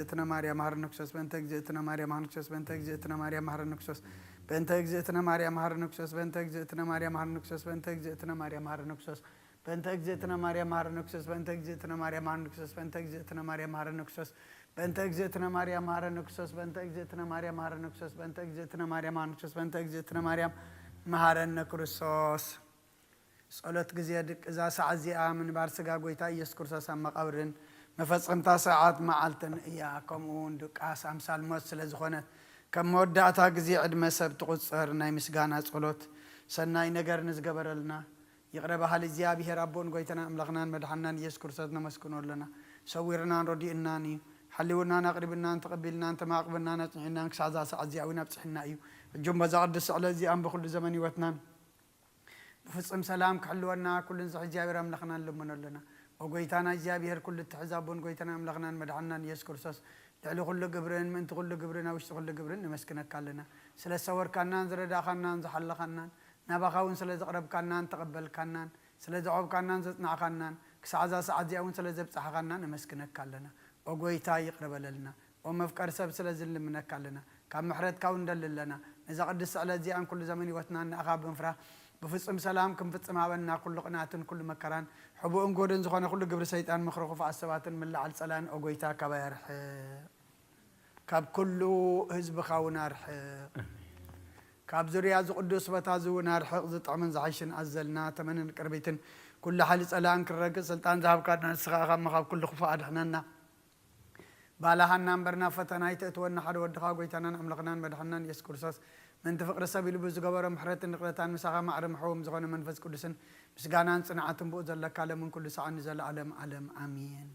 እግዝእትነ ማርያም መሐረነ ክርስቶስ፣ በእንተ እግዝእትነ ማርያም መሐረነ ክርስቶስ፣ በእንተ እግዝእትነ ማርያም መሐረነ ክርስቶስ፣ በእንተ እግዝእትነ ማርያም መሐረነ ክርስቶስ፣ በእንተ እግዝእትነ ማርያም መሐረነ ክርስቶስ፣ በእንተ እግዝእትነ ማርያም መሐረነ ክርስቶስ፣ በእንተ እግዝእትነ ማርያም መሐረነ ክርስቶስ፣ በእንተ እግዝእትነ ማርያም መሐረነ ክርስቶስ፣ በእንተ እግዝእትነ ማርያም መሐረነ ክርስቶስ፣ በእንተ እግዝእትነ ማርያም መሐረነ ክርስቶስ፣ በእንተ እግዝእትነ ማርያም መሐረነ ክርስቶስ፣ በእንተ እግዝእትነ ማርያም መሐረነ ክርስቶስ፣ በእንተ እግዝእትነ ማርያም መሐረነ ክርስቶስ። ጸሎት ግዜ ድቅ እዛ ሰዓት እዚኣ ምንባር ስጋ ጎይታ ኢየሱስ ክርስቶስ ኣብ መቓብርን መፈጸምታ ሰዓት መዓልትን እያ። ከምኡ እውን ድቃስ ኣምሳል ሞት ስለ ዝኾነት፣ ከም መወዳእታ ግዜ ዕድመ ሰብ ትቑጸር። ናይ ምስጋና ጸሎት ሰናይ ነገር ንዝገበረልና ይቕረ በሃሊ እግዚኣብሔር ኣቦን ጎይታና ኣምላኽናን መድሓናን ኢየሱስ ክርስቶስ ነመስግኖ ኣለና። ሰዊርናን ረዲእናን እዩ። ሓሊውናን ኣቕሪብናን ተቐቢልናን ተማቕብናን ኣጽኒዕናን ክሳዕ እዛ ሰዓት እዚኣ እውን ኣብጽሕና እዩ። ሕጂ እሞ እዛ ቅድስቲ ዕለት እዚኣን ብኹሉ ዘመን ህይወትናን ንፍጹም ሰላም ክሕልወና ኩሉ ንዝሕ እግዚኣብሔር ኣምላኽና ንልምኖ ኣለና። ኦ ጎይታና እግዚኣብሔር ኩሉ እትሕዝ ኣቦን ጎይታና ኣምላኽናን መድሓናን ኢየሱስ ክርስቶስ፣ ልዕሊ ኩሉ ግብርን ምእንቲ ኩሉ ግብርን ኣብ ውሽጢ ኩሉ ግብርን ነመስግነካ ኣለና። ስለ ዝሰወርካናን ዝረዳእኻናን ዝሓለኻናን፣ ናባኻ እውን ስለ ዘቕረብካናን ተቐበልካናን፣ ስለ ዘዕብካናን ዘጽናዕኻናን፣ ክሳዕ እዛ ሰዓት እዚኣ እውን ስለ ዘብጻሕኻና ነመስግነካ ኣለና። ኦ ጎይታ ይቕረ በለልና። ኦ መፍቀሪ ሰብ ስለዚ ንልምነካ ኣለና። ካብ ምሕረትካ እውን ንደሊ ኣለና። ነዛ ቅድስቲ ዕለት እዚኣን ኩሉ ዘመን ህይወትናን ንኣኻ ብምፍራህ ብፍጹም ሰላም ክንፍጽም ሃበና። ኩሉ ቅንኣትን ኩሉ መከራን ሕቡእን ጎድን ዝኾነ ኩሉ ግብሪ ሰይጣን ምኽሪ ክፉኣት ሰባትን ምልዓል ጸላእን ኦ ጎይታ ካባይ ኣርሕቕ። ካብ ኩሉ ህዝብኻ እውን ኣርሕቕ። ካብ ዙርያ እዚ ቅዱስ ቦታ እዚ እውን ኣርሕቕ። ዝጥዕምን ዝሓይሽን ኣዘልና ተመንን ቅርቢትን ኩሉ ሓይሊ ጸላእን ክረግጽ ስልጣን ዝሃብካና ንስኻ ኢኻ እሞ ካብ ኩሉ ክፉእ ኣድሕነና። ባላሃና እምበር ናብ ፈተና ኣይተእትወና። ሓደ ወድኻ ጎይታናን ኣምላኽናን መድሓናን ኢየሱስ ክርስቶስ ምእንቲ ፍቕሪ ሰብ ኢሉ ብዝገበሮ ምሕረትን ይቕረታን ምሳኻ ማዕረ ምሕዎም ዝኾነ መንፈስ ቅዱስን ምስጋናን ጽንዓትን ብኡ ዘለካ ለምን ኩሉ ሰዓን ንዘለኣለም ዓለም ኣሜን።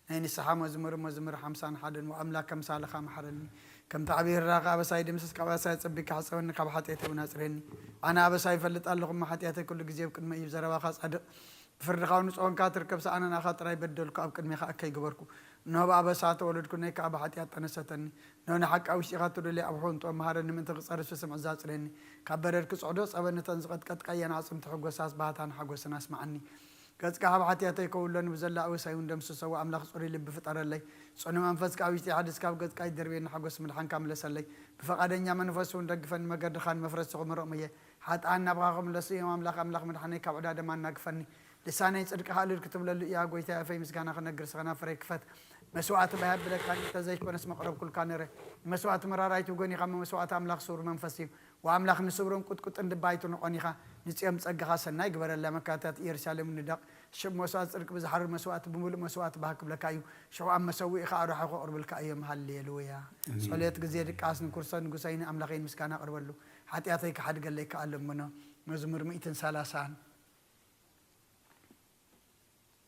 ናይ ንስሓ መዝሙር መዝሙር ሓምሳን ሓደን ወኣምላክ ከምሳልኻ መሓረኒ፣ ከምቲ ዓብዪ ርራኻ ኣበሳይ ድምስስ ካብ ኣበሳይ ኣጸቢካ ሕጸበኒ ካብ ሓጢኣተይ እውን ኣጽርየኒ። ኣነ ኣበሳይ ይፈልጥ ኣለኹ እሞ ሓጢኣተይ ኩሉ ግዜ ኣብ ቅድመይ እዩ። ብዘረባኻ ጻድቕ ብፍርድኻ እውን ንጹህ ኮንካ ትርከብ። ሰኣነ ንኣኻ ጥራይ በደልኩ፣ ኣብ ቅድሜኻ እከይ ገበርኩ። እንሆ ብኣበሳ ተወለድኩ፣ ነይ ከኣ ብሓጢኣት ጠነሰተኒ። እንሆ ንሓቂ ኣብ ውሽጢኻ ትደልዮ ኣብ ሕንጥኦ መሃረኒ፣ ምእንቲ ክጸርፍ ስምዒት ዛጽረኒ። ካብ በረድ ክጽዕዶ ጸበ ነተን ዝቐጥቀጥካየን ኣዕጽምቲ ሕጎሳስ ባህታን ሓጎስን ኣስምዓኒ። ገጽካ ካብ ሓጢኣተይ ከውሎኒ፣ ብዘላ ኣበሳይ እውን ደምስሶ። ኣምላኽ ጽሩይ ልቢ ፍጠረለይ፣ ጽኑ መንፈስ ከኣ ኣብ ውሽጢ ሓድስ ካብ ገጽካ ኣይደርብየኒ። ሓጎስ ምድሓንካ ምለሰለይ፣ ብፈቓደኛ መንፈስ እውን ደግፈኒ። መገድኻ ንመፍረስቲ ክምርኦም እየ። ሓጥኣን ናብኻ ክምለሱ እዮም። ኣምላኽ ኣምላኽ ምድሓነይ ካብ ዕዳ ደም ኣናግፈኒ። ልሳነይ ጽድቅኻ እልል ክትብለሉ እያ። ጎይታይ ኣፈይ ምስጋና ክነግር ስኸና ፍረይ ክፈት። መስዋእቲ ባይ ኣብለካ እንተ ዘይኮነስ መቕረብኩልካ ነረ። መስዋእቲ መራራይቱ ጎኒኻ መስዋእቲ ኣምላኽ ስውር መንፈስ እዩ። ወኣምላኽ ንስብሮን ቁጥቁጥን ድባይቱ ንቆኒኻ ንጽዮም ጸጋኻ ሰናይ ግበረላ። መካታት ኢየሩሳሌም ንደቕ ሽብ መስዋእቲ ጽድቂ ብዝሓርር መስዋእቲ ብምሉእ መስዋእቲ ባህ ክብለካ እዩ። ሽዑ ኣብ መሰውኢኻ ኣርሓ ከቕርብልካ እዮም። ሃሌሉያ። ኣሜን። ጸሎት ግዜ ድቃስ ንክርስቶስ ንጉሰይን ኣምላኸይን ምስጋና ኣቕርበሉ። ሓጢኣተይ ክሓድገለይ ከኣ ለምኖ። መዝሙር ሚእትን ሰላሳን።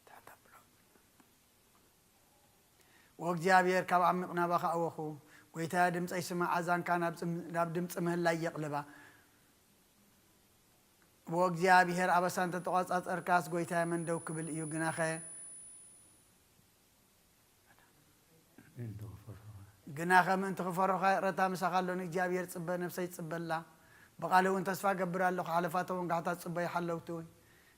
ትሕት ኣብሎ። ወእግዚኣብሔር ካብ ዓሚቕ ናባኻ ኣወኹ። ጐይታየ ድምፀይ ስማዕ፣ ኣዛንካ ናብ ፅም-፣ ናብ ድምፂ ምህላይ የቕልባ። ወእግዚኣብሔር ኣበሳ እንተተቋጻጸርካስ ጐይታየ መን ደው ክብል እዩ? ግናኸ ምእንቲ ክፈርሆ። ግናኸ ምእንቲ ክፈርሆ ይቕረታ ምሳኻ ኣሎ። ንእግዚኣብሔር ጽበ፣ ነፍሰይ ትጽበላ። ብቓሉ እውን ተስፋ እገብር ኣለኹ። ሓለፋቶም ወንጋሕታት ጽበዩ ሓለውቲ።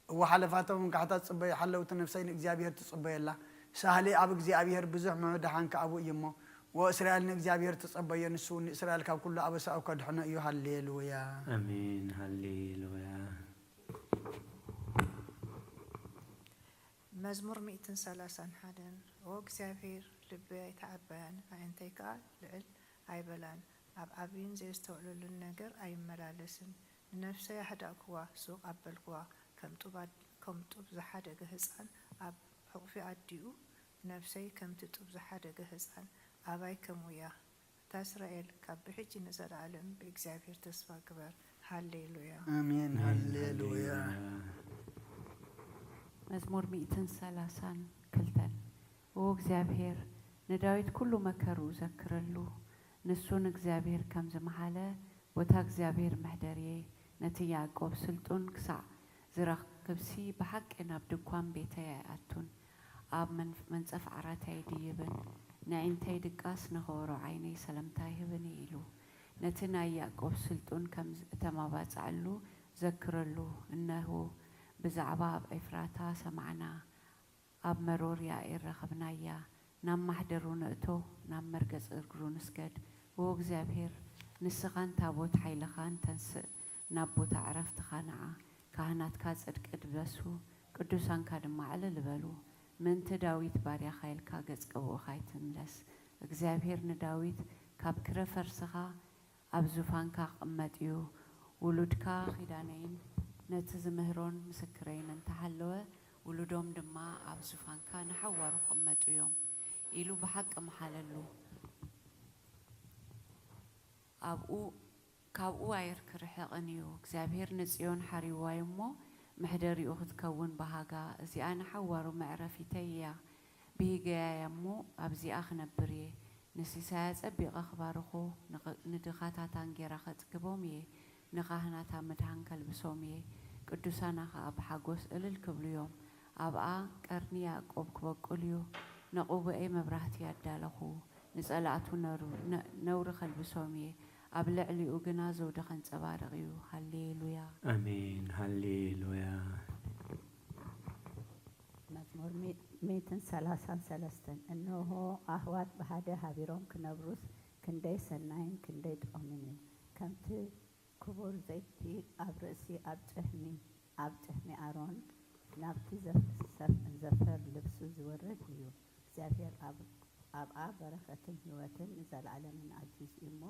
እወ፣ ሓለፋቶም ወንጋሕታት ጽበዩ ሓለውቲ። ነፍሰይ ንእግዚኣብሔር ትጽበየላ። ሳህሊ ኣብ እግዚኣብሔር፣ ብዙሕ ምድሓን ከኣ ኣብኡ እዩ እሞ። ወእስራኤል ንእግዚኣብሔር ትጸበዮ፣ ንሱ እውን ንእስራኤል ካብ ኩሉ ኣበሳኡ ከድሕኖ እዩ። ሃሌሉያ። ኣሜን። ሃሌሉያ። መዝሙር ሚእትን ሰላሳን ሓደን። ኦ እግዚኣብሔር፣ ልበይ ኣይተዓበያን፣ ኣዒንተይ ከኣ ልዕል ኣይበላን። ኣብ ዓብይን ዘየስተውዕለሉን ነገር ኣይመላለስን። ንነፍሰይ ኣህዳእክዋ፣ ሱቕ ኣበልክዋ። ከም ጡብ ኣድ-፣ ከም ጡብ ዝሓደገ ህጻን ኣብ ሕቑፊ ኣዲኡ፣ ነፍሰይ ከምቲ ጡብ ዝሓደገ ህጻን ኣባይ ከምኡ እያ። ኣታ እስራኤል፣ ካብ ብሕጂ ንዘለኣለም ብእግዚኣብሔር ተስፋ ግበር። ሃሌሉያ። ኣሜን። ኣሜን። ሃሌሉያ። ሃሌሉያ። መዝሙር ሚእትን ሰላሳን ክልተን። ኦ እግዚኣብሔር፣ ንዳዊት ኩሉ መከርኡ ዘክረሉ። ንሱ ንእግዚኣብሔር ከም ዝመሓለ፣ ቦታ እግዚኣብሔር መሕደርየ፣ ነቲ ያዕቆብ ስልጡን ክሳዕ ዝረክብሲ፣ ብሓቂ ናብ ድኳን ቤተይ ኣይኣቱን፣ ኣብ መንፍ-፣ መንጸፍ ዓራተይ ኣይድይብን። ነዒንተይ ድቃስ፣ ንኸበሮ ዓይነይ ሰለምታ ኣይህብን ኢሉ። ነቲ ናይ ያዕቆብ ስልጡን ከም እተማባጽዐሉ ዘክረሉ። እነሆ፣ ብዛዕባ ኣብ ኤፍራታ ሰማዕና፣ ኣብ መሮር ያኢር ረኸብናያ። ናብ ማሕደሩ ንእቶ፣ ናብ መርገጽ እግሩ ንስገድ። ዎ እግዚኣብሔር፣ ንስኻን ታቦት ሓይልኻን ተንስእ፣ ናብ ቦታ ዕረፍትኻ ንዓ። ካህናትካ ጽድቂ ድበሱ፣ ቅዱሳንካ ድማ ዕልል በሉ። ምእንቲ ዳዊት ባርያኻ ኢልካ ገጽ ቅብኡኻ ኣይትምለስ። እግዚኣብሔር ንዳዊት ካብ ክረ ፈርስኻ ኣብ ዙፋንካ ክቕመጥ እዩ። ውሉድካ ኺዳነይን ነቲ ዝምህሮን ምስክረይን እንተሃለወ፣ ውሉዶም ድማ ኣብ ዙፋንካ ንሓዋሩ ክቕመጡ እዮም ኢሉ ብሓቂ መሓለሉ። ኣብኡ፣ ካብኡ ኣይርክርሕቕን እዩ። እግዚኣብሔር ንጽዮን ሓሪዋ እዩ እሞ፣ መሕደሪኡ ክትከውን ብሃጋ። እዚኣ ንሓዋሩ መዕረፊተይ እያ። ብሂገያ እያ እሞ፣ ኣብዚኣ ክነብር እየ። ንሲሳያ ጸቢቐ ክባርኾ፣ ንኽ-፣ ንድኻታታ እንጌራ ከጽግቦም እየ። ንኻህናታ ምድሓን ከልብሶም እየ። ቅዱሳና ኸኣ ብሓጎስ እልል ክብሉ እዮም። ኣብኣ ቀርኒ ያዕቆብ ክበቁል እዩ። ነቑቡኤ መብራህቲ ኣዳለኹ። ንጸላእቱ ነሩ-፣ ነ-፣ ነውሪ ከልብሶም እየ። ኣብ ልዕሊኡ ግና ዘውዲ ከንጸባርቕ እዩ። ሃሌሉያ። ኣሜን። ሃሌሉያ። መዝሙር ሚ-፣ ሚእትን ሰላሳን ሰለስተን። እንሆ፣ ኣህዋት ብሓደ ሃቢሮም ክነብሩስ ክንደይ ሰናይን ክንደይ ጥዑምን እዩ። ከምቲ ክቡር ዘይቲ ኣብ ርእሲ፣ ኣብ ጭሕሚ፣ ኣብ ጭሕሚ ኣሮን፣ ናብቲ ዘፍ-፣ ዘፍ-፣ ዘፈር ልብሱ ዝወርድ እዩ። እግዚኣብሔር ኣብ-፣ ኣብኣ በረኸትን ህይወትን ንዘለኣለምን ኣዚዙ እዩ እሞ፣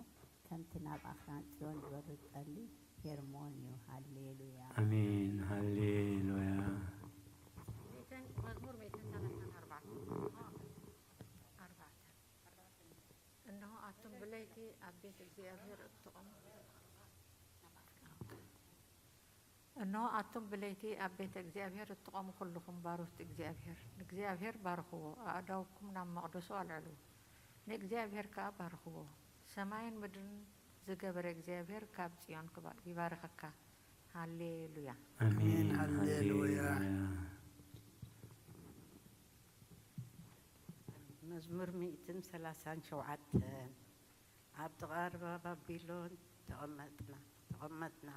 ከምቲ ናብ ኣኽራን ጽዮን ዝወርድ ጠሊ ሄርሞን እዩ። ሃሌሉያ። ኣሜን። ሃሌሉያ። ሚእትን፣ መዝሙር ሚእትን ሰላሳን ኣርባዕተን። ኣርባዕተን። እንሆ ኣቱም ብለይቲ ኣብ ቤት እግዚኣብሔር እትቖሙ፣ እንሆ ኣቱም ብለይቲ ኣብ ቤት እግዚኣብሔር እትቖሙ ኩልኹም ባሮት እግዚኣብሔር፣ ንእግዚኣብሔር ባርኽዎ፣ ኣእዳውኩም ናብ መቕደሱ ኣልዕሉ፣ ንእግዚኣብሔር ከኣ ባርኽዎ። ሰማይን ምድርን ዝገበረ እግዚኣብሔር ካብ ጽዮን ክባ-፣ ይባርኸካ። ሃሌሉያ። ኣሜን። ኣሜን። ሃሌሉያ። ሃሌሉያ። መዝሙር ሚእትን ሰላሳን ሸውዓተን። ኣብ ጥቓ ርባ ባቢሎን ተቐመጥና፣ ተቐመጥና።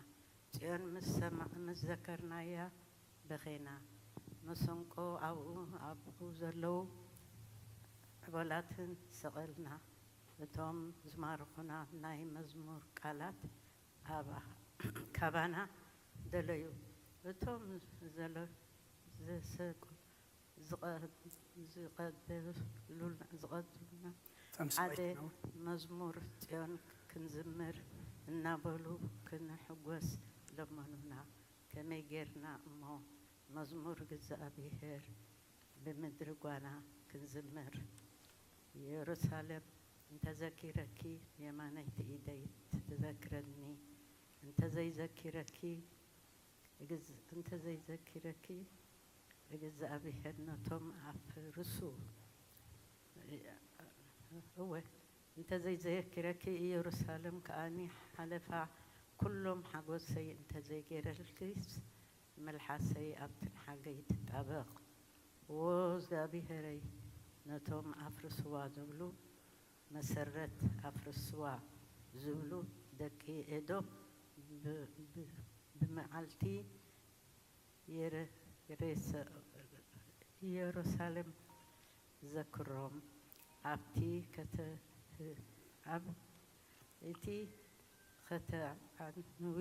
ጽዮን ምስ ሰማ-፣ ምስ ዘከርናያ በኼና። መሰንቆ ኣብኡ፣ ኣብኡ ዘለዉ ዕበላትን ሰቐልና። እቶም ዝማርኹና ናይ መዝሙር ቃላት ኣብ፣ ካባና ደለዩ። እቶም ዘለ-፣ ዘሰቁ-፣ ዝቐ-፣ ዝቐደሉና፣ ዝቐድሉና እቶም ሰብኣይ ሓደ ነው። መዝሙር ጽዮን ክንዝምር እናበሉ ክንሕጎስ ለመኑና። ከመይ ጌርና እሞ መዝሙር እግዚኣብሔር ብምድሪ ጓና ክንዝምር? የሩሳሌም እንተዘኪረኪ የማነይቲ ኢደይ ትዘክረኒ፣ እንተዘይዘኪረኪ እግዝ-፣ እንተዘይዘኪረኪ እግዚኣብሔር ነቶም ኣፍርሱ። እወ፣ እንተዘይዘኪረኪ ኢየሩሳሌም ከኣኒ ሓለፋ ኩሎም ሓጎሰይ እንተዘይገይረልኪስ፣ መልሓሰይ ኣብቲ ንሓገይ ትጣበቕ። ዎ እግዚኣብሔረይ፣ ነቶም ኣፍርስዋ ዝብሉ፣ መሰረት ኣፍርስዋ ዝብሉ ደቂ ኤዶም ብ-፣ ብ-፣ ብመዓልቲ የረ-፣ ሬሰ-፣ ኢየሩሳሌም ዘክሮም። ኣብቲ ከተ-፣ ኣብ እቲ ኸተዓንዊ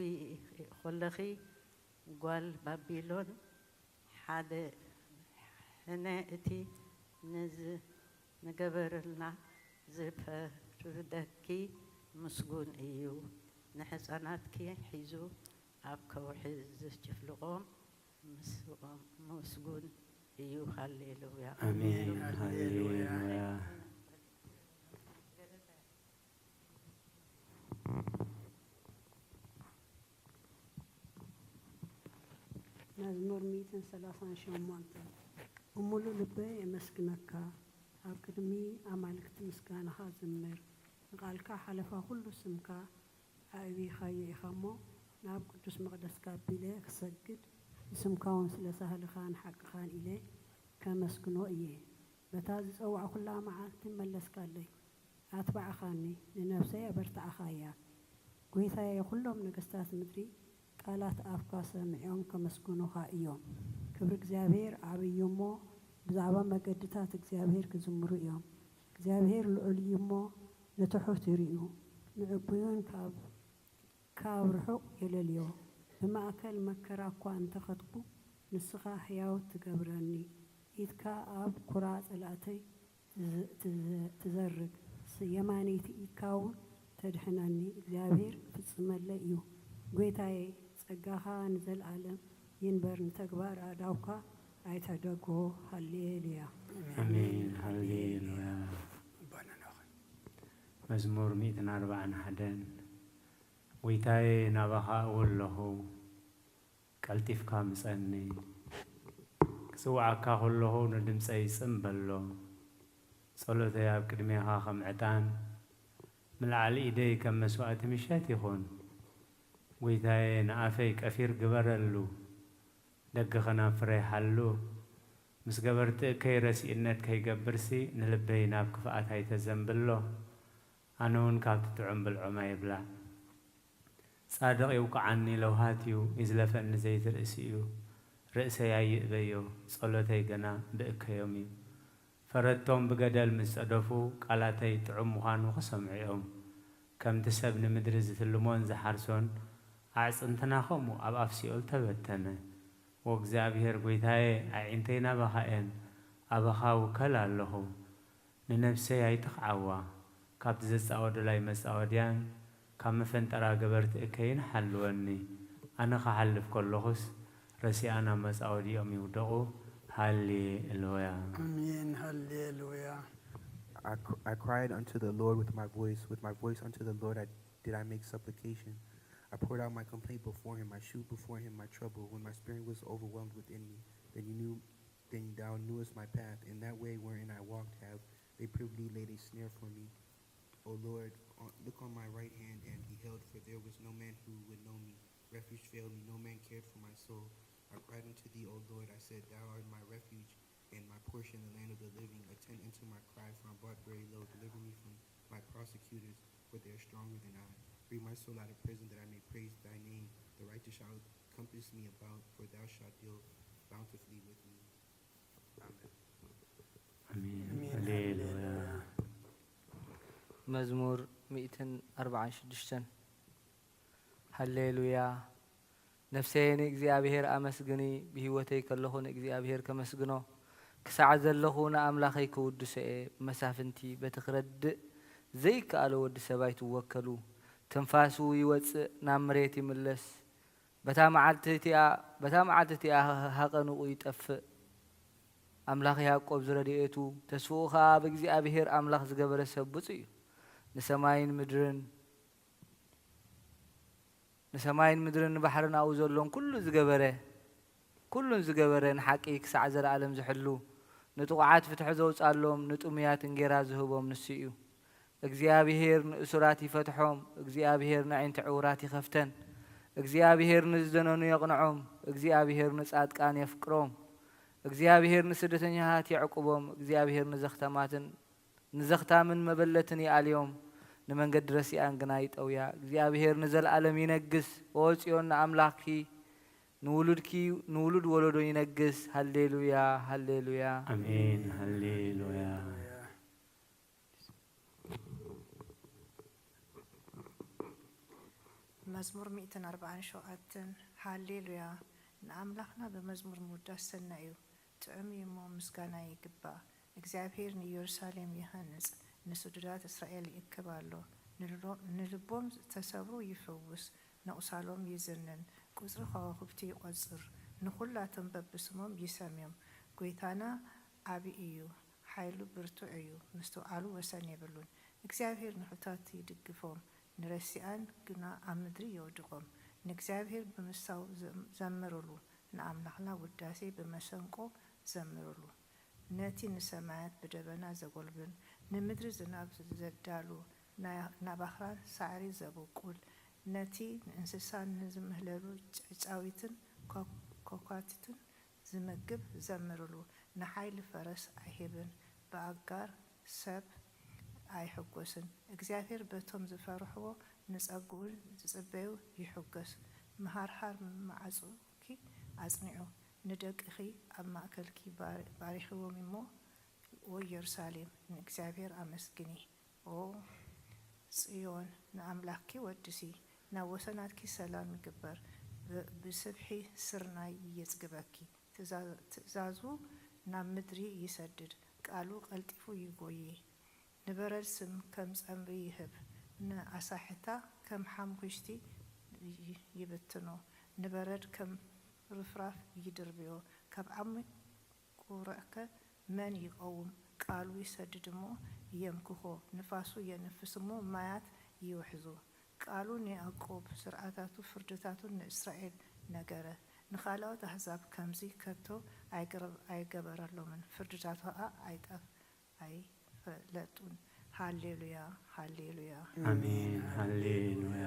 ኸለኺ ጓል ባቢሎን ሓደ ሕነ እቲ ንዝ-፣ ንገበረልና ዝፈርደኪ ምስጉን እዩ። ንሕፃናትኪ ሒዙ ኣብ ከውሒ ዝጭፍልቖም ምስ-፣ ምስጉን እዩ። ሃሌሉያ። ኣሜን። ሃሌሉያ። ሃሌሉያ። መዝሙር ሚእትን ሰላሳን ሸሞንተን። ብምሉእ ልበይ የመስግነካ፣ ኣብ ቅድሚ ኣማልክቲ ምስጋናኻ ዝምር። ንቓልካ ሓለፋ ኩሉ ስምካ ኣዕቢኻዮ ኢኻ እሞ፣ ናብ ቅዱስ መቕደስካ ኣቢለ ክሰግድ፣ ንስምካ እውን ስለ ሳህልኻን ሓቅኻን ኢለ ከመስግኖ እየ። በታ ዝጸዋዕኩላ መዓልቲ መለስካለይ፣ ኣትባዕኻኒ፣ ንነፍሰይ ኣበርታዕኻያ። ጐይታየ፣ ኵሎም ነገስታት ምድሪ ቃላት ኣፍካ ሰሚዖም ከመስግኑኻ እዮም። ክብሪ እግዚኣብሔር ዓብዪ እዩ እሞ፣ ብዛዕባ መገድታት እግዚኣብሔር ክዝምሩ እዮም። እግዚኣብሔር ልዑል እዩ እሞ ንትሑት ይርእዩ፣ ንዕቡዩን ካብ ካብ ርሑቕ የለልዮ። ብማእከል መከራ እኳ እንተ ኸድኩ፣ ንስኻ ሕያው ትገብረኒ። ኢድካ ኣብ ኵራ ጸላእተይ ትዘርግ፣ የማነይቲ ኢድካ እውን ተድሕነኒ። እግዚኣብሔር ፍጽመለይ እዩ። ጐይታየ፣ ጸጋኻ ንዘለኣለም ይንበር፣ ንተግባር ኣእዳውካ ኣይትሕደጎ። ሃሌሉያ። ኣሜን። ሃሌሉያ። መዝሙር ሚእትን ኣርባዓን ሓደን። ጐይታየ፣ ናባኻ እወ ኣለኹ፣ ቀልጢፍካ ምጸኒ። ክጽውዓካ ከለኹ ንድምጸይ ጽን በሎ። ጸሎተይ ኣብ ቅድሜኻ ከም ዕጣን፣ ምልዓል ኢደይ ከም መስዋእቲ ምሸት ይኹን። ጐይታየ፣ ንኣፈይ ቀፊር ግበረሉ፣ ደገኸ ናብ ፍረ ይሓሉ። ምስ ገበርቲ እከይ ረሲእነት ከይገብርሲ፣ ንልበይ ናብ ክፍኣት ኣይተዘንብሎ። ኣነ እውን ካብቲ ጥዑም ብልዖም ኣይብላዕ። ጻድቕ ይውቅዓኒ ለውሃት እዩ፣ ይዝለፈኒ ዘይቲ ርእሲ እዩ። ርእሰይ ኣይእበዮ፣ ጸሎተይ ግና ብእከዮም እዩ። ፈረድቶም ብገደል ምስ ጸደፉ፣ ቃላተይ ጥዑም ምዃኑ ክሰምዑ እዮም። ከምቲ ሰብ ንምድሪ ዝትልሞን ዝሓርሶን፣ ኣዕጽምትና ኸምኡ ኣብ ኣፍ ሲኦል ተበተነ። ወእግዚኣብሔር ጐይታየ፣ ኣዒንተይ ናባኻ እየን፣ ኣባኻ እውከል ኣለኹ። ንነፍሰይ ኣይትኽዓዋ፣ ካብቲ ዘጻወዱላይ መጻወድያን ካብ መፈንጠራ ገበርቲ እከይን ሓልወኒ። ኣነ ክሓልፍ ከለኹስ፣ ረሲኣን ኣብ መጻወድኦም ይውደቑ። ሃሌሉያ። ኣሜን። ሃሌሉያ። I, cr- I cried unto the Lord with my voice, with my voice unto the Lord I, did I make supplication. I poured out my complaint before him, I shewed before him my trouble, when my spirit was overwhelmed within me. Then you knew, then thou knewest my path, and that way wherein I walked have they privily laid a snare for me. O Lord, on- look on my right hand and beheld, for there was no man who would know me. Refuge failed me, no man cared for my soul. I cried unto thee, O Lord, I said, Thou art my refuge and my portion in the land of the living. Attend unto my cry, for I am brought very low. Deliver me from my prosecutors, for they are stronger than I. Free my soul out of prison, that I may praise thy name. The righteous shall compass me about, for thou shalt deal bountifully with me. ኣሜን። ኣሜን። ሃሌሉያ። ሃሌሉያ። መዝሙር ሚእትን ኣርባዓን ሽዱሽተን። ሃሌሉያ። ነፍሰየ ንእግዚኣብሔር ኣመስግኒ፣ ብህይወተይ ከለኹ ንእግዚኣብሔር ከመስግኖ፣ ክሳዕ ዘለኹ ንኣምላኸይ ክውድሶ እየ። መሳፍንቲ በቲ ክረድእ ዘይከኣሎ ወዲ ሰብ ኣይትወከሉ። ትንፋሱ ይወጽእ፣ ናብ መሬት ይምለስ። በታ መዓልቲ እቲኣ፣ በታ መዓልቲ እቲኣ ሃቐንኡ ይጠፍእ። ኣምላኽ ያዕቆብ ዝረድኤቱ፣ ተስፍኡ ኸኣ ኣብ እግዚኣብሔር ኣምላኽ ዝገበረ ሰብ ብፁዕ እዩ። ንሰማይን ምድርን፣ ንሰማይን ምድርን ንባሕርን ኣብኡ ዘሎን ኩሉ ዝገበረ፣ ኩሉን ዝገበረ፣ ንሓቂ ክሳዕ ዘለኣለም ዝሕሉ፣ ንጥቑዓት ፍትሒ ዘውጻሎም፣ ንጥሙያት እንጌራ ዝህቦም ንሱ እዩ። እግዚኣብሄር ንእሱራት ይፈትሖም፣ እግዚኣብሄር ነዒንቲ ዕዉራት ይኸፍተን፣ እግዚኣብሄር ንዝደነኑ የቕንዖም፣ እግዚኣብሄር ንጻድቃን የፍቅሮም፣ እግዚኣብሄር ንስደተኛታት የዕቁቦም፣ እግዚኣብሄር ንዘኽታማትን ንዘኽታምን መበለትን ይኣልዮም፣ ንመንገዲ ረሲኣን ግና ይጠውያ። እግዚኣብሄር ንዘለኣለም ይነግስ። ኦ ጽዮን ንኣምላኽኪ ንውሉድኪ ንውሉድ ወለዶ ይነግስ። ሃሌሉያ፣ ሃሌሉያ። ኣሜን። ሃሌሉያ። መዝሙር ሚእትን ኣርባዓን ሸውዓተን። ሃሌሉያ፣ ንኣምላኽና ብመዝሙር ምውዳስ ሰናይ እዩ፣ ጥዑም እዩ እሞ ምስጋና ይግባእ። እግዚኣብሄር ንኢየሩሳሌም ይሃንጽ፣ ንስዱዳት እስራኤል ይእክብ ኣሎ። ንልሎ- ንልቦም ዝተሰብሩ ይፍውስ፣ ነቑሳሎም ይዝንን። ቁጽሪ ከዋኽብቲ ይቖጽር፣ ንኹላቶም በብስሞም ይሰምዮም። ጐይታና ዓቢ እዩ፣ ሓይሉ ብርቱዕ እዩ፣ ምስትውዓሉ ወሰን የብሉን። እግዚኣብሄር ንሕቱታት ይድግፎም፣ ንረሲኣን ግና ኣብ ምድሪ የውድቖም። ንእግዚኣብሄር ብምሳው ዘም- ዘምርሉ፣ ንኣምላኽና ውዳሴ ብመሰንቆ ዘምርሉ። ነቲ ንሰማያት ብደበና ዘጎልብን፣ ንምድሪ ዝናብ ዘዳሉ፣ ናይ- ናብ ኣኽራን ሳዕሪ ዘብቁል፣ ነቲ ንእንስሳ ንዝምህለሉ ጨጫዊትን ኮ- ኮኳቲትን ዝምግብ ዘምርሉ። ንሓይሊ ፈረስ ኣይህብን፣ ብኣጋር ሰብ ኣይሕጎስን። እግዚኣብሄር በቶም ዝፈርሕዎ ንጸግኡን ዝጽበዩ ይሕጎስ። መሃርሃር ማዕጾኪ ኣጽንዑ፣ ንደቅኺ ኣብ ማእከልኪ ባር-፣ ባሪኽዎም እሞ፣ ኦ ኢየሩሳሌም፣ ንእግዚኣብሔር ኣመስግኒ። ኦ ጽዮን፣ ንኣምላኽኪ ወድሲ። ናብ ወሰናትኪ ሰላም ይግበር፣ ብ-፣ ብስብሒ ስርናይ የጽግበኪ። ትእዛ-፣ ትእዛዙ ናብ ምድሪ ይሰድድ፣ ቃሉ ቀልጢፉ ይጎዪ። ንበረድ ስም ከም ጸምሪ ይህብ፣ ንኣሳሕታ ከም ሓምኲሽቲ ይ-፣ ይብትኖ፣ ንበረድ ከም ርፍራፍ ይድርብዮ። ካብ ዓሚ ቁርዕከ መን ይቐውም? ቃሉ ይሰድድ እሞ የምክኾ፣ ንፋሱ የንፍስ እሞ ማያት ይውሕዙ። ቃሉ ንያዕቆብ፣ ስርዓታቱ ፍርድታቱን ንእስራኤል ነገረ። ንኻልኦት ኣህዛብ ከምዚ ከቶ ኣይገረ-፣ ኣይገበረሎምን፣ ፍርድታቱ ኸኣ ኣይጠፍ-፣ ኣይፈለጡን። ሃሌሉያ፣ ሃሌሉያ። ኣሜን፣ ሃሌሉያ።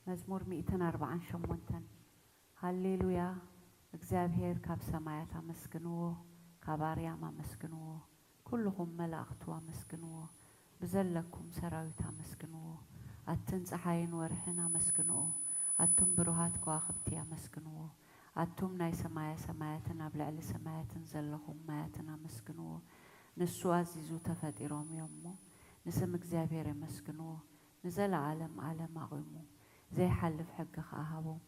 መዝሙር ሚእትን ኣርባዓን ሸሞንተን። ሃሌሉያ፣ እግዚኣብሔር ካብ ሰማያት ኣመስግንዎ፣ ካብ ኣርያም ኣመስግንዎ፣ ኩልኹም መላእኽቱ ኣመስግንዎ፣ ብዘለኩም ሰራዊት ኣመስግንዎ። ኣትን ጸሓይን ወርሕን ኣመስግንዎ፣ ኣቱም ብሩሃት ከዋኽብቲ ኣመስግንዎ። ኣቱም ናይ ሰማያ ሰማያትን ኣብ ልዕሊ ሰማያትን ዘለኹም ማያትን ኣመስግንዎ። ንሱ ኣዚዙ ተፈጢሮም እዮም እሞ፣ ንስም እግዚኣብሔር የመስግንዎ። ንዘለዓለም ዓለም ኣቑሙ፣ ዘይሓልፍ ሕጊ ኸኣ ሃቦም።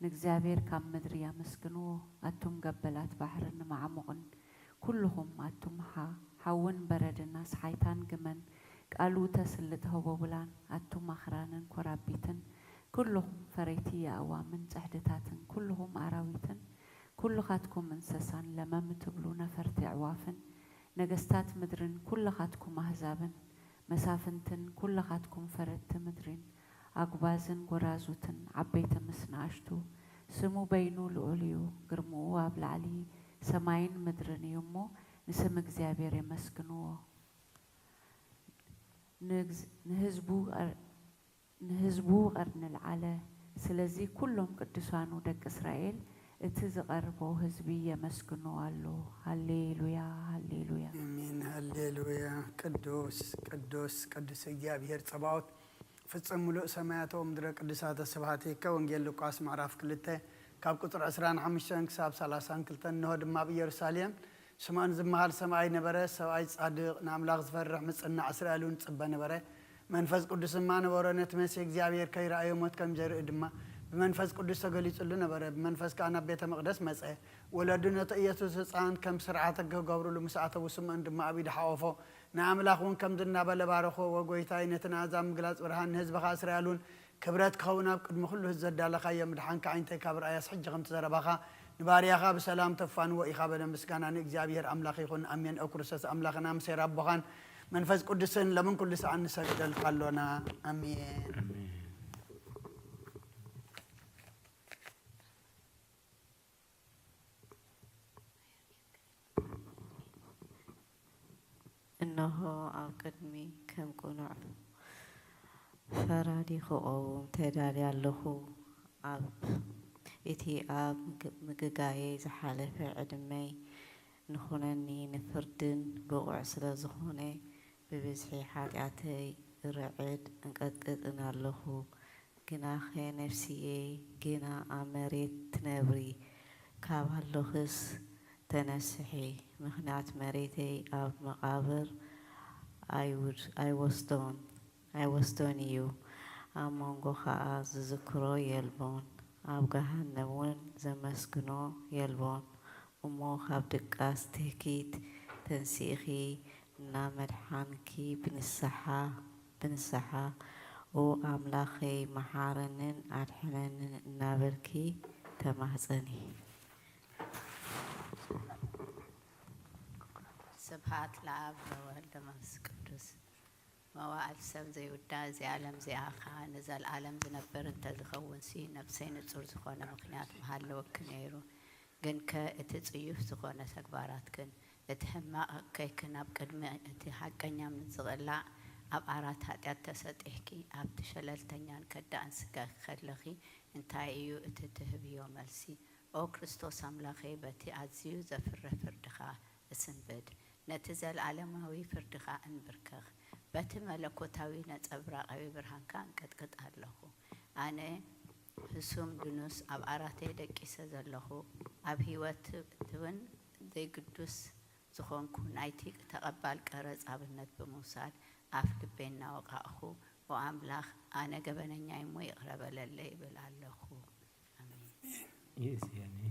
ንእግዚኣብሔር ካብ ምድሪ ኣመስግንዎ፣ ኣቱም ገበላት ባሕርን ንማዕሙቕን። ኩልኹም ኣቱም ሓ-፣ ሓውን በረድን ኣስሓይታን ግመን፣ ቃሉ ተስልጥ ህቦብላን፣ ኣቱም ኣኽራንን ኮራቢትን። ኩልኹም ፈረይቲ ኣእዋምን ጽሕድታትን፣ ኩልኹም ኣራዊትን፣ ኩልኻትኩም እንሰሳን ለመም ትብሉ ነፈርቲ ኣዕዋፍን፣ ነገስታት ምድርን ኩልኻትኩም ኣህዛብን፣ መሳፍንትን ኩልኻትኩም ፈረድቲ ምድሪን፣ ኣጉባዝን ጎራዙትን፣ ዓበይቲ ምስ ንኣሽቱ፣ ስሙ በይኑ ልዑል እዩ፣ ግርምኡ ኣብ ላዕሊ ሰማይን ምድርን እዩ እሞ፣ ንስም እግዚኣብሔር የመስግንዎ። ንእግዝ-፣ ንህዝቡ ቀር-፣ ንህዝቡ ቀርኒ ኣልዓለ። ስለዚ ኩሎም ቅዱሳኑ ደቂ እስራኤል፣ እቲ ዝቐርቦ ህዝቢ የመስግኖ ኣሎ። ሃሌሉያ፣ ሃሌሉያ። ኣሜን፣ ሃሌሉያ። ቅዱስ፣ ቅዱስ፣ ቅዱስ እግዚኣብሔር ጸባኦት፣ ፍጹም ምሉእ ሰማያት ወምድረ ቅዱሳተ ስብሐቲከ። ወንጌል ሉቃስ ምዕራፍ ክልተ ካብ ቁጽሪ ዕስራን ሓሙሽተን ክሳብ ሰላሳን ክልተን። እንሆ ድማ ኣብ ኢየሩሳሌም ስምዖን ዝበሃል ሰብኣይ ነበረ። ሰብኣይ ጻድቕ፣ ንኣምላኽ ዝፈርሕ፣ ምጽናዕ እስራኤል እውን ዝጽበ ነበረ። መንፈስ ቅዱስ ድማ ነበሮ። ነቲ መሲሕ እግዚኣብሔር ከይረኣዮ ሞት ከም ዘርኢ ድማ ብመንፈስ ቅዱስ ተገሊጹሉ ነበረ። ብመንፈስ ከኣ ናብ ቤተ መቕደስ መጸ። ወለዱ ነቲ ኢየሱስ ህጻን ከም ስርዓተ ክገብሩሉ ምስ ኣተዉ፣ ስምዖን ድማ ኣብ ኢዱ ሓቖፎ። ንኣምላኽ እውን ከምዚ እናበለ ባረኾ፣ "ወጎይታይ፣ ነቲ ንኣሕዛብ ምግላጽ ብርሃን፣ ንህዝብኻ እስራኤል እውን ክብረት ክኸውን ኣብ ቅድሚ ኩሉ ህዝቢ ዘዳለኻዮ ምድሓንካ፣ ኣዒንተይ ካብ ረኣያስ ሕጂ ከምቲ ዘረባኻ ንባርያኻ ብሰላም ተፋንዎ ኢኻ" በለ። ምስጋና ንእግዚኣብሔር ኣምላኽ ይኹን። ኣሜን። ኦ ክርስቶስ ኣምላኽና፣ ምሴር ኣቦኻን መንፈስ ቅዱስን፣ ሎምን ኩሉ ሰዓን ንሰግደልካ ኣሎና። ኣሜን። ኣሜን። እነሆ፣ ኣብ ቅድሚ ከም ቅኑዕ ፈራዲ ክቐውም ተዳልየ ኣለኹ። ኣብ እቲ ኣብ ምግ-፣ ምግጋየይ ዝሓለፈ ዕድመይ ንኹነኒ፣ ንፍርድን ብቑዕ ስለ ዝኾነ፣ ብብዝሒ ሓጢኣተይ እርዕድ እንቀጥቅጥን ኣለኹ። ግናኸ ነፍስየይ፣ ጌና ኣብ መሬት ትነብሪ ካብ ኣለኽስ ተነስሒ፣ ምኽንያት መሬተይ ኣብ መቓብር ኣይውድ-፣ ኣይወስዶን፣ ኣይወስዶን እዩ። ኣብ መንጎ ኸኣ ዝዝክሮ የልቦን፣ ኣብ ገሃነም እውን ዘመስግኖ የልቦን። እሞ ካብ ድቃስ ትህኪት ተንሲእኺ፣ እና መድሓንኪ ብንስሓ፣ ብንስሓ፣ "ኦ ኣምላኸይ፣ መሓረንን ኣድሕነንን" እናበልኪ ተማህጸኒ። ስብሐት ለኣብ ወወልድ ወመንፈስ ቅዱስ። መዋእል ሰብ ዘይውዳእ፣ እዚ ዓለም እዚኣ ኸኣ ንዘለኣለም ዝነብር እንተዝኸውንሲ፣ ነፍሰይ ንጹር ዝኾነ ምኽንያት ምሃለወኪ ነይሩ። ግንከ እቲ ጽዩፍ ዝኾነ ተግባራትክን፣ እቲ ሕማቕ ኣካይክን ኣብ ቅድሚ እቲ ሓቀኛ ምስ ዝቕላዕ፣ ኣብ ዓራት ሓጢኣት ተሰጢሕኪ፣ ኣብቲ ሸለልተኛን ከዳእን ስጋኪ ከለኺ፣ እንታይ እዩ እቲ ትህብዮ መልሲ? ኦ ክርስቶስ ኣምላኸይ፣ በቲ ኣዝዩ ዘፍርህ ፍርድኻ፣ እስንብድ። ነቲ ዘለኣለማዊ ፍርድኻ እንብርከኽ። በቲ መለኮታዊ ነጸብራቓዊ ብርሃንካ እንቅጥቅጥ ኣለኹ። ኣነ ህሱም ድኑስ ኣብ ዓራተይ ደቂሰ ዘለኹ፣ ኣብ ህይወት እውን ዘይግዱስ ዝኾንኩ፣ ናይቲ ተቐባል ቀረጽ ኣብነት ብምውሳድ ኣፍ ልበይ እናወቓቕኹ፣ ኦ ኣምላኽ፣ ኣነ ገበነኛ እሞ ይቕረ በለለይ ይብል ኣለኹ። ኣሜን። ይእዝየኒ።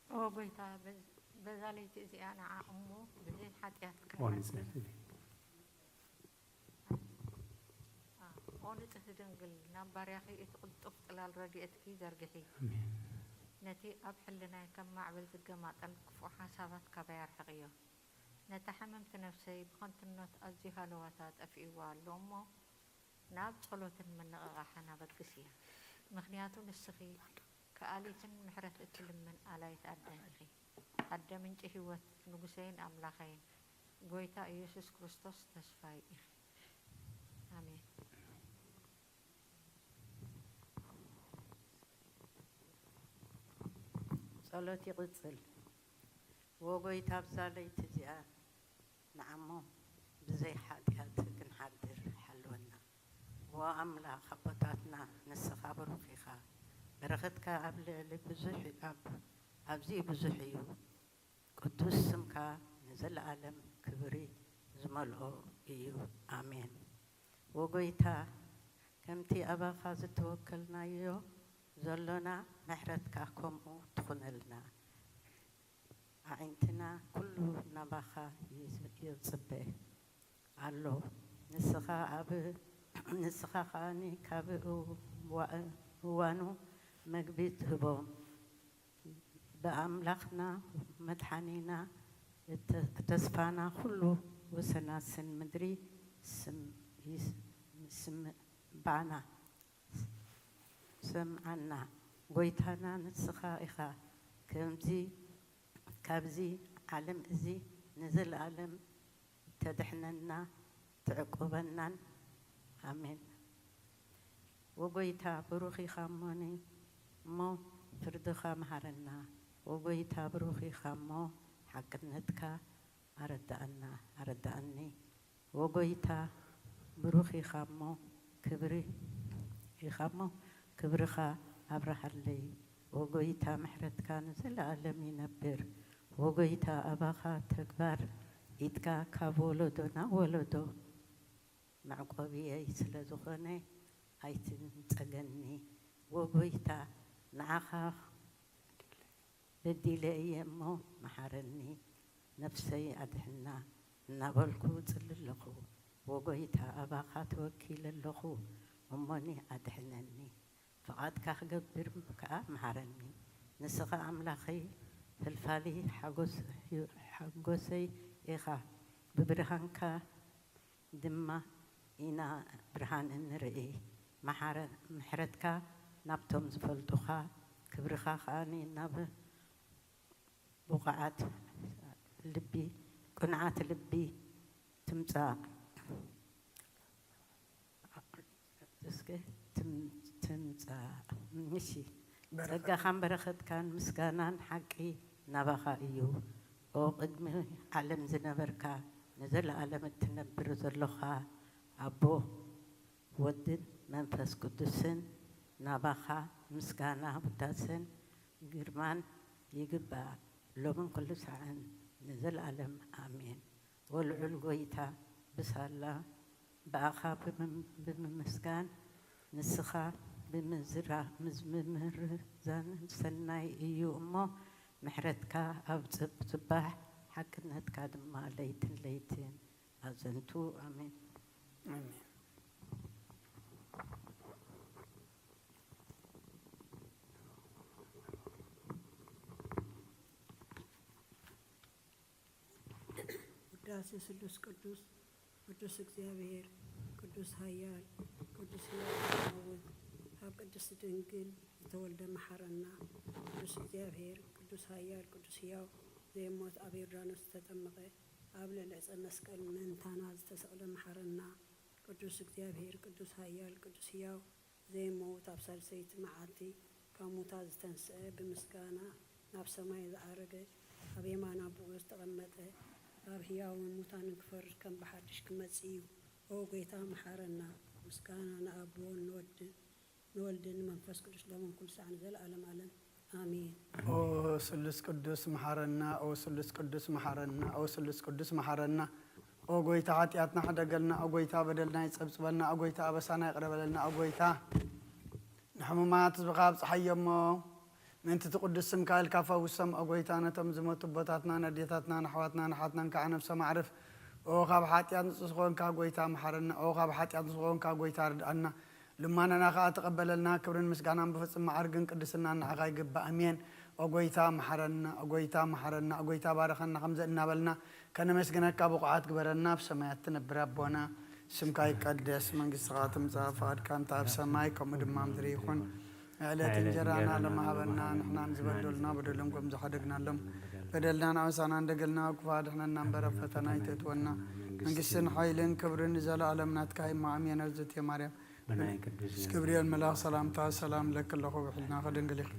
ኦ ጎይታ፣ በዝ-፣ በዛ ለይቲ እዚኣ ንዓ እሞ ብዘይ ሓጢኣት ኦን ክሓድር። ኦ ንጽህቲ ድንግል፣ ናብ ባርያኺ እቲ ቅልጡፍ ጽላል ረድኤትኪ ዘርግሒ። ኣሜን። ነቲ ኣብ ሕልናይ ከም ማዕበል ዝገማጠል ክፉእ ሓሳባት ካባይ ኣርሕቕዮ። ነታ ሕምምቲ ነፍሰይ ብኸንቱነት ኣዝዩ ሃለዋታ ጠፊእዋ ኣሎ እሞ፣ ናብ ጸሎትን ምንቕቓሕን ኣበግስያ። ምኽንያቱ ንስኺ ከኣሊትን ምሕረት እትልምን ኣላይት ኣደ ኢኺ። ኣደ ምንጪ ህይወት፣ ንጉሰይን ኣምላኸይን፣ ጎይታ ኢየሱስ ክርስቶስ ተስፋይ ኢኺ። ኣሜን። ጸሎት ይቕጽል። ወጎይታ፣ ኣብዛ ለይቲ እዚኣ ንዓሞ ብዘይ ሓጢኣት ክንሓድር ሓልወና። ዎ ኣምላኽ ኣቦታትና፣ ንስኻ ብሩኽ ኢኻ። በረኸትካ ኣብ ልዕሊ ብዙሕ፣ ኣብ፣ ኣብዚ ብዙሕ እዩ። ቅዱስ ስምካ ንዘለኣለም ክብሪ ዝመልኦ እዩ። ኣሜን። ወጎይታ፣ ከምቲ ኣባኻ ዝተወከልናዮ ዘሎና፣ ምሕረትካ ከምኡ ትኹነልና። ኣዒንትና ኩሉ ናባኻ ይጽበ ኣሎ። ንስኻ ኣብ፣ ንስኻ ከኣኒ ካብ እዋ-፣ እዋኑ መግቢ ትህቦም። ብኣምላኽና መድሓኒና እተ-፣ ተስፋና ኩሉ ወሰናስን ምድሪ ስም-፣ ይስ-፣ ስምባና። ሰምዓና። ጎይታና ንስኻ ኢኻ። ከምዚ፣ ካብዚ ዓለም እዚ ንዘለኣለም ተድሕነና፣ ትዕቁበናን። ኣሜን። ወጎይታ ብሩኽ ኢኻ እሞኒ፣ እሞ ፍርድኻ መሃረና። ወጎይታ ብሩኽ ኢኻ እሞ ሓቅነትካ ኣረዳኣና፣ ኣረዳኣኒ። ወጎይታ ብሩኽ ኢኻ እሞ ክብሪ ኢኻ እሞ ክብርኻ ኣብርሃለይ። ወጎይታ ምሕረትካ ንዘለኣለም ይነብር። ወጎይታ ኣባኻ ተግባር ኢድካ ካብ ወለዶ ናብ ወለዶ መዕቆብየይ ስለ ዝኾነ ኣይትንጸገኒ። ወጎይታ ንዓኻ በዲለ እየ እሞ መሓረኒ፣ ነፍሰይ ኣድሕና እናበልኩ እጽሊ ኣለኹ። ወጎይታ ኣባኻ ተወኪለ ኣለኹ፣ እሞኒ ኣድሕነኒ። ፍቓድካ ክገብር ከኣ መሃረኒ። ንስኻ ኣምላኸይ፣ ፈልፋሊ ሓጎስ-፣ ሓጎሰይ ኢኻ። ብብርሃንካ ድማ ኢና ብርሃን እንርኢ። መሓረ-፣ ምሕረትካ ናብቶም ዝፈልጡኻ፣ ክብርኻ ከኣ ናብ ብቑዓት ልቢ፣ ቅኑዓት ልቢ ትምጻእ። እስከ ትም-፣ ትምጻእ። እሺ። በረኸት። ጸጋኻን በረኸትካን ምስጋናን ሓቂ ናባኻ እዩ። ኦ ቅድሚ ዓለም ዝነበርካ፣ ንዘለኣለም እትነብር ዘሎኻ ኣቦ፣ ወድን መንፈስ ቅዱስን፣ ናባኻ ምስጋና፣ ውዳሰን ግርማን ይግባእ፣ ሎምን ኩሉ ሳዕን ንዘለኣለም ኣሜን። ወልዑል ጎይታ፣ ብሳላ ብኣኻ ብምም-፣ ብምምስጋን፣ ንስኻ ብምዝራ-፣ ምዝ-፣ ምምርዛን ሰናይ እዩ እሞ፣ ምሕረትካ ኣብ ጽብ-፣ ጽባሕ፣ ሓቅነትካ ድማ ለይትን ለይትን ኣዘንቱ። ኣሜን። ኣሜን። ውዳሴ ስሉስ ቅዱስ፣ ቅዱስ እግዚኣብሔር፣ ቅዱስ ኃያል፣ ቅዱስ ሕያው፣ ኣብ ቅድስት ድንግል ዝተወልደ መሓረና። ቅዱስ እግዚኣብሔር፣ ቅዱስ ኃያል፣ ቅዱስ ሕያው፣ ዘየሞት፣ ኣብ ዮርዳኖስ ዝተጠመቐ፣ ኣብ ልዕሊ ዕፀ መስቀል ምእንታና ዝተሰቕለ መሓረና። ቅዱስ እግዚኣብሔር፣ ቅዱስ ኃያል፣ ቅዱስ ሕያው፣ ዘይመውት፣ ኣብ ሳልሰይቲ መዓልቲ ካብ ሙታት ዝተንስአ፣ ብምስጋና ናብ ሰማይ ዝዓረገ፣ ኣብ የማን ኣቦኡ ዝተቐመጠ፣ ኣብ ሕያውን ሙታንን ክፈርድ ከም ብሓድሽ ክመጽእ እዩ። ኦ ጐይታ፣ መሓረና። ምስጋና ንኣቦን ንወድን ንወልድን ንመንፈስ ቅዱስ ሎምን ኩሉ ሳዕ ንዘለዓለም ዓለም። ኣሜን። ኦ ስሉስ ቅዱስ መሓረና፣ ኦ ስሉስ ቅዱስ መሓረና፣ ኦ ስሉስ ቅዱስ መሓረና። ኦ ጎይታ ሓጢኣትና ሕደገልና፣ ኦ ጎይታ በደልና ይጸብጽበልና፣ ኦ ጎይታ ኣበሳና ይቕረ በለልና፣ ኦ ጎይታ ንሕሙማት ህዝብኻ ኣብጽሓዮ እሞ ምእንቲ እቲ ቅዱስ ስምካ ኢልካ ፈውሶም። ኦ ጎይታ ነቶም ዝሞቱ ኣቦታትና፣ ነዴታትና፣ ንኣሕዋትና፣ ንሓትናን ከዓ ነብሶም ኣዕርፍ። ኦ ካብ ሓጢኣት ንጹህ ዝኾንካ ጎይታ መሓረና፣ ኦ ካብ ሓጢኣት ንጹህ ዝኾንካ ጎይታ ርድኣና። ልማናና ከኣ ተቐበለልና። ክብርን ምስጋናን ብፍጹም መዓርግን ቅድስናን ንዓኻ ይግባእ። ኣሜን። ኦ ጎይታ መሓረና፣ ኦ ጎይታ መሓረና፣ ኦ ጎይታ ባርኸና፣ ከምዚ እናበልና ከነመስግነካ ብቑዓት ግበረና። ኣብ ሰማያት ትነብር ኣቦና፣ ስምካ ይቀደስ፣ መንግስትኻ ትምጻእ፣ ፍቓድካ እንተ ኣብ ሰማይ ከምኡ ድማ ምድሪ ይኹን። ዕለት እንጀራና ለመሃበና፣ ንሕናን ዝበደሉና በደሎም ከም ዝሓደግናሎም በደልና ንኣበሳና እንደገልና፣ ክፉእ ኣድሕነና እምበር ኣብ ፈተና ኣይተእትወና። መንግስትን ሓይልን ክብርን ንዘለኣለም ናትካ እዩ። ኣሜን። ኣዝእቲ ማርያም ብናይ ቅዱስ ገብርኤል መልኣኽ ሰላምታ ሰላም እለኪ ኣለኹ፣ ብሕልናኺ ድንግል ኢኺ፣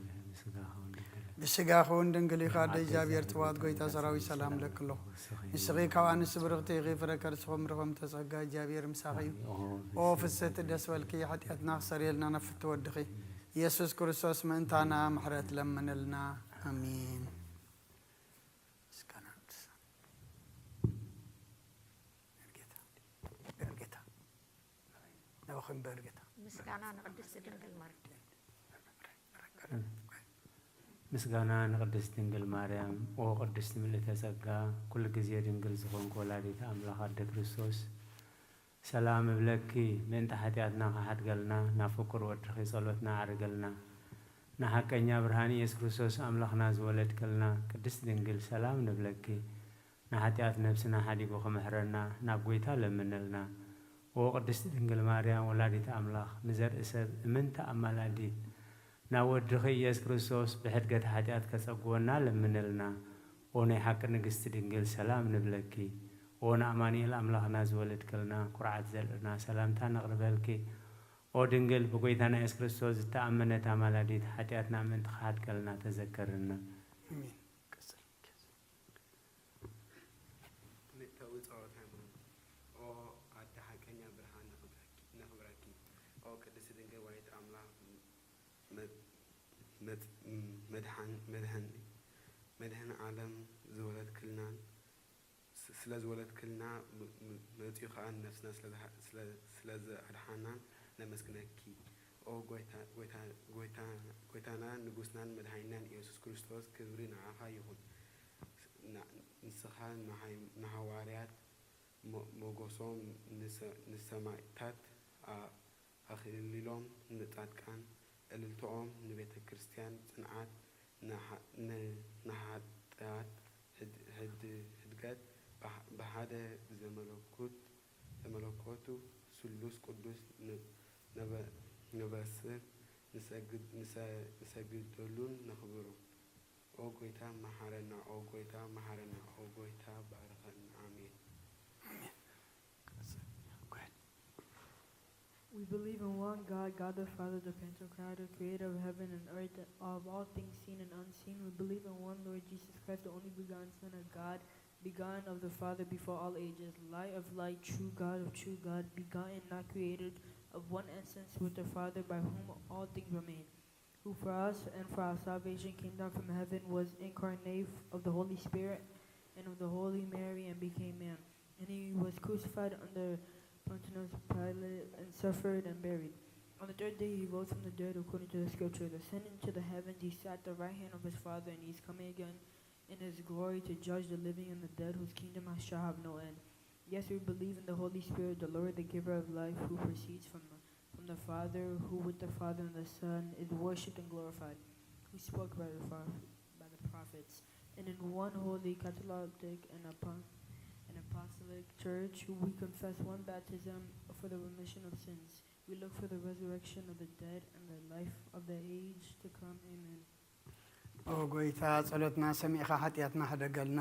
ብስጋኺ እውን ድንግል ኢኺ፣ ኣደ እግዚኣብሔር ጽባኦት ጎይታ ሰራዊት ሰላም እለኪ ኣለኹ። ንስኺ ካብ ኣንስቲ ብርኽቲ ኢኺ፣ ፍረ ከርስኺ እውን ብሩኽ እምተ ጸጋ እግዚኣብሔር ምሳኺ እዩ። ኦ ፍስሕቲ ደስ በልኪ፣ ሓጢኣትና ክሰርየልና ናብ ፍትው ወድኺ ኢየሱስ ክርስቶስ ምእንታና ምሕረት ለምንልና። ኣሜን። ምስጋና ንሳ። ጌታ፣ ጌታ። ናባኺ እምበር ጌታ። ምስጋና ንቅድስቲ ድንግል ማርያም። ምስጋና ንቅድስቲ ድንግል ማርያም። ኦ ቅድስቲ ምልእተ ጸጋ፣ ኩሉ ግዜ ድንግል ዝኾንኪ ወላዲተ ኣምላኽ ኣደ ክርስቶስ፣ ሰላም እብለኪ። ምእንቲ ሓጢኣትና ክሓድገልና፣ ናብ ፍቁር ወድኺ ጸሎትና ኣዕርገልና። ንሓቀኛ ብርሃን ኢየሱስ ክርስቶስ ኣምላኽና ዝወለድክልና ቅድስቲ ድንግል፣ ሰላም ንብለኪ። ንሓጢኣት ነብስና ሓዲጉ ክምሕረና ናብ ጐይታ ለምንልና። ኦ ቅድስቲ ድንግል ማርያም ወላዲተ ኣምላኽ፣ ንዘርኢ ሰብ እምንቲ ኣማላዲት፣ ናብ ወድኺ ኢየሱስ ክርስቶስ ብሕድገት ሓጢኣት ከጸግወና ለምንልና። ኦ ናይ ሓቂ ንግስቲ ድንግል፣ ሰላም ንብለኪ። ኦ ንኣማኑኤል ኣምላኽና ዝወለድክልና፣ ኩርዓት ዘርእና፣ ሰላምታ ነቕርበልኪ። ኦ ድንግል፣ ብጐይታና ኢየሱስ ክርስቶስ ዝተኣመነት ኣማላዲት፣ ሓጢኣትና ምእንቲ ክሓድገልና ተዘከርና። ኣሜን። ቀጽል። ክልተዊ ጸሎት ሃይማኖት። ኦ ኣደ ሓቀኛ ብርሃን ነኽብረኪ፣ ነኽብረኪ። ኦ ቅድስቲ ድንግል ወላዲት ኣምላኽ፣ መ-፣ መ-፣ መድሓን-፣ መድሓኒ፣ መድህን ዓለም ዝወለድክልናን ስ-፣ ስለ ዝወለድክልና ም-፣ ም-፣ መጺኡ ኸኣ ነፍስና ስለ ዝሓ-፣ ስለ፣ ስለ ዘድሓናን ነመስግነኪ። ኦ ጐይታ-፣ ጐይታ-፣ ጐይታ-፣ ጐይታናን ንጉስናን መድሓኒናን ኢየሱስ ክርስቶስ፣ ክብሪ ንዓኻ ይኹን። ን-፣ ንስኻ ንሃይ-፣ ንሃዋርያት ሞ-፣ ሞገሶም፣ ንሰ-፣ ንሰማእታት ኣ-፣ ኣኽሊሎም፣ ንጻድቃን ዕልልታኦም፣ ንቤተ ክርስቲያን ጽንዓት፣ ንሓ-፣ ን-፣ ንሓጥኣት ህድ-፣ ህድ-፣ ህድገት፣ ብሓ-፣ ብሓደ ብዘመለኩት፣ ዘመለኮቱ ስሉስ ቅዱስ ን-፣ ነበ-፣ ነበስር፣ ንሰግድ-፣ ንሰ-፣ ንሰግደሉን ነኽብሮ። ኦ ጐይታ መሓረና፣ ኦ ጐይታ መሓረና፣ ኦ ጐይታ ባርኸና። ኣሜን። We believe in one God, God the Father, the Pantocrator, creator of heaven and earth, of all things seen and unseen. We believe in one Lord Jesus Christ, the only begotten Son of God, begotten of the Father before all ages, light of light, true God of true God, begotten, not created, of one essence with the Father, by whom all things were made, who for us and for our salvation came down from heaven, was incarnate of the Holy Spirit and of the Holy Mary, and became man. And he was crucified under Pontius Pilate and suffered and buried. On the third day he rose from the dead according to the scriptures, ascended to the heavens, he sat at the right hand of his Father, and he is coming again in his glory to judge the living and the dead, whose kingdom shall have no end. Yes, we believe in the Holy Spirit, the Lord, the giver of life, who proceeds from the, from the Father, who with the Father and the Son is worshipped and glorified, who spoke by the, by the prophets. And in one holy Catholic and, and apostolic church, we confess one baptism for the remission of sins. We look for the resurrection of the dead and the life of the age to come. Amen. ኦ ጎይታ፣ ጸሎትና ሰሚዕኻ ሓጢኣትና ሕደገልና።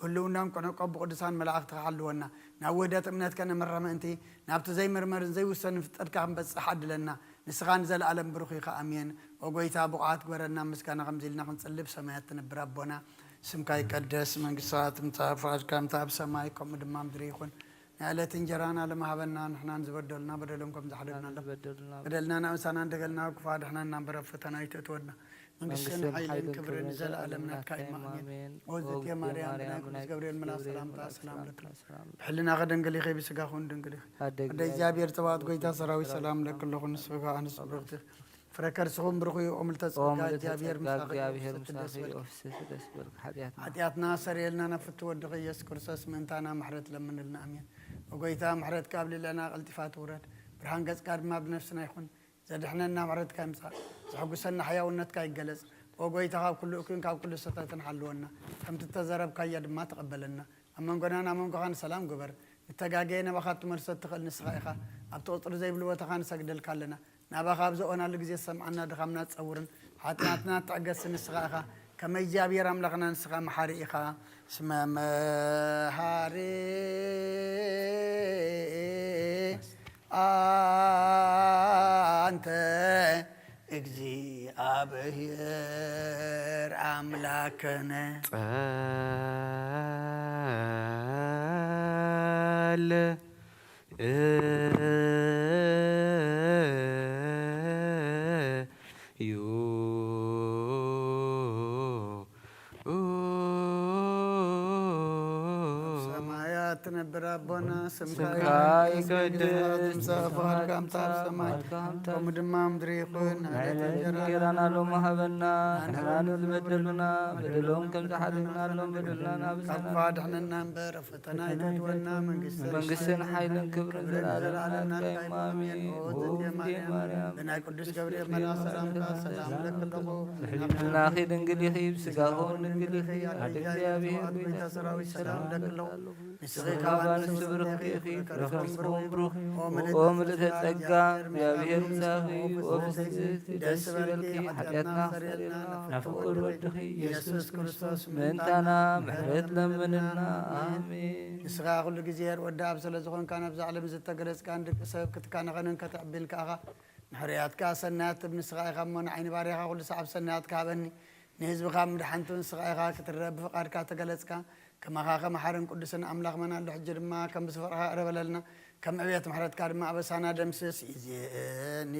ብህልውናን ቅኑዕ ቀቡ ቅዱሳን መላእኽትኻ ሓልወና። ናብ ውህደት እምነትከ ነምርሕ ምእንቲ፣ ናብቲ ዘይምርመርን ዘይውሰንን ፍልጠትካ ክንበጽሕ ዓድለና። ንስኻ ንዘለኣለም ብሩኽ ኢኻ። ኣሜን። ኦ ጎይታ፣ ብቑዓት ግበረና፣ ምስጋና ከምዚ ኢልና ክንጽሊ ብሰማያት ትነብር ኣቦና። ስምካ ይቀደስ፣ መንግስትኻ ትምጻእ፣ ፍቓድካ ከምቲ ኣብ ሰማይ ከምኡ ድማ ምድሪ ይኹን። ናይ ዕለት እንጀራና ሎሚ ሃበና፣ ንሕናን ዝበደሉና በደሎም ከም ዝሓደግናሎም፣ ዝበደሉና በደልና ንኣምሳና፣ እንደገልና ኣብ ክፉእ ኣድሕነና እምበር፣ ኣብ ፈተና ኣይተእትወና። መንግስትን መንግስትን ሓይልን ሓይልን ክብርን ክብርን ንዘለኣለም ናትካ እዩ። ኣሜን። ኣሜን። ኦ እግዝእትየ ማርያም፣ ብናይ ቅዱስ ገብርኤል መልኣኽ ሰላምታ ሰላም ለኪ። ብሕልናኺ ድንግል ኢኺ፣ ብስጋኺ እውን ድንግል ኢኺ። ኣደ ኣደ እግዚኣብሔር ጸባኦት፣ ጎይታ ሰራዊት፣ ሰላም ለኪ ኣለኹ። ንስኺ ከኣ ኣንስቲ ብሩኽቲ ኢኺ። ፍረ ከርስኺ እውን ብሩኽ እዩ። ኦ ምልዕተ ጸጋ፣ ኦ ምልዕተ እግዚኣብሔር ጸጋ፣ ምሳኺ እዩ። እግዚኣብሔር ፍስሕቲ ደስ ምሳኺ እዩ። ይበልኪ። ኦ ፍስሕቲ ደስ ይበልኪ። ሓጢኣትና። ሓጢኣትና ኣሰርየልና፣ ናብ ፍትወ ወድኺ ኢየሱስ ክርስቶስ ምእንታና ምሕረት ለምንልና። ኣሜን። ኦ ጎይታ፣ ምሕረትካ ኣብ ልዕሌና ቀልጢፋ ትውረድ። ብርሃን ገጽካ ድማ ኣብ ነፍስና ይኹን። ዘድሕነና ምሕረትካ ይምጻእ። ዘሐጉሰና ሕያውነትካ ይገለጽ። ኦ ጎይታ፣ ካብ ኩሉ እኩይን ካብ ኩሉ ስሕተትን ሓልወና። ከምቲ እተዘረብካያ ድማ ተቐበለና። ኣብ መንጎናን ኣብ መንጎኻን ሰላም ግበር። ንተጋገየ ናባኻ ክትመልሶ እትኽእል ንስኻ ኢኻ። ኣብቲ ቁጽሪ ዘይብሉ ቦታኻ ንሰግደልካ ኣለና። ናባኻ ኣብ ዝእወናሉ ግዜ ዝሰምዓና ድኻምና ትጸውርን ሓጢኣትና ትዕገስን ንስኻ ኢኻ። ከመ እግዚኣብሔር ኣምላኽና ንስኻ መሓሪ ኢኻ። እስመ መሃሪ ኣንተ እግዚኣብሔር ኣምላክነ። ጸል እዩ። ኣብ ሰማያት ትነብር ኣቦና፣ ስምካ ስምካ ይቀደስ፣ ይቀደስ፣ ትምጻእ ፍቓድካ፣ ትምጻእ ፍቓድካ፣ ኣብ ሰማይ ፍቓድካ፣ ከምኡ ድማ ምድሪ ይኹን። ናይ ዕለት ዕለት እንጀራና እንጀራና ሎሚ ሃበና፣ ንሕና ንዝበደሉና በደሎም ከም ዝሓደግናሎም በደልና ናብ ካብ ክፉእ ኣድሕነና እምበር፣ ፈተና ኣይተእትወና። መንግስትን መንግስትን ሓይልን ክብርን ክብርን ዘለኣለም ዘለኣለም ናትካ ናትካ እዩ። እዩ። ኣሜን። ኣሜን። ኦ ኦ እግዝእትየ እግዝእትየ ማርያም፣ ማርያም፣ ብናይ ቅዱስ ገብርኤል መልኣኽ ሰላምታ ሰላም እብለኪ ኣለኹ። ብሕልናኺ ድንግል ኢኺ፣ ብስጋኺ እውን ድንግል ኢኺ። ኣደ እግዚኣብሔር፣ ኣደ እግዚኣብሔር፣ ኣደ ጎይታ ሰራዊት ሰላም እብለኪ ኣለኹ። ንስኺ ካብ ኣንስቲ ብርኽቲ ኢኺ፣ ፍረ ከርስኺ እውን ብሩኽ እዩ። ኦ ምልዕተ ጸጋ፣ እግዚኣብሔር ምሳኺ እዩ። ኦ ፍስሕቲ ደስ ይበልኪ፣ ሓጢኣትና ኣስተሰርየልና፣ ናብ ፍቁር ወድኺ ኢየሱስ ክርስቶስ ምእንታና ምሕረት ለምንልና። ኣሜን። ንስኻ ኩሉ ግዜ ወዲ ኣብ ስለ ዝኾንካ፣ ናብዛ ዓለም ዝተገለጽካን ደቂ ሰብ ክትካነኸንን ከተዕብን ከኣኻ፣ ንሕርያትካ ሰናያት ትብ ንስኻ ኢኻ እሞ፣ ንዓይኒ ባርያኻ ኩሉ ሰዓብ ሰናያትካ ሃበኒ። ንህዝብኻ ምድሓንቱ ንስኻ ኢኻ ክትረብ ብፍቓድካ ተገለጽካ። ከማኻ ከመ ሓርን ቅዱስን ኣምላኽ መን ኣሎ? ሕጂ ድማ ከም ብዝፍቕርኻ ይቕረ በለልና። ከም ዕብየት ምሕረትካ ድማ ኣበሳና ደምስስ። ይእዜኒ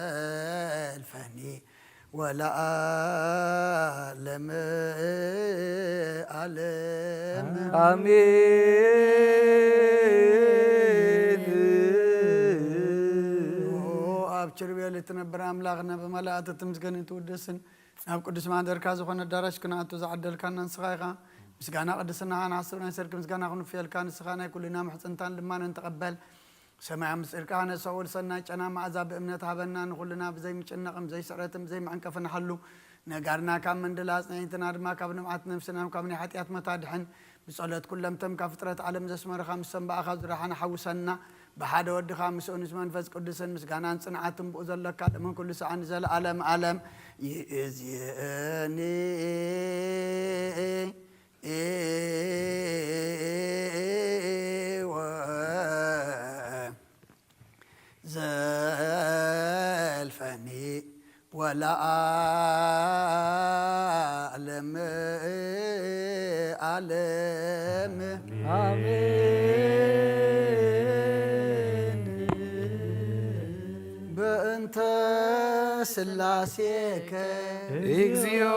ወዘልፈኒ ወለዓለመ ዓለም። ኣሜን። ኦ ኣብ ኪሩቤል እትነብር ኣምላኽና፣ ብመላእክት እትምስገንን ትውደስን፣ ናብ ቅዱስ ማሕደርካ ዝኾነ ኣዳራሽ ክንኣቱ ዝዓደልካና ንስኻ ኢኻ። ምስጋና ቅድስናኻ ንሓስብ፣ ናይ ሰርክ ምስጋና ክንፍየልካ፣ ንስኻ ናይ ኩልና ምሕጽንታን ልማነን ተቐበል። ሰማይ ምስጢርካ ነሰ ወልሰናይ ጨና መኣዛ ብእምነት ሃበና። ንኹልና ብዘይምጭነቕን ብዘይስዕረትን ብዘይመዕንቀፍን ሓሉ። ነጋርና ካብ መንደላ ኣጽንዒትና ድማ ካብ ንብዓት ነፍስና ካብ ናይ ሓጢኣት መታድሕን። ብጸሎት ኩለምተም ካብ ፍጥረት ዓለም ዘስመረኻ ምስ ሰንባኣኻ ዝረሓና ሓውሰና። ብሓደ ወድኻ ምስኡ ምስ መንፈስ ቅዱስን ምስጋናን ጽንዓትን ብኡ ዘለካ ለምን ኩሉ ሰዓን ዘለዓለም ዓለም። ይእዝየኒ ዘልፈኒ ወለዓለመ ዓለም። ኣሜን። በእንተ ስላሴከ እግዚኦ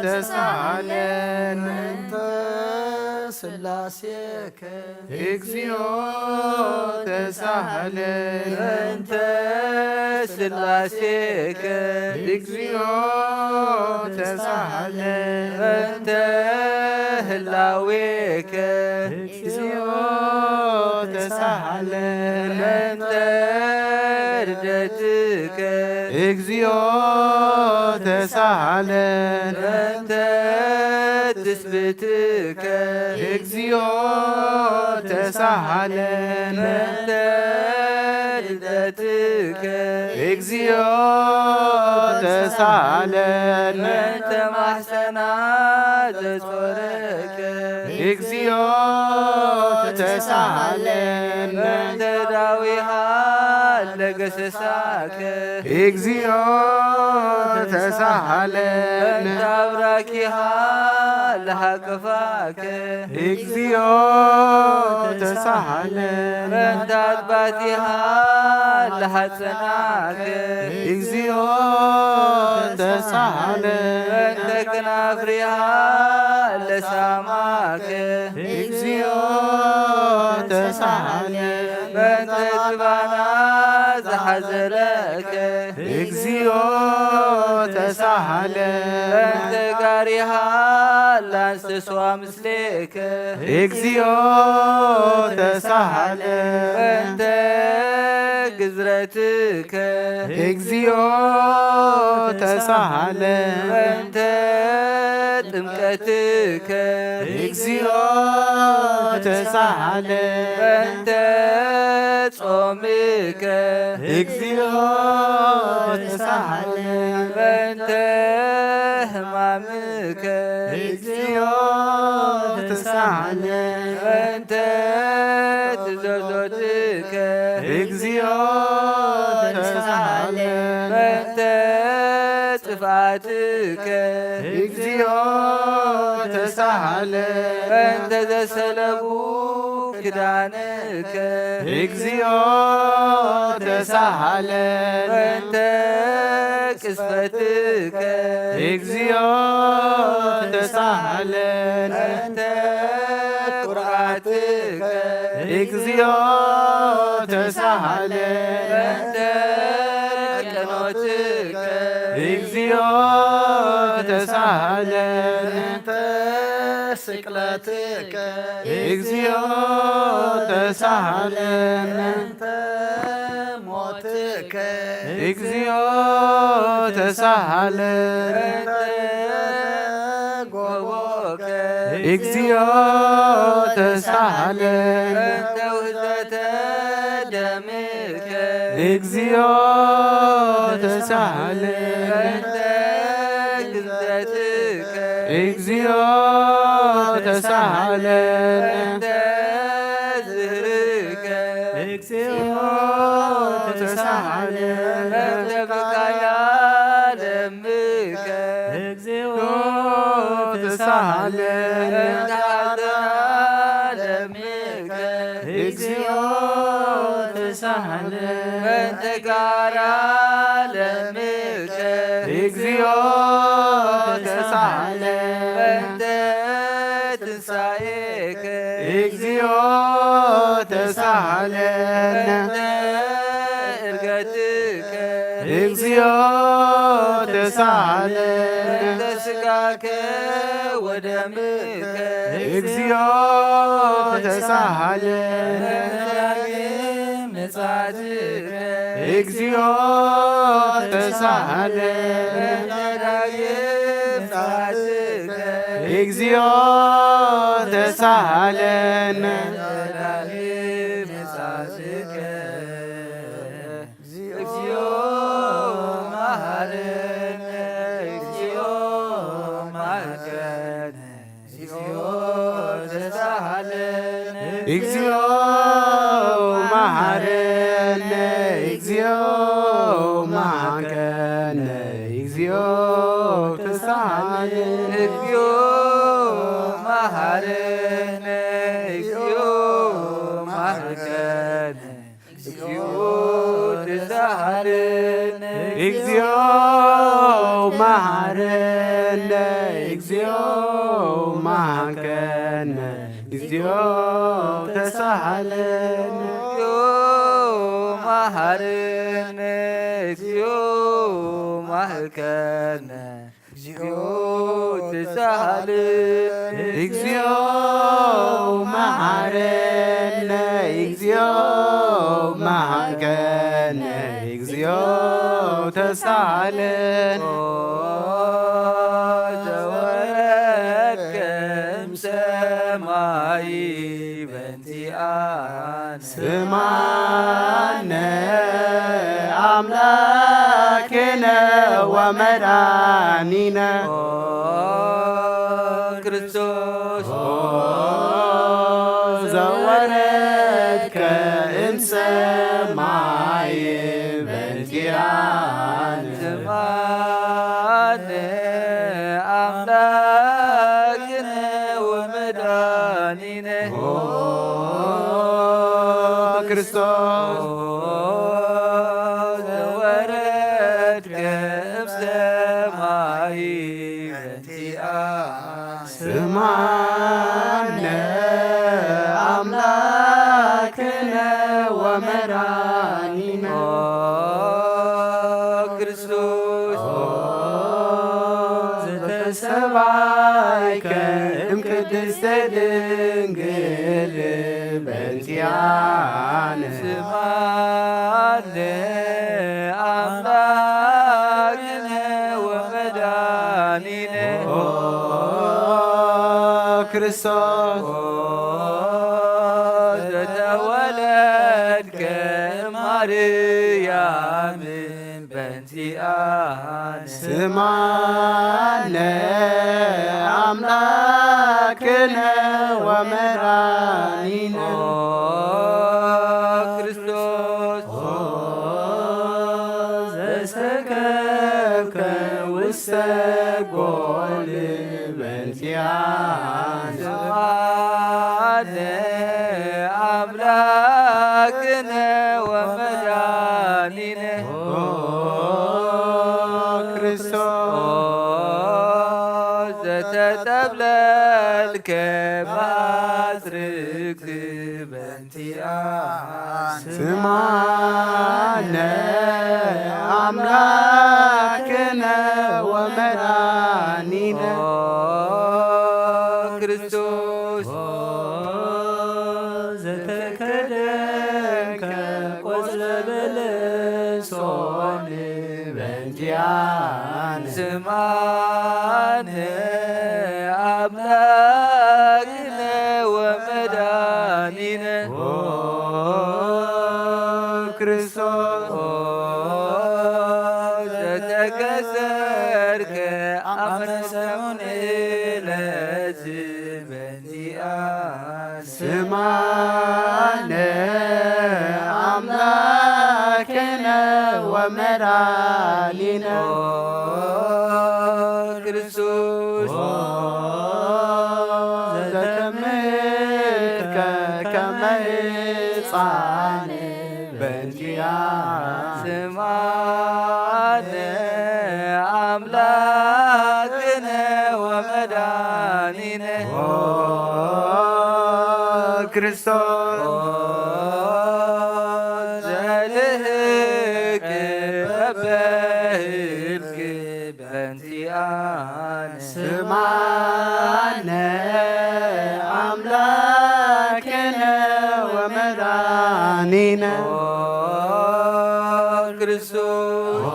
ተሳሃለን። በእንተ ስላሴከ እግዚኦ ተሳሃለን። በእንተ ስላሴከ እግዚኦ ተሳሃለን። በእንተ ህላዌከ እግዚኦ ተሳሃለን። በእንተ ርደትከ እግዚኦ ተሳሃለን። በእንተ ትስብእትከ እግዚኦ ተሳሃለን። በእንተ ልደትከ እግዚኦ ተሳሃለነ። በእንተ ማሕፀና ዘጾረከ እግዚኦ ተሳሃለነ። በእንተ ዳዊሃ ለገሰሳከ እግዚኦ ተሳሃለነ። በእንተ አብራኪሃ ለሃቀፋከ እግዚኦ ተሳሃለነ። በእንተ አጥባቲሃ ለሃጸናከ እግዚኦ ተሳሃለነ። በእንተ ከናፍሪሃ ለሳማከ እግዚኦ ተሳሃለነ። በእንተ ዝባና ዝሓዘለከ እግዚኦ ተሳሃለነ። በእንተ ጋሪሃ ላንስሷ ምስሌከ እግዚኦ ተሳሃለነ። በእንተ ግዝረትከ እግዚኦ ተሳሃለነ። በእንተ ጥምቀትከ እግዚኦ ተሳሃለነ። በእንተ ጾምከ እግዚኦ ተሳሃለነ። በእንተ ሕማምከ እግዚኦ ተሳሃለነ። በእንተ ትእዛዞትከ እግዚኦ ተሳሃለነ። በእንተ ጥፍኣትከ እግዚኦ ተሳሃለነ። በእንተ ዘሰለቡ ክዳንከ እግዚኦ ተሳሃለነ። በእንተ ቅስፈትከ እግዚኦ ተሳሃለነ። በእንተ ቁርኣትከ እግዚኦ ተሳሃለነ። በእንተ ቀኖትከ እግዚኦ ተሳሃለነ። በእንተ ስቅለትከ እግዚኦ ተሳሃለነ። በእንተ ሞትከ እግዚኦ ተሳሃለነ። በእንተ ጎቦከ እግዚኦ ተሳሃለነ። በእንተ ውህዘተ ደምከ እግዚኦ ተሳሃለነ። በእንተ ግዝረትከ እግዚኦ ተሳሃለነ። በእንተ ዝህርከ እግዚኦ ተሳሃለነ። በእንተ ብካያ ለምከ እግዚኦ ተሳሃለነ። በእንተ ሐዘና ለምከ እግዚኦ ተሳሃለነ። በእንተ ጋራ ለምከ እግዚኦ ተሳሃለነ። በእንተ ትንሳኤከ እግዚኦ ተሳሃለነ። በእንተ እርገትከ እግዚኦ ተሳሃለነ። በእንተ ስጋከ ወደምከ እግዚኦ ተሳሃለነ። በእንተ ዳግም ምጽአትከ እግዚኦ ተሳሃለነ። በእንተ ዳግም ምጽአትከ እግዚኦ ተሳሃለነ። በእንተ ዳግም ምጽአትከ እግዚኦ መሐረነ። እግዚኦ መሐረነ። እግዚኦ ተሳሃለነ። እግዚኦ መሐረነ። እግዚኦ መሐረነ። እግዚኦ ተሳሃለነ። እግዚኦ መሐረነ። እግዚኦ መሐረነ። እግዚኦ ተሳሃለነ። እግዚኦ መሐረነ። እግዚኦ መሐረነ። እግዚኦ ተሳሃለነ። እግዚኦ መሐረነ። እግዚኦ መሐረነ። እግዚኦ ተሳሃለነ። እግዚኦ መሐረነ። እግዚኦ መሐረነ። እግዚኦ ተሳሃለነ። ኦ ዘወረድከ እምሰማይ በእንቲኣነ ስምዓነ። ኣምላክነ ወመድኃኒነ ኦ ክርስቶስ ኦ ዘወረድከ እምሰማይ በእንቲኣነ ስምዓነ ኣምላክነ ወመድኃኒነ ኦ ክርስቶስ ኦ ዘወረድከ እምሰማይ በእንቲኣነ ስምዓነ ኣምላክነ ወመድኃኒነ ኦ ክርስቶስ ኦ ዘተሰብኣይከ እምቅድስተ ድንግል በእንቲኣነ ስምዓነ ኣምላክነ ወመድኃኒነ ኦ ክርስቶስ ኦ ዘተወለድከ ማርያም በእንቲኣነ ስምዓነ ኣምላክነ ወመድኃኒነ ኦ ክርስቶስ ኦ ዘሰከብከ ውስተ ጎል በእንቲኣነ ስምዓነ ኣምላክነ ወመድኃኒነ ኦ ክርስቶስ ኦ ዘተጠብለልከ ባጽርክ በእንቲኣነ ስምዓነ ኣምላክነ ወመድኃኒነ ኦ ክርስቶስ ኦ ዘተከደንከ ቆጽለ በለሶን በእንቲኣነ ስምዓነ ኣምላክነ ወመድኃኒነ ኦ ክርስቶስ ኦ ዘተከሰርከ ኣመ ሰሙን ዕለት በእንቲኣነ ስምዓነ ኣምላክነ ወመድኃኒነ ኦ ክርስቶስ ኦ ዘተምህርከ ከመ ሕፃን በእንቲኣነ ስምዓነ ኣምላክነ ወመድኃኒነ ኦ ክርስቶስ ኦ ዘልህክ በበህልክ በእንቲኣነ ስምዓነ ኣምላክነ ወመድኃኒነ ኦ ክርስቶስ ኦ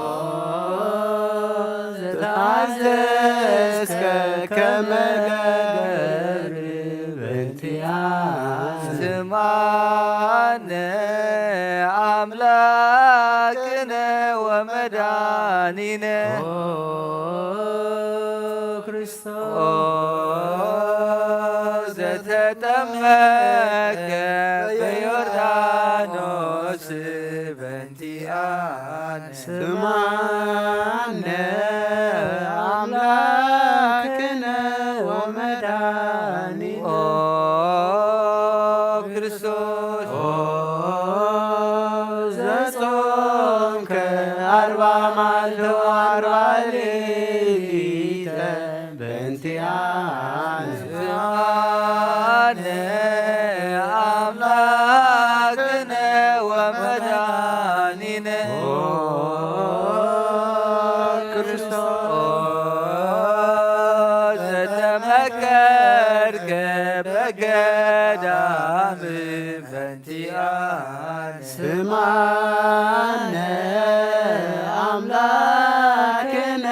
ዘተኣዘዝከ ከመ ገር በእንቲኣነ ስምዓነ ኣምላክነ ወመድኃኒነ ኦ ክርስቶስ ኦ ዘተጠመከ በዮርዳኖስ በእንቲኣነ ስምዓነ ኣምላክነ ወመድኃኒነ ኦ ክርስቶስ ኦ ዘጾምከ ኣርባ መዓልቲ ወኣርባ ሌሊተ በእንቲኣነ ስምዓነ ኣምላክነ ወመድኃኒነ ኦ ክርስቶስ ኦ ዘተመከርከ በገዳም በእንቲኣነ ስምዓነ ኣምላክነ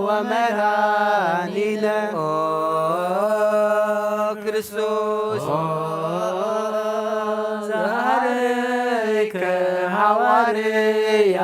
ወመድኃኒነ ኦ ክርስቶስ ኦ ዘሃረይከ ሃዋርያ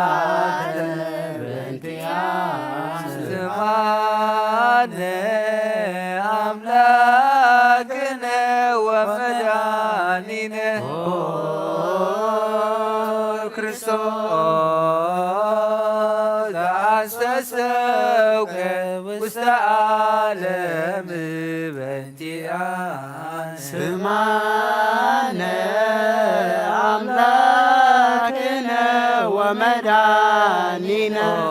በንቲኣነ። ስማነ ኣምላክነ ወመድኃኒነ። ኦ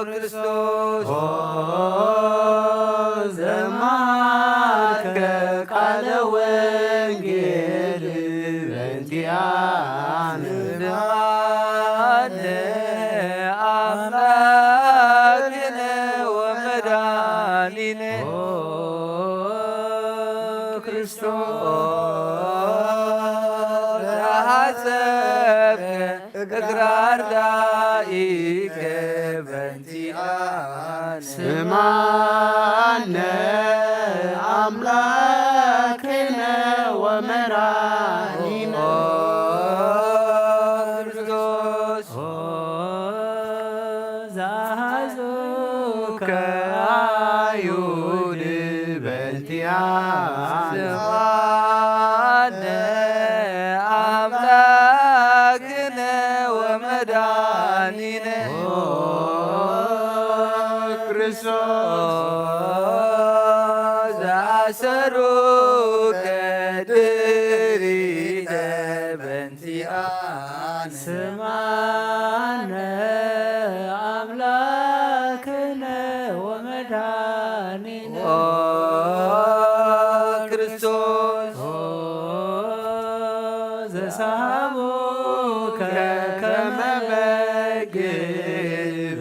ክርስቶስ። ኦ ዘማከ ቃለ ወንጌል በንቲኣነ። ስማነ ኣምላክነ ወመድኃኒነ። ኦ ክርስቶስ። ዘሐሰብከ እግረ ኣርዳኢከ በንቲኣነ። ስማነ ኣምላክነ ወመድኃኒነ። ኦ ክርስቶስ። ኦ ዘሐዙከ ኣይሁድ በንቲኣነ። ስማነ ኣምላክነ ወመድኃኒነ። ኦ ክርስቶስ። ኦ ዘኣሰሩከ ድሪተ በንቲኣነ። ስማነ ኣምላክነ ወመድኃኒነ። ኦ ክርስቶስ። ኦ ዘሳቦከ ከመ በግ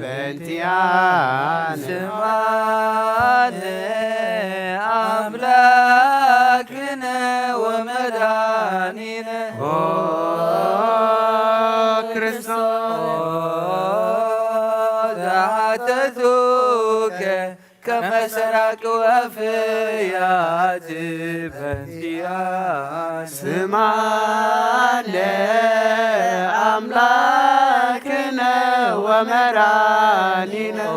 በንቲኣነ። ስማነ ኣምላክነ ወመድኃኒነ። ኦ ክርስቶስ። ኦ ዘሓተቱከ ከመ ሰራቂ ወፍያት በንቲኣነ። ስማነ ኣምላክነ ወመድኃኒነ። ኦ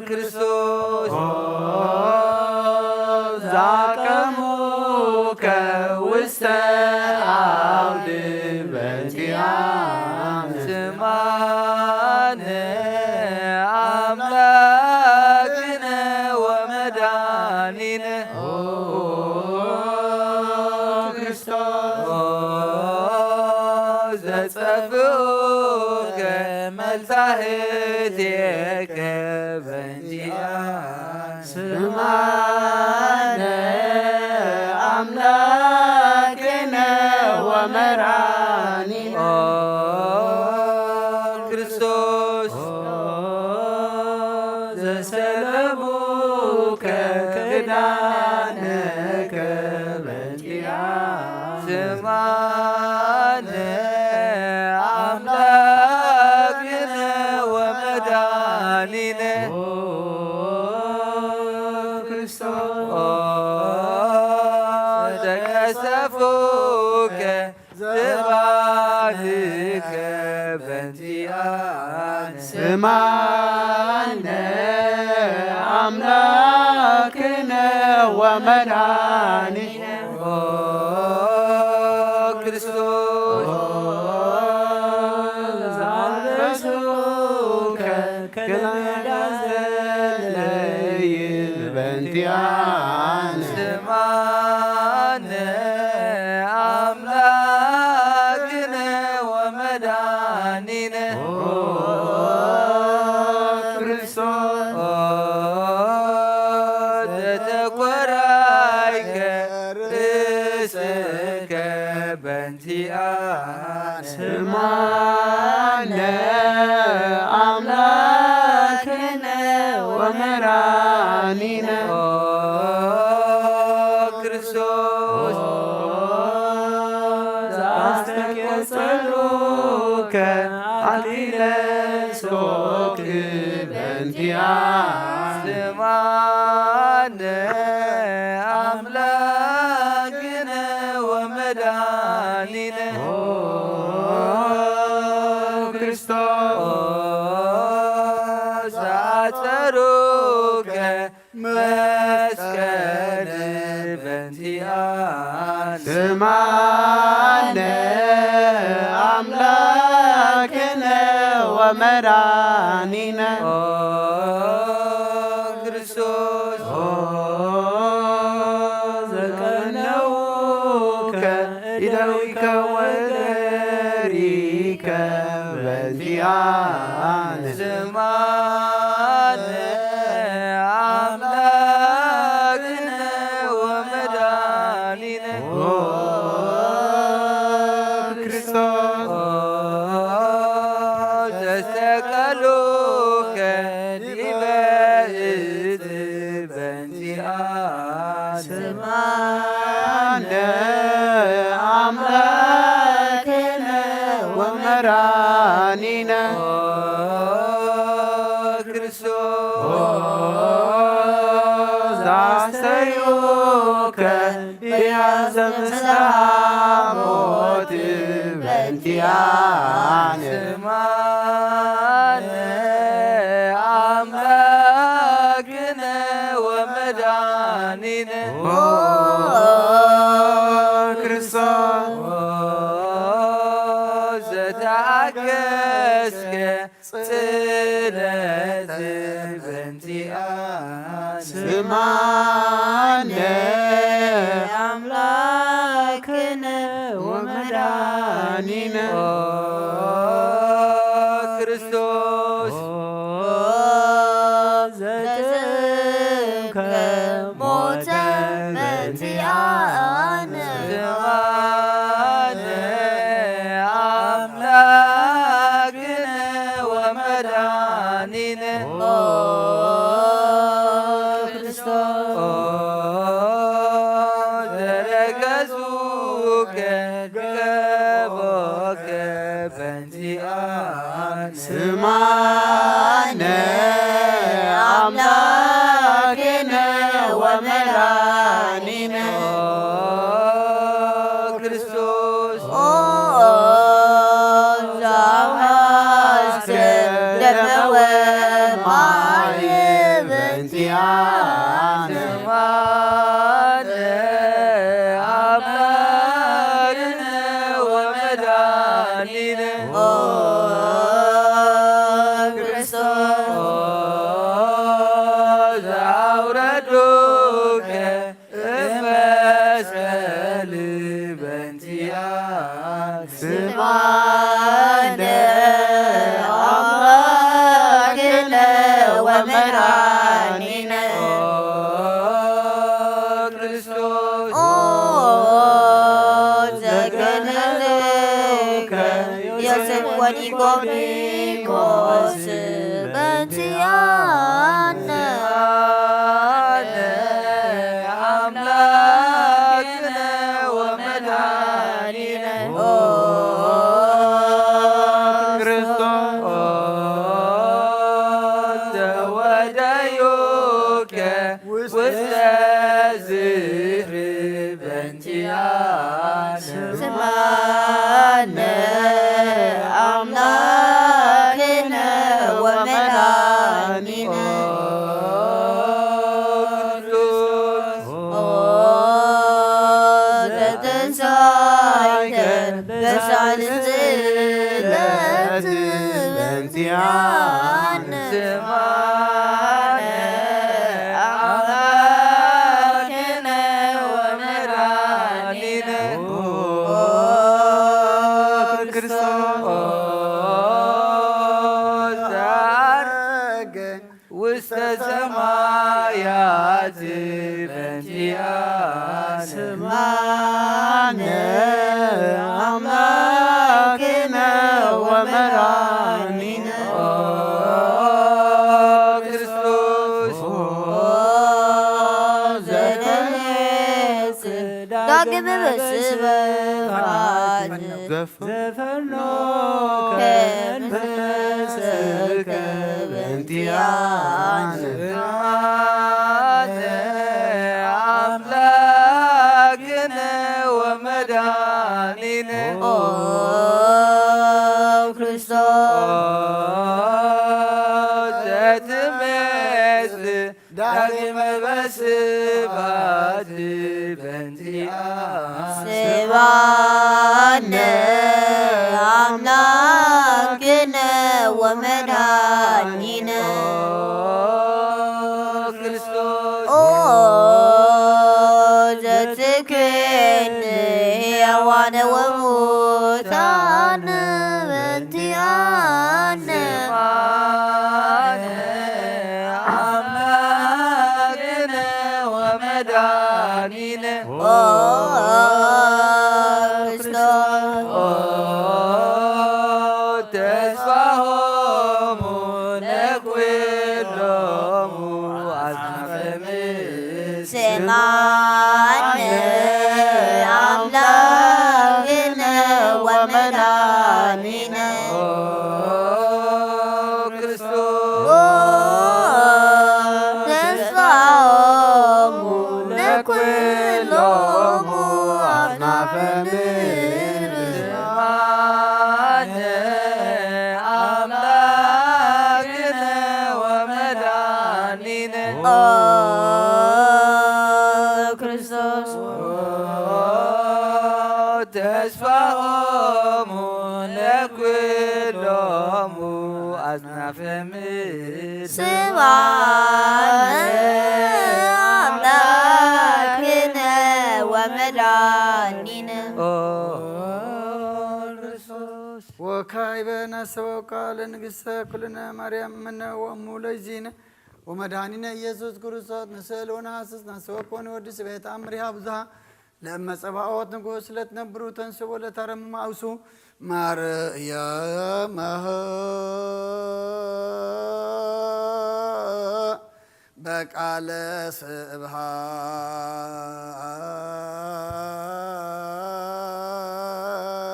ክርስቶስ። ኦ ዛቀሙከ ውስተ አውድ በንቲኣነ። ስማነ አምላክነ ወመድኃኒነ። ኦ ክርስቶስ። ኦ ዘጸፍኡከ መልታህቴከ በንቲኣነ። ስማነ አምላክነ ወመድኃኒነ። ኦ ክርስቶስ። ኦ ዘሰለሙከ ክዳነከ በንቲኣነ። ስማነ አምላክነ ወመድኃኒነ። ኦ ክርስቶስ። ኦ ተቀሰፉከ ዝባንከ በንቲኣነ። ስማነ አምላክነ ወመድኃኒነ። ኦ ክርስቶስ። ኦ ዘአልበሱከ ክዳነ ዘለይ በንቲኣነ። ስማነ አምላክነ ወመድኃኒነ። ኦ ክርስቶስ። ኦ ዘተኮራይከ ርእስከ በንቲኣነ። ስማነ አምላክነ ወመድኃኒነ። ኦ ክርስቶስ። ኦ ዘአስተቄጸሉከ አክሊለ ሶክ በንቲኣነ። ስማነ አምላክነ ወመድኃኒነ። ኦ ክርስቶስ። ኦ ዘአጸሩከ መስቀል በንቲኣነ። ስማነ አምላክነ ወመድኃኒነ። ኦ ክርስቶስ። ኦ ዘቀነውከ እደዊከ ወገሪከ በእንቲኣነ። ስማነ ኣምላክነ ወመድኃኒነ። ኦ ክርስቶስ። ኦ ዘሰቀሉከ ዲበ እጽ በእንቲኣነ። ስማነ ኣምላክነ ወመድኃኒነ። ኦ ክርስቶስ። ኦ ዘስተዩከ ኢያዘ ምስለ ሐሞት በእንቲኣነ። ስማነ ኣምላክነ ወመድኃኒነ። ኦ ክርስቶስ። ኦ ዘተኣገስከ ጽለት በእንቲኣነ። ስማነ ኣምላክነ ወመድኃኒነ። ኦ ክርስቶስ። ኦ ዘተሰቀልከ ሞተ በእንቲኣነ። ስማነ ኣምላክነ ወመድኃኒነ። ኦ ክርስቶስ። ኦ ዘረገጹከ ገቦከ በእንቲኣነ። ስማነ ኣምላክነ ወመድኃኒነ። ኦ ክርስቶስ። ኦ ዘአውሐዝከ ደመ ወማየ በእንቲኣነ። ስማነ ኣምላክነ ወመድኃኒነ። ኦ ክርስቶስ። ኦ ዘአውረዱከ እመስቀል በእንቲኣነ። ስማነ ኣምላክነ ወመድኃኒነ። ኦ ክርስቶስ። ኦ ዘገነዘከ ዮሴፍ ወኒቆዲሞስ በእንቲኣነ። ኣምላክነ ወመድኃኒነ። ኦ ክርስቶስ። ኦ ዘወደዩከ ውስተ ዝክር በእንቲኣነ። ስማነ ኣምላክነ ወመድኃኒነ። ኦ ዘተንሳይከ በሳልስቲ ዕለት በእንቲኣነ። ስማነ ኣምላክነ ወመድኃኒነ። ኦ ክርስቶስ። ኦ ዘዐረገ ውስተ ሰማያት በእንቲኣነ። ስማነ ኣምላክነ ወመድኃኒነ። ኦ ክርስቶስ። ኦ ዘተንስ ዳግም በስብሐት ዘፈኖ ከንፈስከ በእንቲኣነ። ስማነ ኣምላክነ ወመድኃኒነ። ኦ ክርስቶስ። ኦ ዘትመጽእ ዳግመ በስብሐት በእንቲኣነ። ስብሐነ አምላክነ ወመድኃኒነ። ኦ ኦ ዘትኬን ሕያዋን ወሙታን በእንቲኣነ። ኣምላክነ ወመድኃኒነ ኦ ክርስቶስ። ኦ ተስፋሆሙ ለኩሎሙ አጽናፈ ምድር። ስምዓነ አምላክነ ወመድኃኒነ ኦ ክርስቶስ። ኦ ተስፋሆሙ ለኩሎሙ አጽናፈ ምድር። ስምዓነ አምላክነ ወመድኃኒነ ኦ ክርስቶስ። ተስፋሆሙ ለኩሎሙ አጽናፈ ምድር። ስምዓነ አምላክነ ወመድኃኒነ ኦ ክርስቶስ። ወካዕበ ነሰበካ ለንግሥተ ኩልነ ማርያም እምነ ወእሙ ለእግዚእነ ወመድኃኒነ ኢየሱስ ክርስቶስ። ንስእል ወነሃስስ ነሰበኮ ንወድስ ቤት አምሪሃ ብዙሃ ለእመ ጸባኦት ንጉሥ ለትነብሩ ተንስቦ ለታረሙ ማእሱ ማርያም አህ በቃለ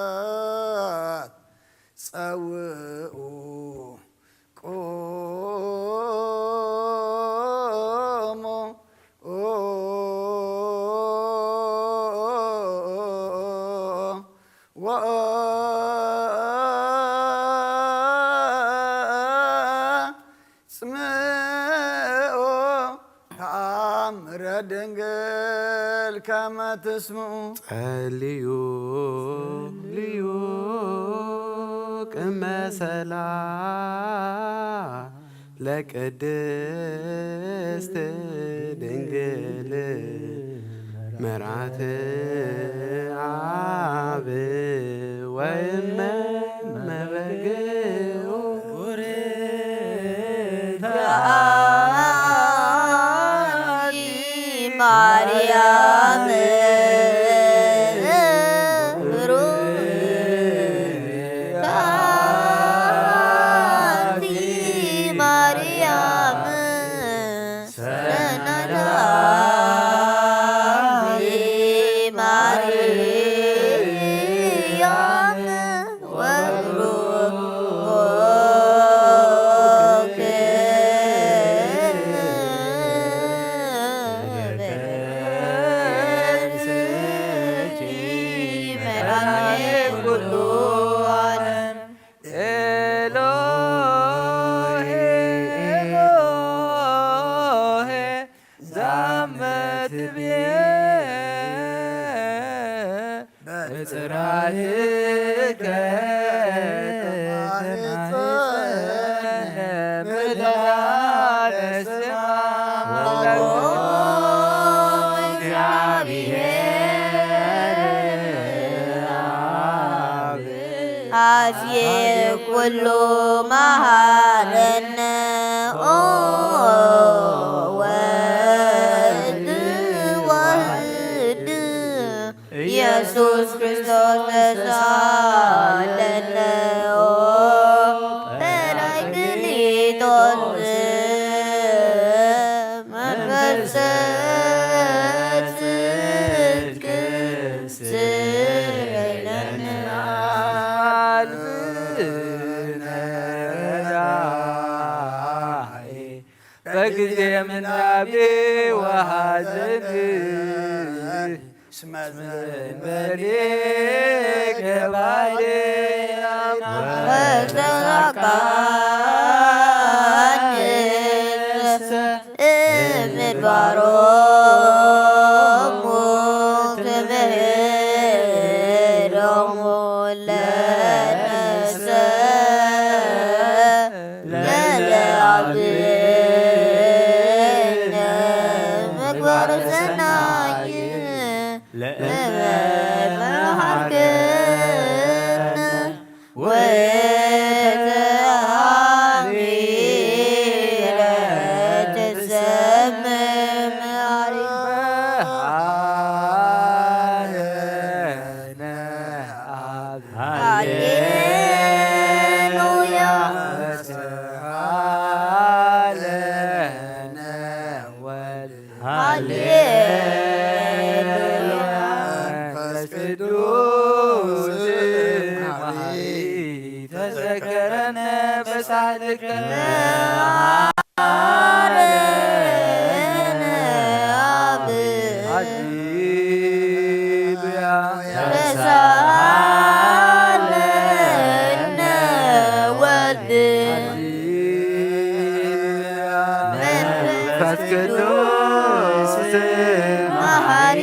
ስብሃት ጸውኡ ቁሙ ወአጽምዑ ተአምረ ድንግል ከመ ትስምዑ። ጸልዩ ልዩ ቅመ ሰላ ለቅድስት ድንግል መርዓት አብ ወእመ መበግኡ። አንቲ ማርያም ብሩክ አንቲ ማርያም ሰናዳ ማርያም ወብሩክ ኤሎሄ ኤሎሄ ዛመ ትቤ በጽራይከ ተማህፀነ ምላለ ስማ። አብ አዜ ኩሉ መሃረነ ኦ ወልድ ዋህድ ኢየሱስ ክርስቶስ ተሳለነ ኦ ጰራቅሊጦስ መንፈሰ ጽድቅ ስእለነ። በጊዜ ምናቤ ወሐዘን እስመ ዘእንበሌከ ባዴ ወተሳካን እምድባሮሙ ትምህሮሙ ለነሰ ለለአብነ ሰናይ ለእመ መሃርከነ ወተአሚረ ትሰምም አሪፈ። ሃሌሉያ። ሃሌሉያ። መንፈስ ቅዱስ መሐሪ ተዘከረነ በሳልከ። መሐረነ አብ። ሃሌሉያ። ተሳሃለነ ወልድ። መንፈስ ቅዱስ መሐሪ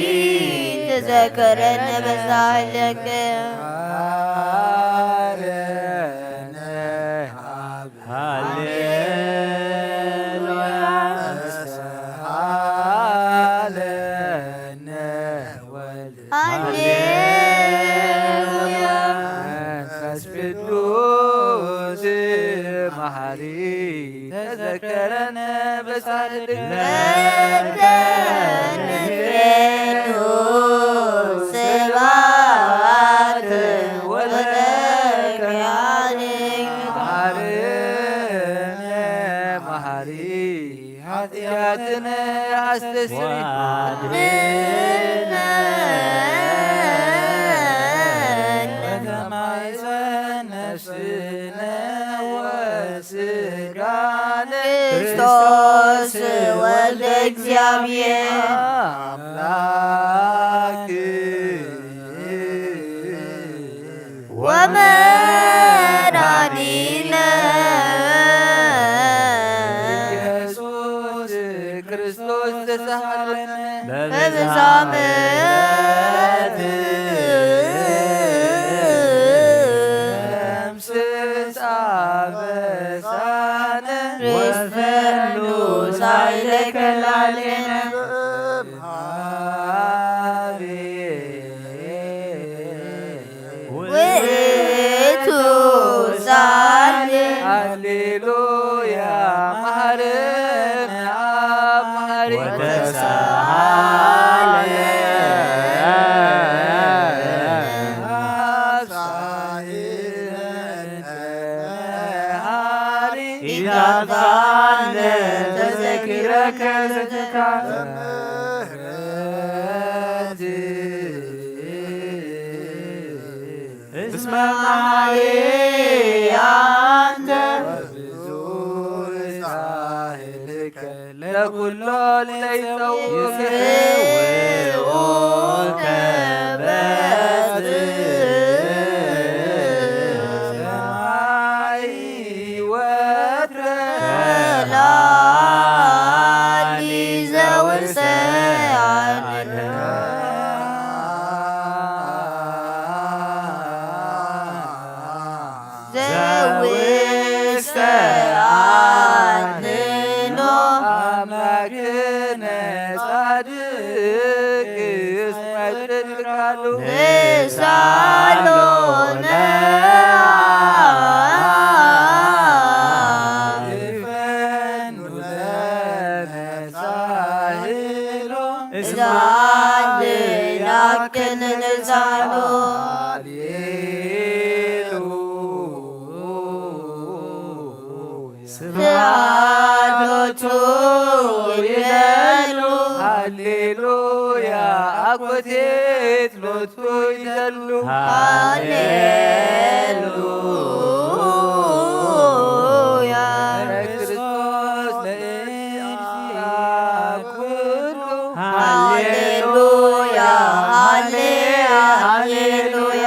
ተዘከረነ በሳልከ። ሃሌሉያ። ተሳሃለነ ወልድ። ሃሌሉያ። መንፈስ ቅዱስ መሐሪ ተዘከረነ በጻድቅ። ለከ ንፌኑ ስብሐት ወለከ ያድግ። መሐረነ መሐሪ ኃጢአትነ አስተስሪ። ወተማይፀን ነፍስነ ወስጋነ ክርስቶስ ወልደ እግዚአብሔር አምላክ ወመድኃኒነ ኢየሱስ ክርስቶስ ተሳሃለነ በብዝኃ ምሕረት ደምስስ አበሳነ ወፈኑ ሳይለከ ላዕሌነ። ውእቱ ሳል። ሃሌሉያ። መሐረነ አብ መሐሪ ወተሳሃለ አብ ሳይለ መሐሪ ኢታፋነ ተዘኪረከ ዘተካፈ እስመ መሐሪ አንተ ብዙ ሳህልከ ለኩሎ ለይጸውከ ይስውከ በስመ ሰማይ ወትረ ተላሊ ዘውሰ ዘውስተ አድኖ አምላክነ ጻድቅ እስመ ጽድቅ ቃሉ ንሳሎነ ይፈኑ ለነ ሳህሎ እዛ ሌላክን ንሳሎ። ስብሐት ሎቱ ይደሉ። ሃሌሉያ። አኮቴት ሎቱ ይደሉ። ሃሌሉያ። ለክርስቶስ ለእግዚአ ኩሉ። ሃሌሉያ። ሃሌ-፣ ሃሌሉያ።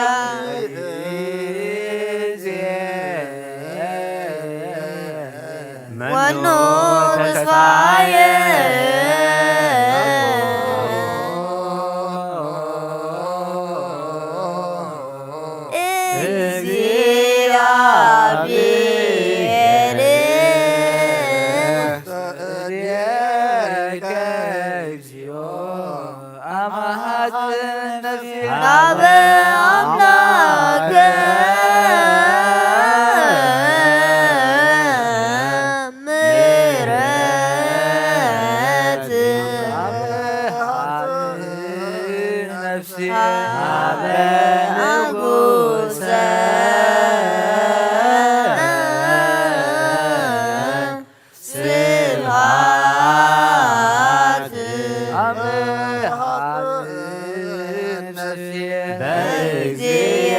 መኑ ተስፋየ እግዚአብሔር። ናብ ኣምላክ ምሕረት። ነፍሲ ሃበ ንጉሰ ስብሐት። ኣመ ሀጽን ነፍስየ በእግዚእየ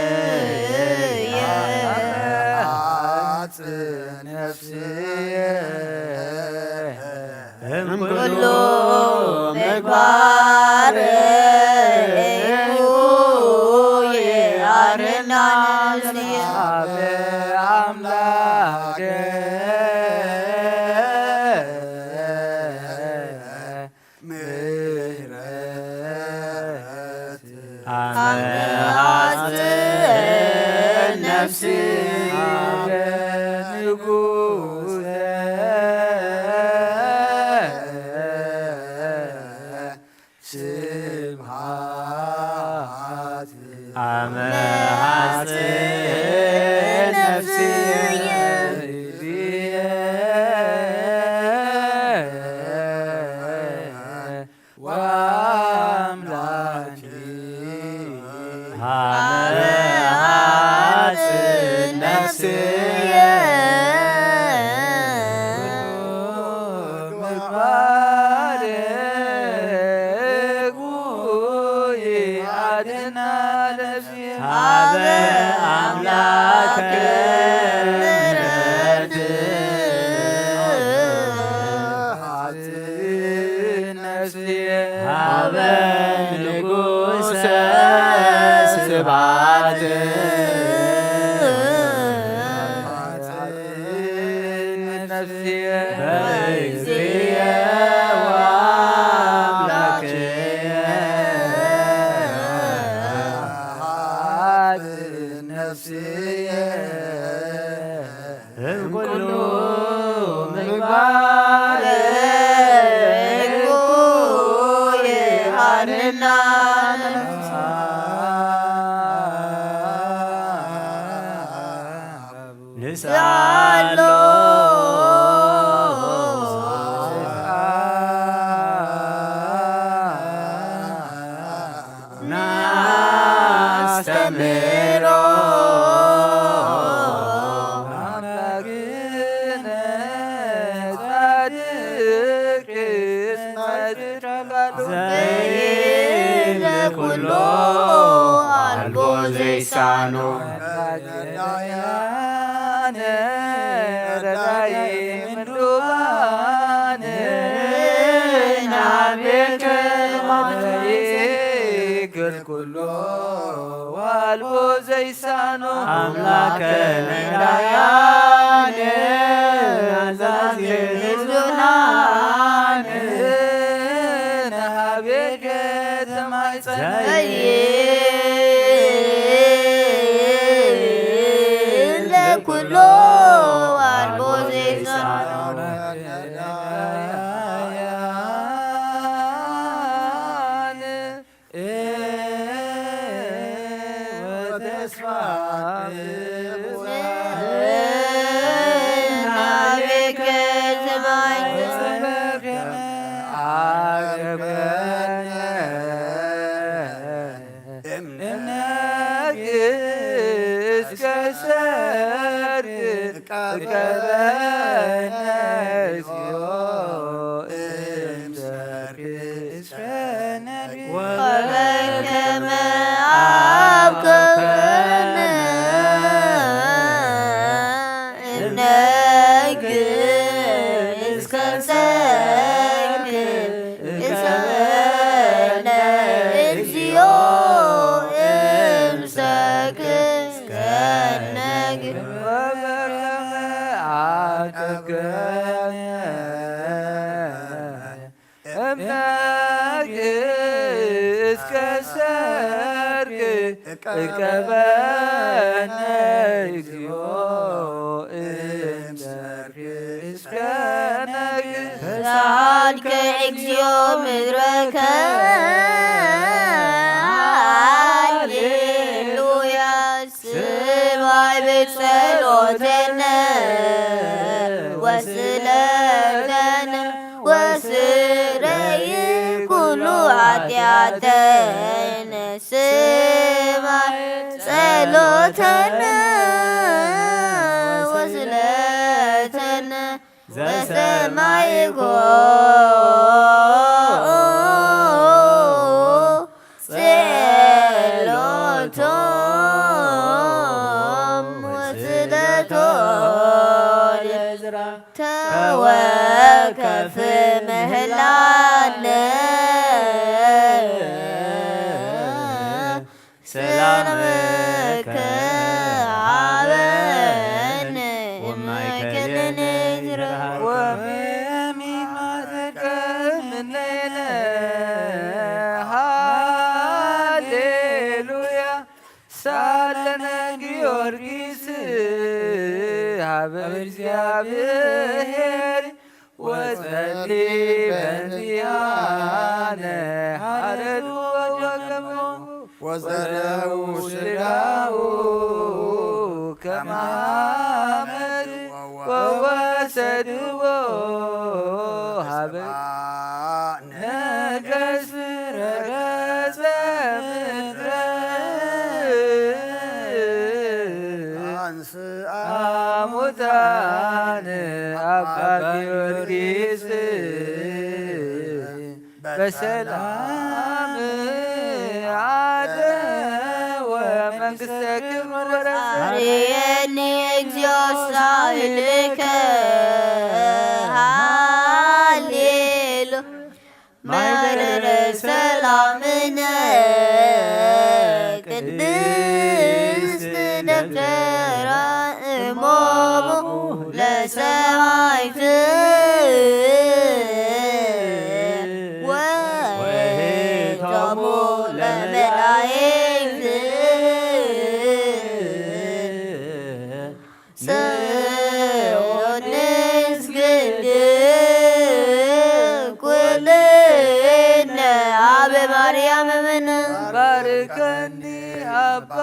ወአምላክየ። ሀጽን ነፍስየ እምኩሉ ምግባር እኩይ አድህና ነፍስየ። ሀበ አምላክ ምሕረት። አመ ሀጽን ነፍስየ ንጉሰ ስብሐት። አመ ሀጽን ነፍስየ እግዚእየ ወአምላኪ። አመ ሀጽን ነፍስየ ምግባር እኩይ አድህና ነፍስየ። ሀበ አምላክ ምሕረት። ሀበ ንጉሰ ስብሐት። በእግዚእየ ወአምላክየ። ነፍስየ እምኩሉ ምግባር እኩይ አድህና። ንስኣሎ ናስተምህሮ። አምላክነ ጻድቅ ዘይብለ ኩሎ አልቦ ዘይሳኖ። ረዳያነ ረዳይ ምንዱባን ናቤከ ማይግር ኩሎ ዋልቦ ዘይሳኖ። አምላከ ነዳያነ አዛዜ ብዙሃን ናቤከ ተማይጸን። ለኩሎ አልቦ ዘይሳኖ። ወተስፋ ናቤከ ሰማይ። አቅርበነ እምነግህ እስከ ሰርክ እቀበነ እግዚኦ እምሰርክ እስከ ነግህ። ወበከመ አብከነ እምነግህ እስከ ሰርክ እቀበነ እግዚኦ እምሰርክ እስከ ነግህ። ወበከመ አብከነ እምነግህ እስከ ሰርክ እቀበነ እግዚኦ እምሰርክ። ሰማይ ብጸሎተነ ወስለተነ ወስረይ ኩሉ ኃጢአተነ። ሰማይ ጸሎተነ ወስለተነ ዘሰማይኮ ጸሎቶም ወስለቶ ለዕዝራ ተወከፍ ምህላነ። ሰላምከ ሀበነ ወማእከልነ ይትረሃቅ። ወመሚማተከ ምነይነ ሃሌሉያ። ሳለነ ጊዮርጊስ ሀበ እግዚአብሔር ወጸሊ በእንቲአነ ሀረዱ ወገሞ ወጸለው ስጋው ከማመድ ወወሰድዎ ሀበ ነገስ ረገጸ ምድረ አንስአ ሙታን አባ ጊዮርጊስ በሰላም አደወ መንግስተ ክብር ወረሰ። አርየኒ እግዚኦ ሳህልከ ሃሌሉ ማይበረ ሰላምነ ቅድስት ደብተራ እሞሙ ለሰማይት ወሄቶሙ ለመላእክት። ጽዮንስ ግድ ኩልነ አብ ማርያም እምነ። ባርከኒ አባ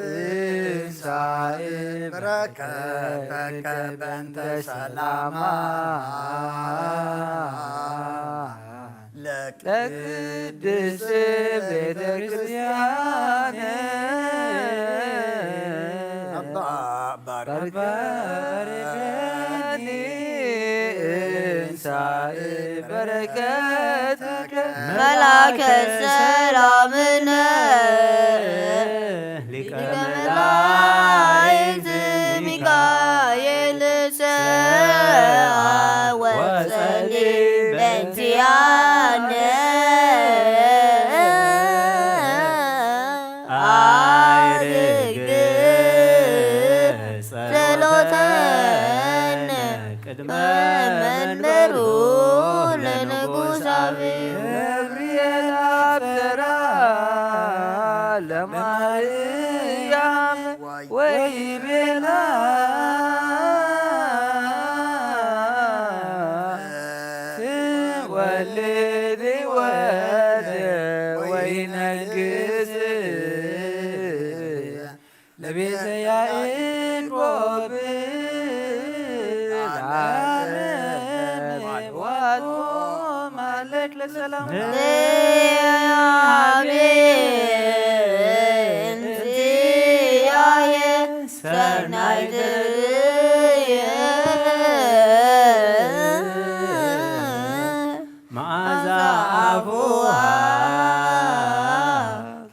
እንሳኤ በረከተከ በእንተ ሰላማ። ለቅድስት ቤተ ክርስቲያን አባ ባርከኒ እንሳኤ በረከትከ መላከ ሰላምነ ሊቀ መላእክት ሚካኤል ሰአ ወጸሊ በእንቲአነ። አርግ ጸሎተነ ቅድመ መንበሩ ለንጉሳዊ። ገብርኤል አብሰራ ለማርያም ወይቤላ ትወልድ ወልደ ወይነግስ ለቤተ ያዕቆብ ለዓለመ ዓለም። ወአጽብሖ ማለክ ለሰላም። አሜን። እንቲአየ ሰናይትየ መዓዛ አፉሃ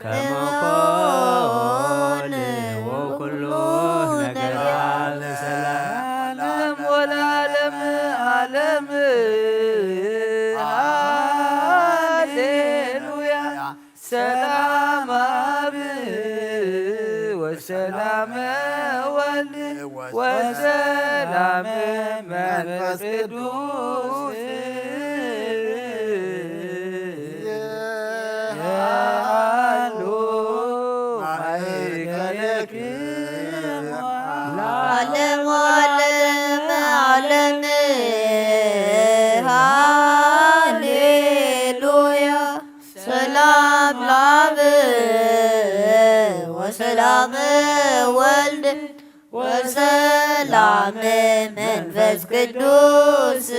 ከመ ኮነ ወኩሉ ነገራ ለሰላም። ዓለም ወለዓለመ ዓለም። ሃሌሉያ። ሰላም አብ ወሰላም ወልድ ወሰላም መንፈስ ቅዱስ ይሃሉ ማእከለክሙ ለዓለሙ ዓለም ዓለም። ሃሌሉያ። ሰላም ለአብ ወሰላም ወልድ ወሰላም መንፈስ ቅዱስ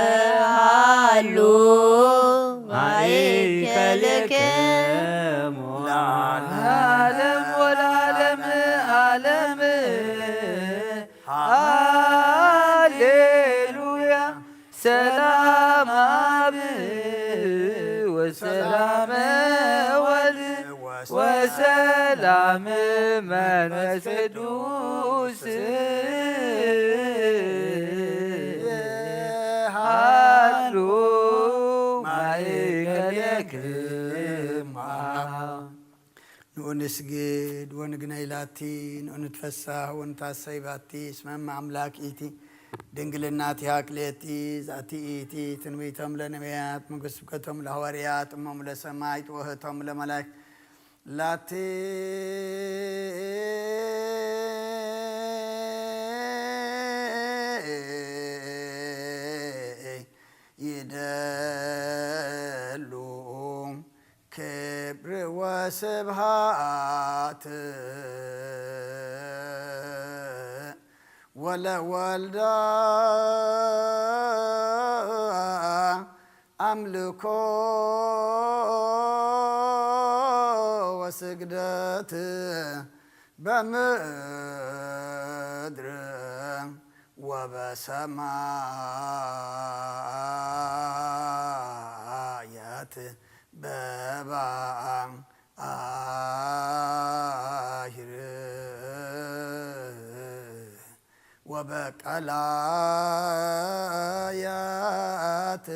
የሃሉ ማእከልክሙ ለዓለም ወለዓለም ዓለም። ሃሌሉያ። ሰላም አብ ወሰላም ወልድ ወሰላም መንፈስ ቅዱስ ሃሉ ማእከልክማ። ንኡንስግድ ወንግነይ ላቲ፣ ንኡንትፈሳህ ወንታሰይ ባቲ፣ እስመ እመ አምላክ ኢቲ፣ ድንግልና ቲሃ ክልኤቲ፣ ዛቲ ኢቲ ትንቢቶም ለነቢያት፣ ምጉ ስብከቶም ለሐዋርያት፣ እሞም ለሰማይ፣ ጥወህቶም ለመላእክት፣ ላቲ ይደሉ ክብር ወስብሃት ወለወልዳ አምልኮ ወስግደት በምድር ወበሰማያት በባህር ወበቀላያት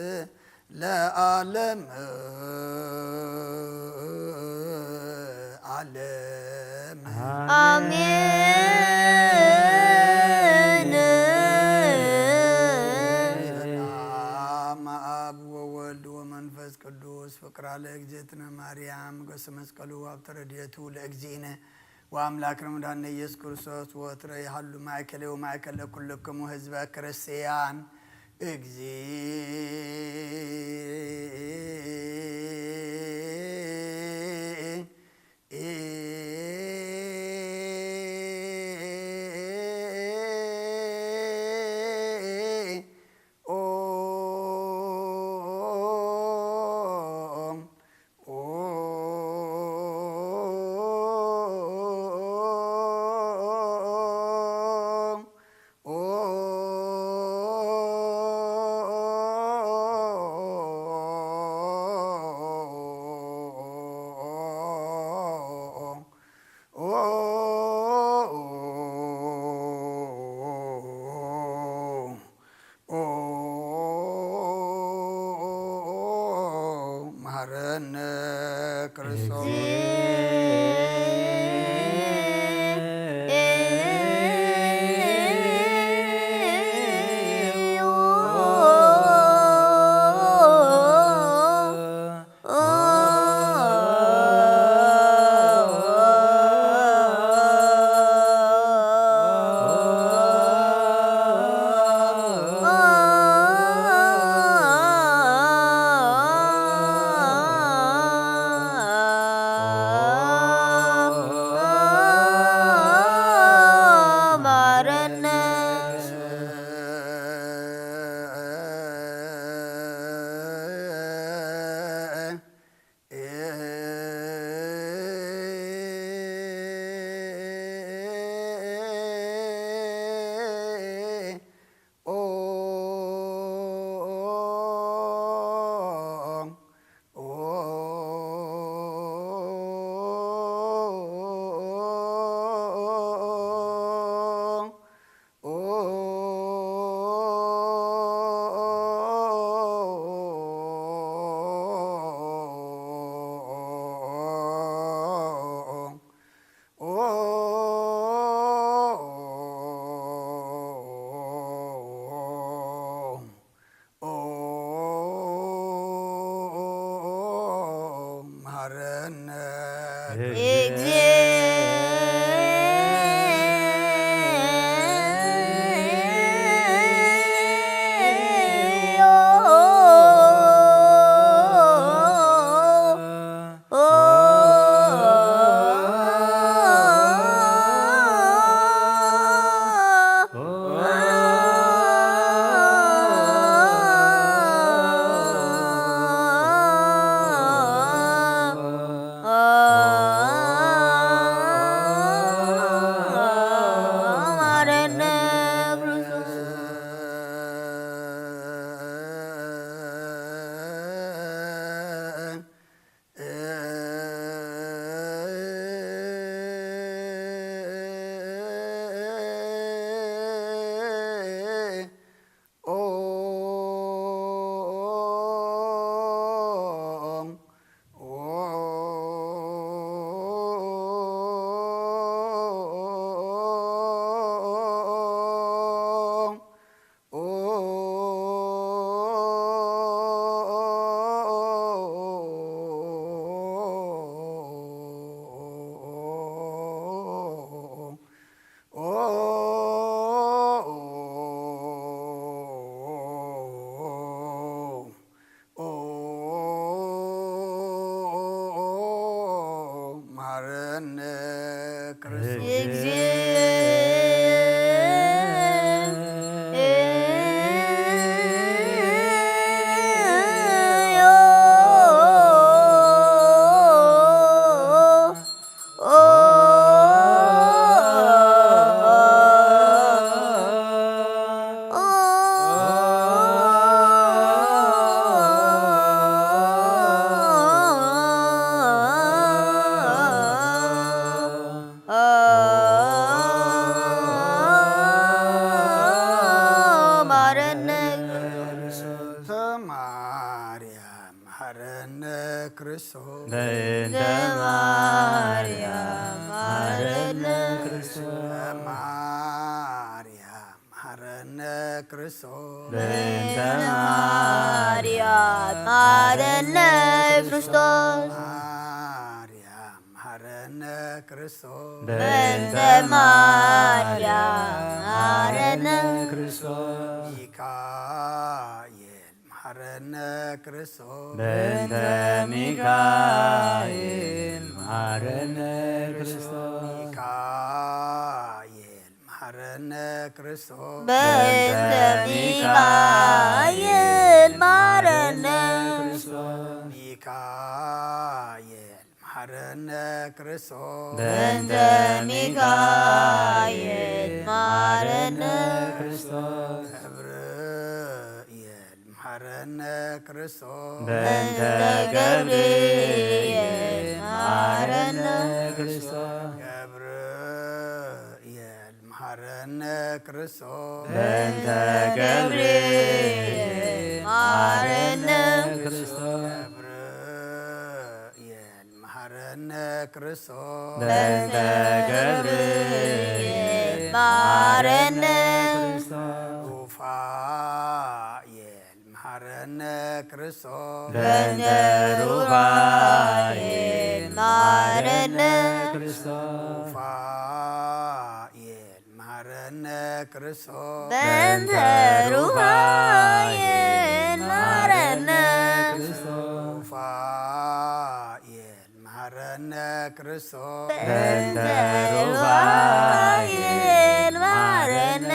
ለዓለም ዓለም። አሜን። ሰላም አብ ወወልድ ወመንፈስ ቅዱስ ፍቅራ ለእግዝእትነ ማርያም ገሰ መስቀሉ አብ ተረድኤቱ ለእግዚእነ ወአምላክ ረምዳነ ኢየሱስ ክርስቶስ ወትረ ይሃሉ ማእከለ ወማእከለ ኩልክሙ ህዝበ ክርስቲያን። እግዚእ መሐረነ ክርስቶስ። መሐረነ እግዚኦ። በእንተ ማርያም መሐረነ ክርስቶስ። ማርያም መሐረነ ክርስቶስ። በእንተ ማርያም መሐረነ ክርስቶስ። ማርያም መሐረነ ክርስቶስ። በእንተ ማርያም መሐረነ ክርስቶስ። ሚካኤል መሐረነ ክርስቶስ። በእንተ ሚካኤል መሐረነ ክርስቶስ። ሚካኤል መሐረነ ክርስቶስ። በእንተ ሚካኤል መሐረነ ክርስቶስ። ሚካኤል መሐረነ ክርስቶስ። በእንተ ሚካኤል መሐረነ ክርስቶስ። ገብርኤል መሐረነ ክርስቶስ። በእንተ ገብርኤል መሐረነ ክርስቶስ። ገብርኤል መሐረነ ክርስቶስ። በእንተ ገብርኤል መሐረነ ክርስቶስ። ገብርኤል መሐረነ ክርስቶስ። በእንተ ገብርኤል መሐረነ ክርስቶስ። ሩፋኤል መሐረነ ክርስቶስ። በእንተ ሩፋኤል መሐረነ ክርስቶስ። ሩፋኤል መሐረነ ክርስቶስ። በእንተ ሩፋኤል መሐረነ ክርስቶስ። ሩፋኤል መሐረነ ክርስቶስ። በእንተ ሩፋኤል መሐረነ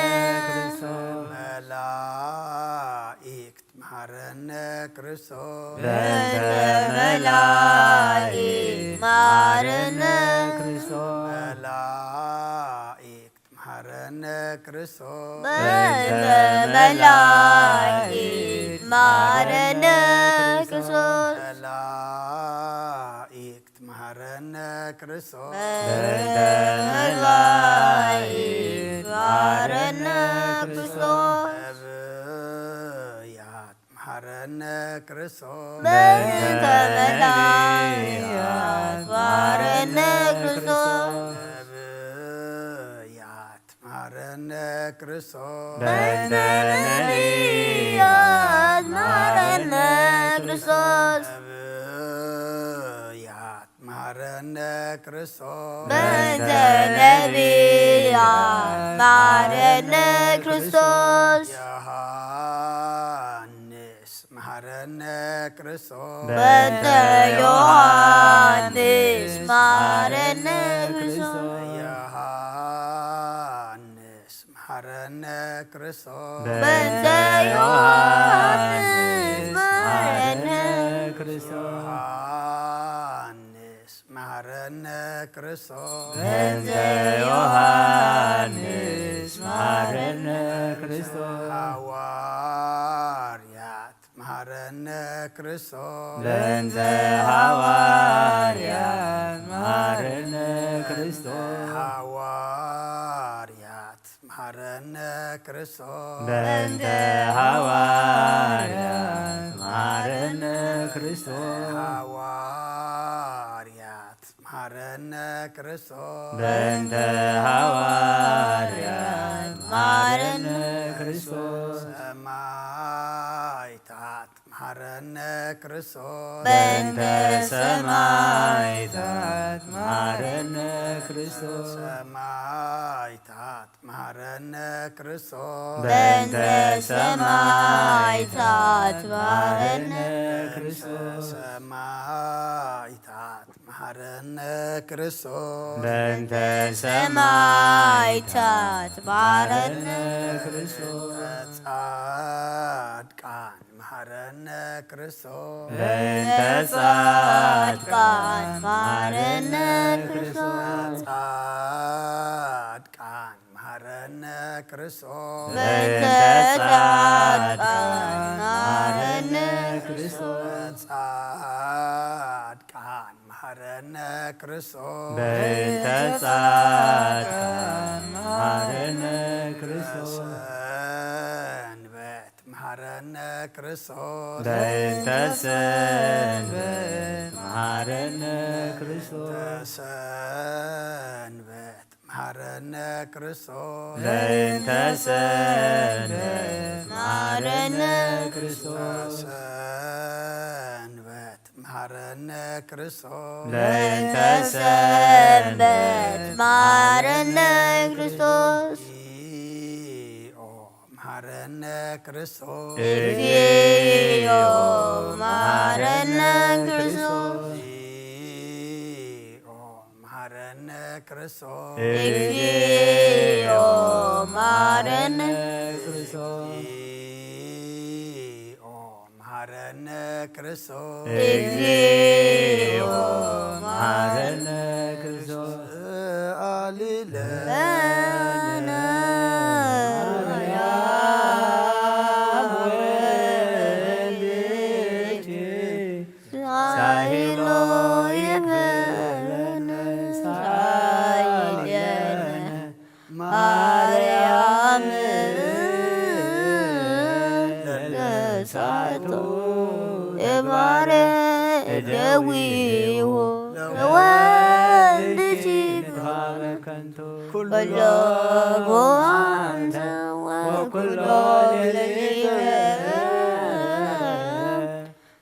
ክርስቶስ። መላእክት መሐረነ ክርስቶስ። በእንተ መላእክት መሐረነ ክርስቶስ። መላእክት መሐረነ ክርስቶስ። በእንተ መላእክት መሐረነ ክርስቶስ። መላእክት መሐረነ ክርስቶስ። በእንተ መላእክት መሐረነ ክርስቶስ። ነቢያት መሐረነ ክርስቶስ። በእንተ ነቢያት መሐረነ ክርስቶስ። ነቢያት መሐረነ ክርስቶስ። በእንተ ነቢያት መሐረነ ክርስቶስ። ነቢያት መሐረነ ክርስቶስ። በእንተ ነቢያት መሐረነ ክርስቶስ። ዮሐንስ መሐረነ ክርስቶስ። በእንተ ዮሐንስ መሐረነ ክርስቶስ። ዮሐንስ መሐረነ ክርስቶስ። በእንተ ዮሐንስ መሐረነ ክርስቶስ። ዮሐንስ መሐረነ ክርስቶስ። በእንተ ዮሐንስ መሐረነ ክርስቶስ። ሐዋርያት መሐረነ ክርስቶስ። በእንተ ሐዋርያት መሐረነ ክርስቶስ። ሐዋርያት መሐረነ ክርስቶስ። በእንተ ሐዋርያት መሐረነ ክርስቶስ። ሐዋርያት መሐረነ ክርስቶስ። በእንተ ሐዋርያት መሐረነ ክርስቶስ። ሰማዕታት መሐረነ ክርስቶስ። በእንተ ሰማዕታት መሐረነ ክርስቶስ። ሰማዕታት መሐረነ ክርስቶስ። በእንተ ሰማዕታት መሐረነ ክርስቶስ። ሰማዕታት መሐረነ ክርስቶስ። በእንተ ሰማዕታት መሐረነ ክርስቶስ። ጻድቃን መሐረነ ክርስቶስ። በእንተ ጻድቃን መሐረነ ክርስቶስ። ጻድቃን መሐረነ ክርስቶስ። በእንተ ጻድቃን መሐረነ ክርስቶስ። ጻድቃን መሐረነ ክርስቶስ። በእንተ ጻድቃን መሐረነ ክርስቶስ። ሰንበት መሐረነ ክርስቶስ ለእንተ ሰንበት መሃረነ ክርስቶስ። ሰንበት መሃረነ ክርስቶስ። ለእንተ ሰንበት መሃረነ ክርስቶስ። ሰንበት መሃረነ ክርስቶስ። ለእንተ ሰንበት መሃረነ ክርስቶስ። እግዚኦ መሃረነ ክርስቶስ። እግዚኦ መሃረነ ክርስቶስ። እግዚኦ መሃረነ ክርስቶስ። እግዚኦ መሃረነ ክርስቶስ። እግዚኦ መሃረነ ክርስቶስ። እግዚኦ መሃረነ ክርስቶስ። ሰአሊ ለነ ለነ ማርያም ወልድኪ ሳይሎ ይበለነ ሳይለነ ማርያም ለሳቶ እባረ እደዊዎ ለወልድኪ ከንቱ ኩሎ ቦአንተ ወኩሎ ለሊተ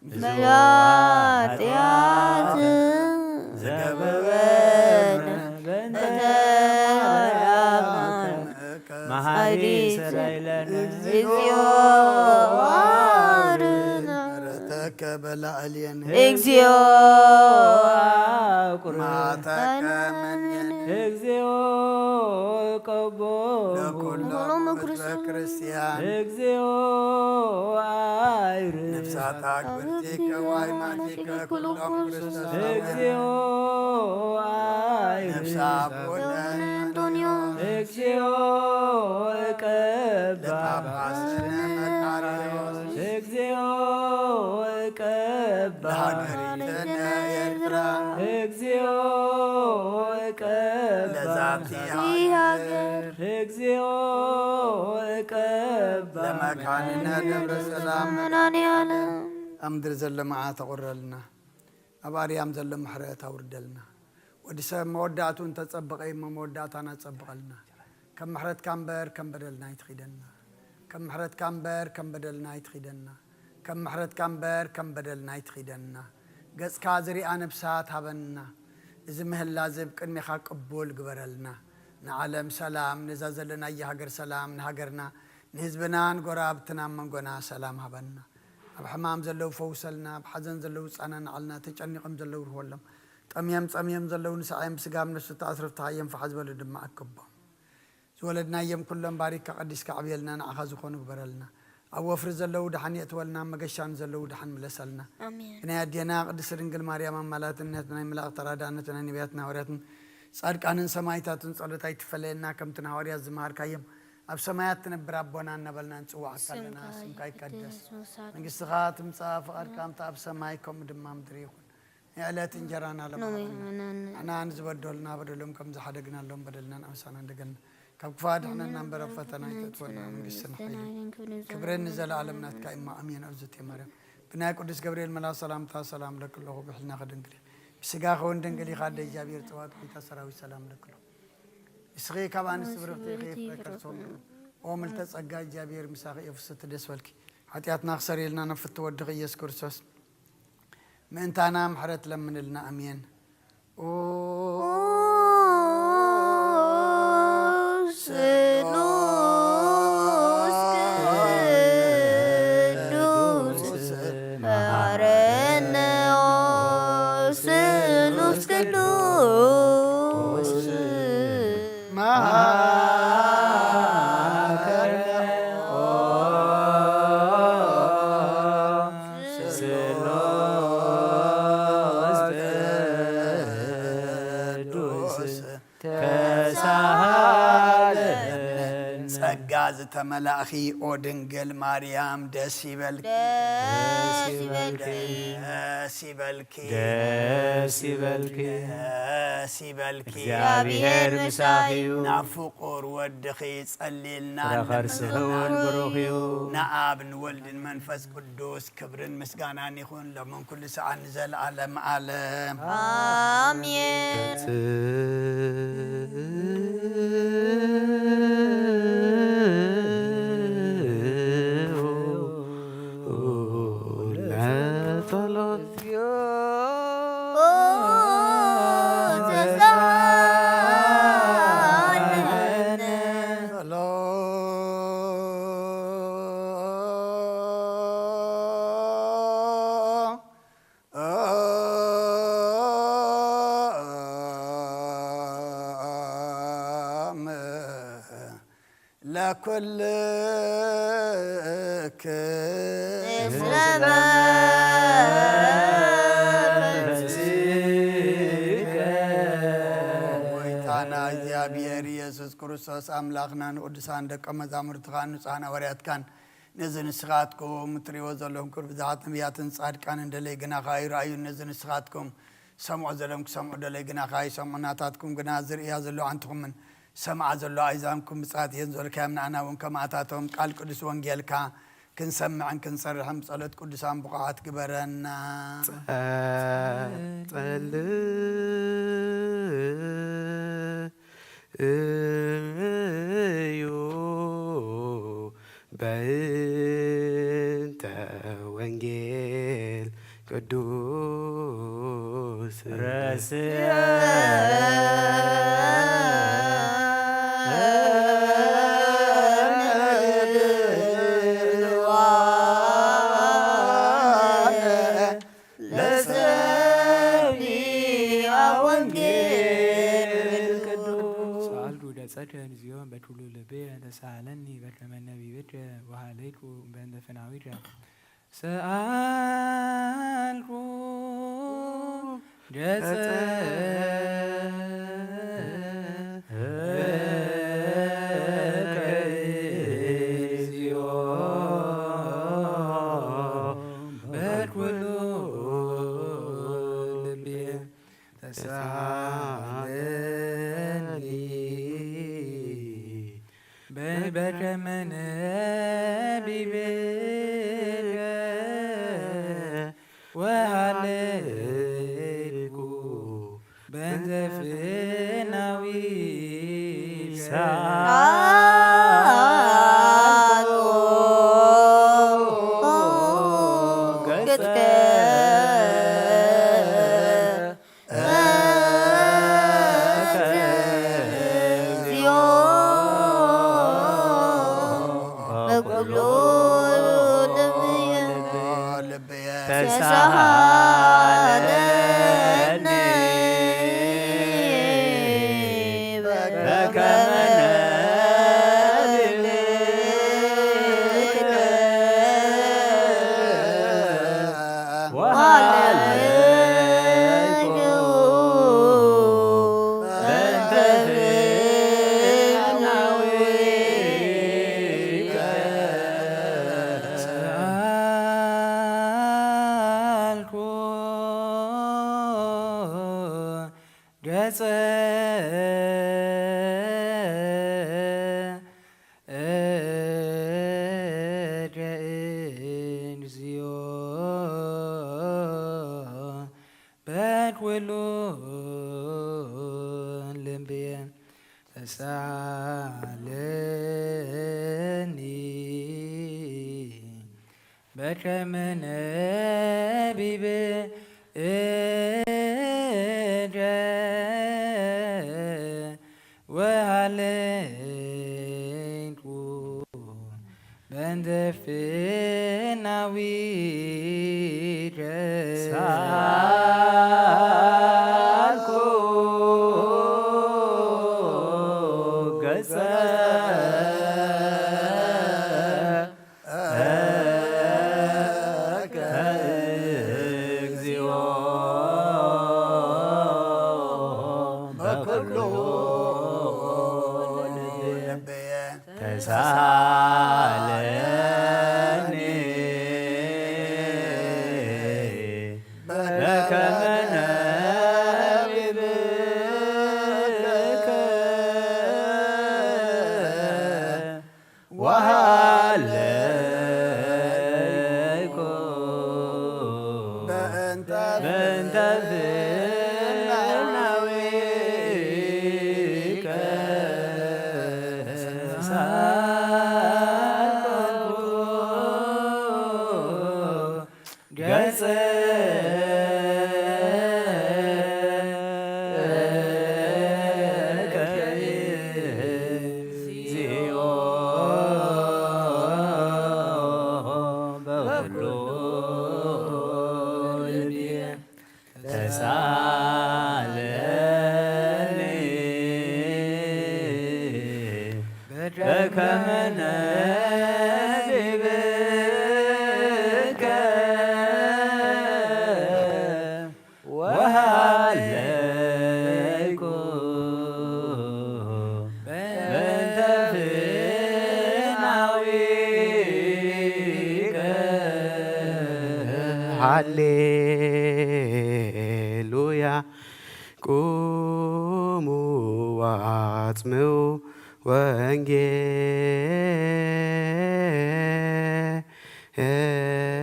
ብዙ ኃጢአት ዝገበረነ በእንተ ማርያም መሐሪ ሰራይ ለነ። እግዚኦ መሐረነ። ምሕረተከ በላዕሌነ። እግዚኦ አቁርበነ። መዓተከ መንየነ። እግዚኦ ቀቦ ለኩሎም ለኩሎም ህዝበ ክርስቲያን። ክርስቲያን። እግዚኦ አይርህ። ነፍሳት አክብርቲከ ወአይማቲከ ኩሎም ክርስቶስ። እግዚኦ አይርህ። ነፍሳ አቡነ አንጦንዮስ። እግዚኦ ቀባ። ለጳጳስነ መቃርዮስ። እግዚኦ ቀባ። ለሀገሪትነ ኤርትራ። እግዚኦ ቀባ። ለዛቲ ሀገር። እግዚኦ ቀባ። ለመካንነ ደብረ ሰላም። መድኃኔዓለም። ኣብ ምድሪ ዘሎ መዓት ኣቑረልና፣ ኣብ ኣርያም ዘሎ ምሕረት ኣውርደልና። ወዲ ሰብ መወዳእቱ እንተጸበቐ እሞ መወዳእታና ጸብቐልና። ከም ምሕረትካ እምበር ከም በደልና ኣይትኺደና። ከም ምሕረትካ እምበር ከም በደልና ኣይትኺደና። ከም ምሕረትካ እምበር ከም በደልና ኣይትኺደና። ገጽካ ዝሪኣ ነብሳት ሃበና። እዚ ምህላ እዚ ብቅድሜኻ ቅቡል ግበረልና። ንዓለም ሰላም፣ ነዛ ዘለናያ ሃገር ሰላም፣ ንሃገርና፣ ንህዝብናን ጎረባብትና ኣብ መንጎና ሰላም ሃበና። ኣብ ሕማም ዘለዉ ፈውሰልና፣ ኣብ ሓዘን ዘለዉ ጻናንዓልና፣ ተጨኒቖም ዘለዉ ርህወሎም፣ ጠምዮም ጸምዮም ዘለዉ ንስዓዮም፣ ብስጋ ኣብ ነፍሲ ተኣስሩ ፍትሓዮም፣ ፋሕ ዝበሉ ድማ ኣክቦም። ዝወለድናዮም ኩሎም ባሪካ ቀዲስካ ኣዕብየልና፣ ንዓኻ ዝኾኑ ግበረልና። ኣብ ወፍሪ ዘለዉ ደሓን የእትወልና፣ ኣብ መገሻ ንዘለዉ ደሓን ምለሰልና። ኣሜን። ብናይ ኣዴና ቅድስቲ ድንግል ማርያም ኣማላድነት፣ ናይ መላእኽቲ ተራዳእነት፣ ናይ ነቢያትን ሃዋርያትን ጻድቃንን ሰማዕታትን ጸሎት ኣይትፈለየና። ከምቲ ንሃዋርያት ዝመሃርካዮም፣ ኣብ ሰማያት ትነብር ኣቦና እናበልና ንጽውዓካ ኣለና። ስምካ ስምካ ይቀደስ፣ ይቀደስ፣ ወሳት መንግስትኻ ትምጻእ፣ ፍቓድካ ከምቲ ኣብ ሰማይ ከምኡ ድማ ምድሪ ይኹን። የዕለት እንጀራና ሎሚ ለማዕለና። ሃበና። ንሕና ንዝበደሉና በደሎም ከም ዝሓደግናሎም በደልናን ኣበሳናን ደገልና። ካብ ክፉእ ኣድሕነና እምበር ኣብ ፈተና ኣይተእትወና። መንግስትን ሓይልን ክብርን ንዘለኣለም ናትካ እማ ኣሜን። እግዝእትየ ማርያም ብናይ ቅዱስ ገብርኤል መልኣኽ ሰላምታ ሰላም እለኪ ኣለኹ። ብሕልናኺ ድንግል ኢኺ፣ ብስጋኺ እውን ድንግል ኢኻ። ኣደ እግዚኣብሔር ጽባኦት ጐይታ ሰራዊት ሰላም እለኪ ኣለኹ። ንስኺ ካብ ኣንስቲ ብርኽቲ ኢኺ፣ ፍረ ከርሲ እውን ኦ ምልዕተ ጸጋ እግዚኣብሔር ምሳኺ እዩ። ፍስሕቲ ደስ በልኪ፣ ሓጢኣትና ክሰርየልና ናብ ፍትው ወድኺ ኢየሱስ ክርስቶስ ምእንታና ምሕረት ለምንልና። ኣሜን። ኦ ስሉስ ቅዱስ መሃረነ፣ ኦ ስሉስ ቅዱስ መሃረነ፣ ኦ ስሉስ ቅዱስ ተሳሃለነ። ጸጋ ዝተመላእኺ ኦ ድንግል ማርያም ደስ ይበልኪ። ደስ ይበልኪ። ደስ ይበልኪ። ደስ ይበልኪ። ደስ ደስ ይበልኪ። እግዚኣብሔር ምሳኺ እዩ። ናብ ፍቑር ወድኺ ጸልይልና ፍረ ከርስኺ እውን እንለምንና። ብሩኽ እዩ። ንኣብ ንወልድን መንፈስ ቅዱስ ክብርን ምስጋናን ይኹን ሎምን ኩሉ ሰዓት ንዘለዓለም ዓለም። ኣሜን። ጸሎት ለኩልክ እስለ መንፈስከ። ጎይታና እግዚኣብሔር ኢየሱስ ክርስቶስ ኣምላኽና ንቅዱሳን ደቀ መዛሙርትኻን ንጹሓን ሃዋርያትካን ነዚ ንስኻትኩም እትርእይዎ ዘለኹም ክብሪ ብዙሓት ነቢያትን ጻድቃንን ደለይ ግናኻ ይረኣዩ። ነዚ ንስኻትኩም ሰምዖ ዘለኹም ክሰምዑ ደለይ ግናኻ ይሰምዑ። ናታትኩም ግና ዝርእያ ዘሎ ኣንትኹምን ሰምዓ ዘሎ ኣይዛንኩም ብጻት እየን ዝበልካዮም ንኣና እውን ከማታቶም ቃል ቅዱስ ወንጌልካ ክንሰምዕን ክንሰርሕን ብጸሎት ቅዱሳን ብቑዓት ግበረና። ጸልዩ በእንተ ወንጌል ቅዱስ ረስየ ለሰሚዐ ወንጌል ቅዱስ። ሰአልኩ ደጸከ ንዚዮን በኩሉ ልቤ ተሳሃለኒ በከመ ነቢብከ ወሃለይኩ በእንተ ፍናዊከ። ሰአልኩ ገጸ እግዚኦ በኩሉ ልቤ ተሳለኒ በከመ ነቢብከ ወሃለይኩ በእንተ ፍናዊከ። ሰአልኩ ገጸ እግዚኦ በኩሉ ልብየ ተሳሃለኒ በከመ ነቢብከ ወሃለይኩ በእንተ ፍናዊከ። ሰአልኩ ገጸ እግዚኦ በኩሉ ልብየ ተሳለኒ በከመ ነቢብከ ወሃለይኩ በእንተ ፍናዊከ። ሰአልኩ ገጸ እግዚኦ በኩሉ ልብየ ተሳለኒ በከመ ነቢብ ቁሙ ወአጽምዑ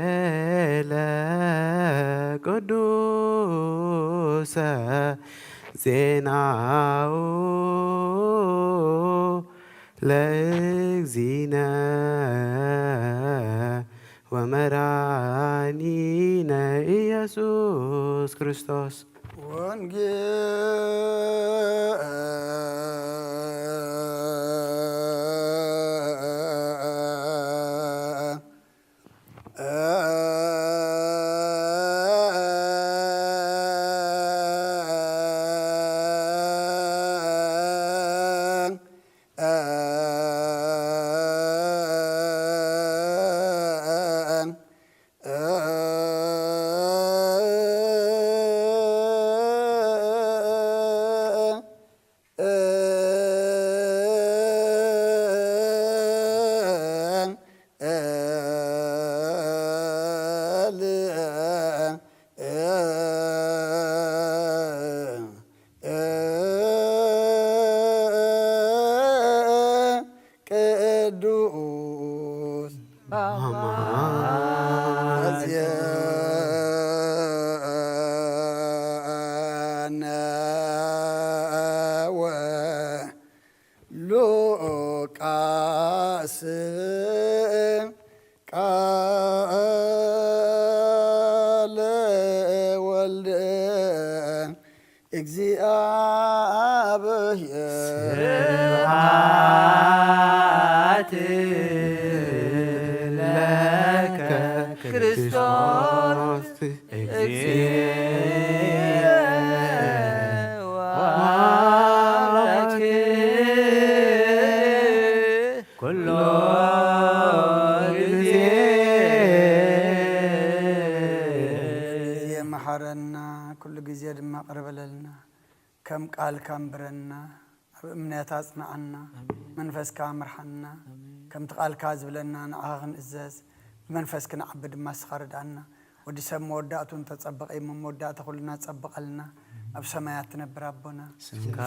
ወንጌለ ቅዱሰ ዜናሁ ለእግዚእነ ወመድኃኒነ ኢየሱስ ክርስቶስ። ወንጌል ቅዱስ ዜናነ ወሉቃስ ቃለ ወልድ እግዚአብሔር። ስብሐት ለከ ክርስቶስ እግዚእ ወአምላክ ኩሎ ግዜ። ግዜ መሓረና፣ ኩሉ ግዜ ድማ ቅርበለልና። ከም ቃልካ እንብረና፣ ኣብ እምነት ኣጽንዓና፣ ኣሜን። መንፈስካ ምርሓና፣ ኣሜን። ከምቲ ቃልካ ዝብለና ንዓኻ ክንእዘዝ፣ ብመንፈስ ክንዓቢ ድማ እስኻ ርድኣና። ወዲ ሰብ መወዳእቱ እንተጸበቐ እዩ እሞ፣ መወዳእታ ኩልና ጸብቐልና፣ ኣብ ሰማያት ትነብር ኣቦና። ስምካ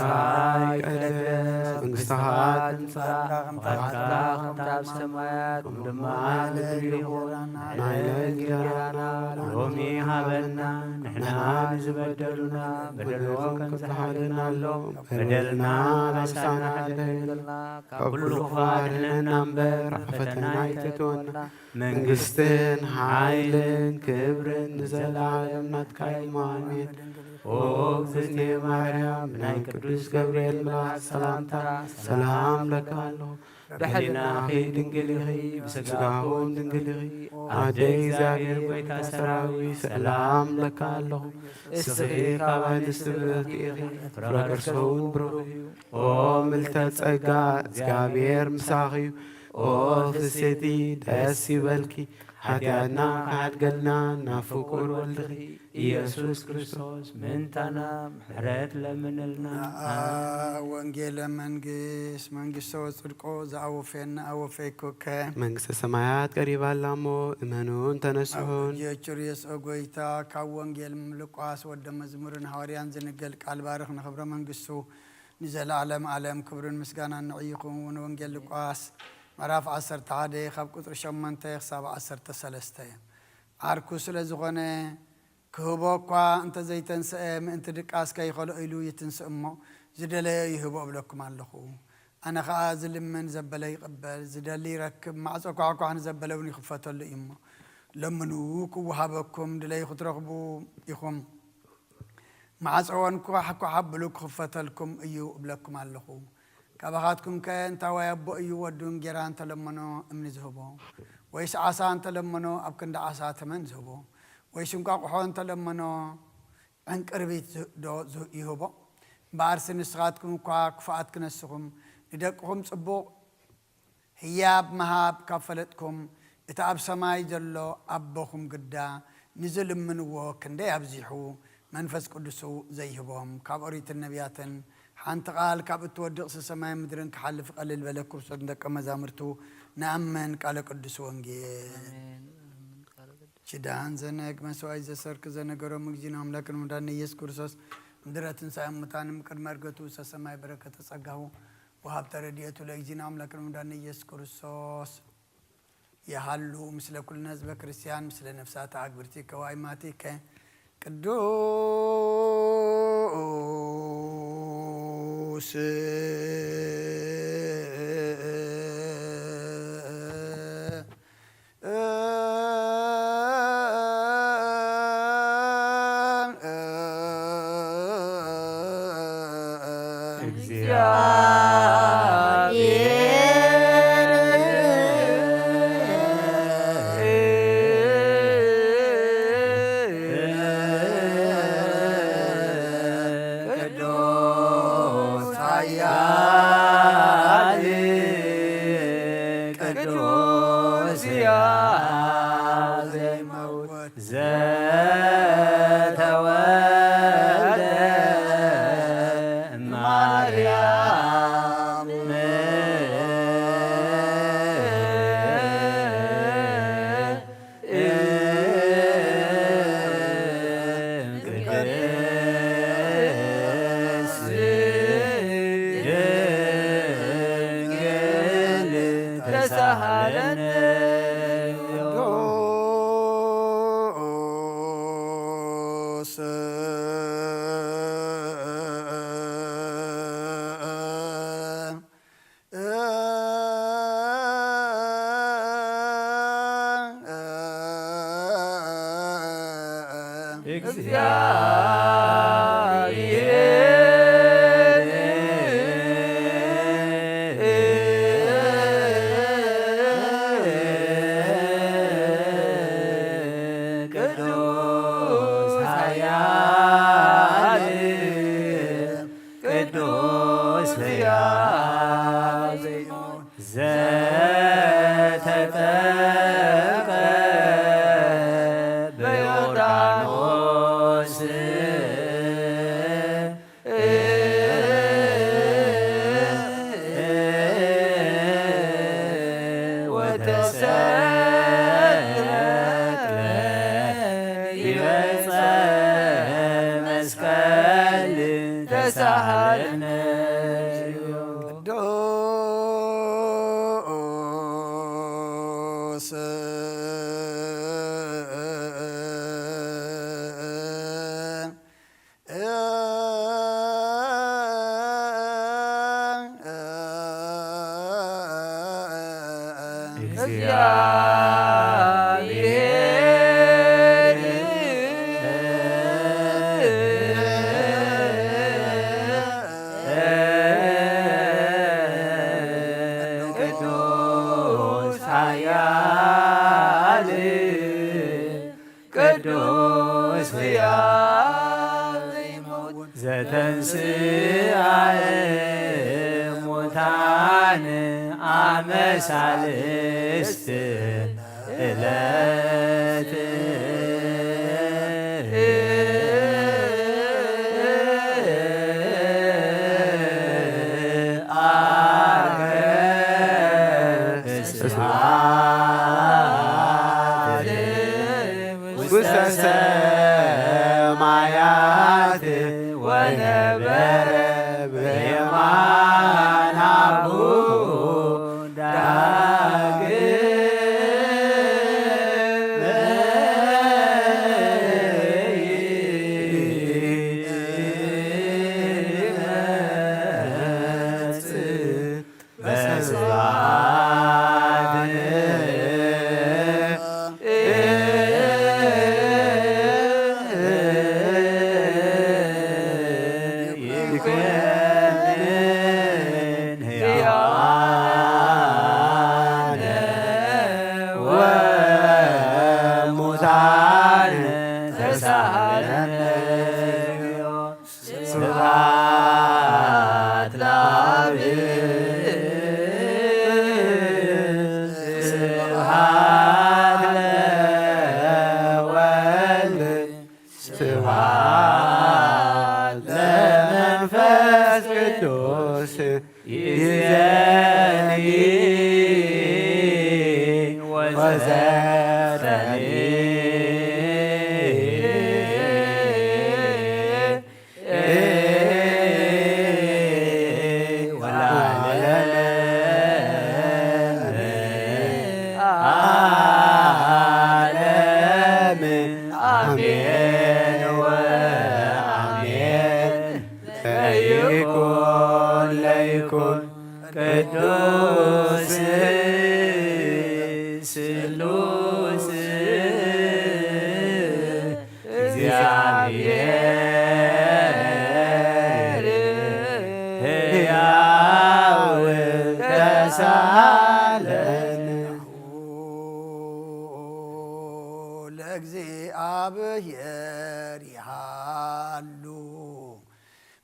ይትቀደስ፣ መንግስትኻ ትምጻእ፣ ፍቓድካ ከምታ ኣብ ሰማያት፣ ከምኡ ድማ ኣብ ምድሪ ይኹን። ናይለ እንጀራና ሎሚ ሃበና፣ ንሕና ንዝበደሉና በደሎም ከም ዝሓለናሎም፣ በደልና ኣበሳና ኣይትሕደገልና፣ ካብ ኩሉ ክፉእ ኣድሕነና እምበር፣ ኣብ ፈተና ኣይተእትወና። መንግስትን ሓይልን ክብርን ንዘለዓለም ናትካ እዩ። ኣሜን። ኦ እግዝእትየ ማርያም፣ ብናይ ቅዱስ ገብርኤል መልኣክ ሰላምታ ሰላም ለካ ኣለኹ። ብሕሊናኺ ድንግል ኢኺ፣ ብስጋኹም ድንግል ኢኺ። ኣደ እግዚኣብሔር፣ ጎይታ ሰራዊት፣ ሰላም ለካ ኣለኹ። እስኺ ካብ ኣንስቲ ብርኽቲ ኢኺ፣ ፍረ ከርሰ እውን ብሩኽ እዩ። ኦ ምልተ ጸጋ፣ እግዚኣብሔር ምሳኺ እዩ። ኦ ፍስሕቲ፣ ደስ ይበልኪ፣ ሓጢኣትና ክሓድገልና ናብ ፍቁር ወልድኺ ኢየሱስ ክርስቶስ ምእንታና ምሕረት ለምንልና። ነአ ወንጌለ መንግስት፣ መንግስተ ወጽድቆ ዘአወፈየና አወፈይኩከ። መንግስተ ሰማያት ቀሪባ ኣላ እሞ እመኑን ተነስሑን። ጀቹር የስኦ ጎይታ፣ ካብ ወንጌል ሉቃስ ወደ መዝሙርን ሃዋርያን ዝንገል ቃል ባርኽ ንኽብረ መንግስቱ ንዘለዓለም ዓለም ክብርን ምስጋናን ንዕይ ይኹን። ወንጌል ሉቃስ ምዕራፍ ዓሰርተ ሓደ ካብ ቁጽሪ ሸሞንተ ክሳብ ዓሰርተ ሰለስተ። ዓርኩ ስለ ዝኾነ ክህቦ እኳ እንተ ዘይተንስአ ምእንቲ ድቃስ ከይኸልኦ ኢሉ ይትንስእ እሞ ዝደለዮ ይህቦ እብለኩም ኣለኹ። ኣነ ኸኣ ዝልምን ዘበለ ይቕበል፣ ዝደሊ ይረክብ፣ ማዕጾ ኳሕኳሕ ንዘበለ እውን ይኽፈተሉ እዩ እሞ ለምኑ ክወሃበኩም፣ ድለዩ ክትረኽቡ ኢኹም። ማዕጾ ወንኳሕኳሕ ኣብሉ ክኽፈተልኩም እዩ እብለኩም ኣለኹ። ካባኻትኩምከ እንታዋይ ኣቦ እዩ ወዱ እንጌራ እንተለመኖ እምኒ ዝህቦ? ወይስ ዓሳ እንተለመኖ ኣብ ክንዲ ዓሳ ተመን ዝህቦ? ወይስ እንቋቑሖ እንተለመኖ ዕንቅርቢት ዝ-፣ ዶ ዝ-፣ ይህቦ? እምበኣርሲ ንስኻትኩም እኳ ክፉኣት ክነስኹም ንደቅኹም ጽቡቕ ህያብ ምሃብ ካብ ፈለጥኩም፣ እቲ ኣብ ሰማይ ዘሎ ኣቦኹም ግዳ ንዝልምንዎ ክንደይ ኣብዚሑ መንፈስ ቅዱሱ ዘይህቦም። ካብ ኦሪትን ነቢያትን ሓንቲ ቃል ካብ እትወድቕሲ ሰማይን ምድርን ክሓልፍ ቀልል በለ፣ ክርስቶስ ንደቀ መዛሙርቱ ንኣምን። ቃለ ቅዱስ ወንጌል። ኣሜን። ኣሜን። ቃለ ቅዱስ። ኪዳን ዘነግ መስዋዕት ዘሰርክ ዘነገሮም እግዚእነ ኣምላክን መድኃኒነ ኢየሱስ ክርስቶስ ምድረ ትንሳኤ ሙታንም ቅድመ እርገቱ ሰሰማይ በረከተ ጸጋሁ ወሃብተ ረድኤቱ ለእግዚእነ አምላክነ መድኃኒነ ኢየሱስ ክርስቶስ የሃሉ ምስለ ኩልነ ህዝበ ክርስቲያን ምስለ ነፍሳተ አግብርቲከ ወአይማቲከ ቅዱስ ቅዱስ ኃያል ቅዱስ ሕያው ዘይመውት ዘተወልደ ማርያም እም ቅድስት ድንግል ተሳሃለነ። ቅዱስ እግዚአብሔር ቅዱስ ኃያል ቅዱስ ሕያው ዘተጠምቀ በዮርዳኖስ ወተሰቅለ ዲበ ዕፀ መስቀል ተሳሃለነ። ቅዱስ ቅዱስ ኃያል ቅዱስ ሕያው ዘተንሥአ እሙታን አመ ሣልስት ዕለት ዐርገ ስብሐት ውስተ ሰማያት ወነበረ በየማነ አቡሁ ዳግመ ይመጽእ በስብሐት ይኩነን ሕያዋነ ወሙታነ ተሳሃለነ። ስብሐት ለአብ ስብሐት ለወልድ ስብሐት ለመንፈስ ቅዱስ ይእዜኒ ወዘልፈኒ።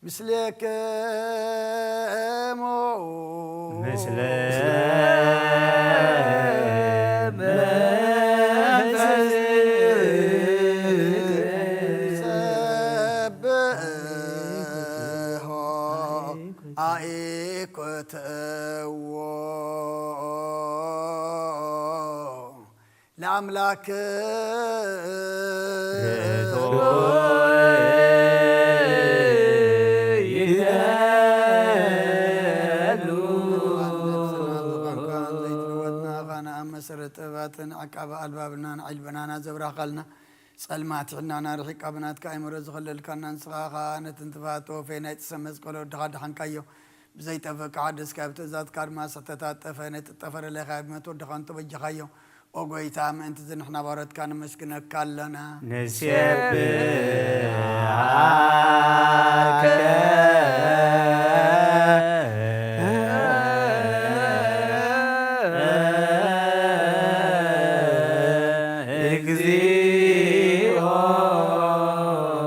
ምስሌክሙ ምስለ ሰብሖ ኣኢኮትዎ ለኣምላክ ዘይትልወጥና ኻና ኣብ መሰረት ጥበባትን ዓቃቢ ኣልባብናን ዓይልበናና ዘብራኻልና ጸልማት ሕናና ርሒቃ ብናትካ ኣይምሮ ዝኸለልካና ንስኻ ኸኣ ነቲ እንትፋት ወፌ ናይ ጥሰ መስቀል ወድኻ ድሓንካዮ። ብዘይጠፍእ ክሓድስ ካብ ትእዛዝካ ድማ ዝተታጠፈ ነቲ ጠፈረ ለኻይ ብመት ወድኻ እንተበጀኻዮ። ኦ ጎይታ ምእንቲ ዝንሕና ባሮትካ ንመስግነካ ኣለና። ንሴብሓከ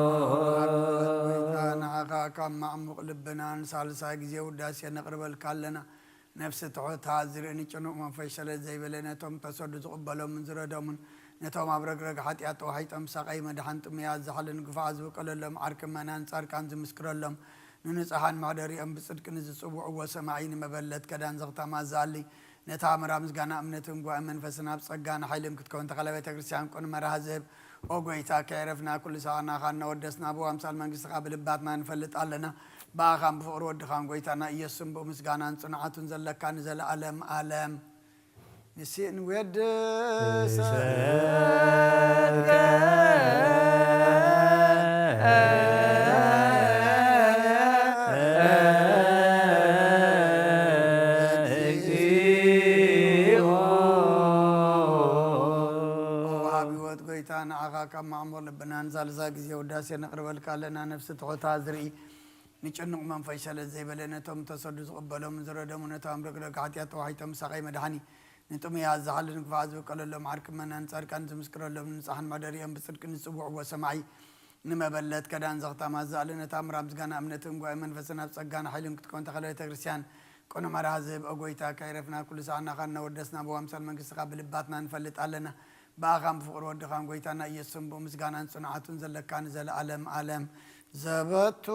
እግዚኣብሔር ንዓኻ ካብ ማዕሙቕ ልብና ንሳልሳይ ግዜ ውዳሴ ነቕርበልካ ኣለና። ነፍሲ ትሑት ዝርኢ ንጭኑቕ መንፈስ ሸለል ዘይበለ ነቶም ተሰዱ ዝቕበሎምን ዝረዶምን ነቶም ኣብ ረግረግ ሓጢኣት ተዋሒጦም ሳቐይ መድሓን ጥሙያት ዝሓልን ግፋ ዝብቀለሎም ዓርኪ መናን ጻድቃን ዝምስክረሎም ንንጹሓን መሕደሪኦም ብጽድቂ ንዝጽውዕዎ ሰማዒ ንመበለት ከዳን ዘኽታማ ዝኣሊ ነታ ኣምራ ምስጋና እምነትን ጉባኤ መንፈስን ኣብ ጸጋ ንሓይልን ክትከውን ተኸለ ቤተ ክርስቲያን ቅኑ መርሃ ዝህብ ኦ ጎይታ ከየረፍና ኩሉ ሰዓና ኻና ወደስና ብዋምሳል መንግስትኻ ብልባትና ንፈልጥ ኣለና። ብኣኻን ብፍቕሪ ወድኻን ጎይታና ኢየሱስን ብኡ ምስጋናን ጽንዓቱን ዘለካ ንዘለኣለም ኣለም ንስእን ወድሰ ካብ ማዕሙቕ ልብና ንሳልሳ ግዜ ውዳሴ ነቕርበልካ ኣለና። ነፍሲ ትሑታ ዝርኢ ንጭኑቕ መንፈስ ሸለል ዘይበለ ነቶም ተሰዱ ዝቕበሎም ዝረደሙ ነቶም ረግረግ ሓጢኣት ተዋሒጦም ሳቐይ መድሓኒ ንጥሙያት ዝሓልን ክፋ ዝብቀለሎም ዓርኪ መናን ጻድቃን ዝምስክረሎም ንንጻሕን መደሪኦም ብጽድቂ ንጽውዕዎ ሰማዒ ንመበለት ከዳን ዘኽታማ ዝኣለ ነታ ምራ ምስጋና እምነትን ጉባኤ መንፈስን ኣብ ጸጋን ሓይልን ክትከውን ተኸለ ቤተ ክርስቲያን ቅኑዕ መርሃ ዝህብ ኦ ጎይታ ከይረፍና ኩሉ ሰዓና ኻና ወደስና ብዋምሳል መንግስትኻ ብልባትና ንፈልጥ ኣለና። ብኣኻን ብፍቕሪ ወድኻን ጎይታና ኢየሱስን ብኡ ምስጋናን ጽንዓቱን ዘለካ ንዘለኣለም ኣለም ዘበቱ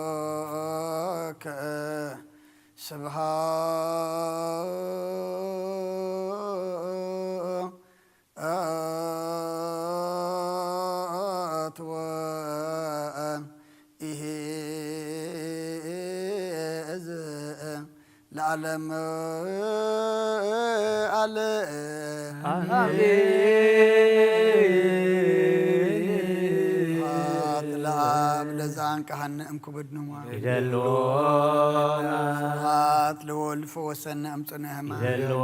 ለከ ስብሃ ኣትወ ኢሄ እዝ ለዓለም ኣለ ስብሐት ለአብ ለዛን ካህን እንኩብድንዋ ይደልዎ። ስብሐት ለወልድ ፈወሰነ እምፅነ ህማ ይደልዎ።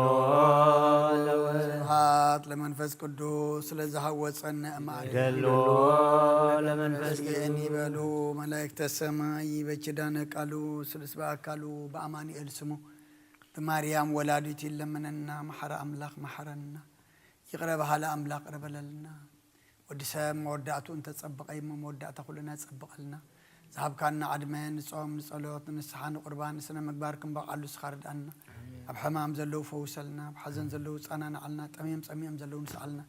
ስብሐት ለመንፈስ ቅዱስ ስለዝሃወፀነ እማን ይደልዎ። ለመንፈስ ቅዱስ ይበሉ። መላእክተ ሰማይ በኪዳነ ቃሉ ስሉስ በአካሉ በአማኑኤል ስሙ ብማርያም ወላዲት ይለምነና። መሐረ አምላክ መሐረና። ይቕረ በሃሊ ኣምላኽ ቅረ በለልና። ወዲ ሰብ መወዳእትኡ እንተጸበቐ እሞ መወዳእታ ኩልና ጸብቐልና። ዝሃብካና ዕድመ ንጾም፣ ንጸሎት፣ ንንስሓ፣ ንቁርባን፣ ንስነ ምግባር ክንበቕዓሉ ንስኻ ርድኣና። ኣብ ሕማም ዘለዉ ፈውሰልና፣ ኣብ ሓዘን ዘለዉ ጸናንዓልና፣ ጠምዮም ጸሚኦም ዘለዉ ንስኣልና፣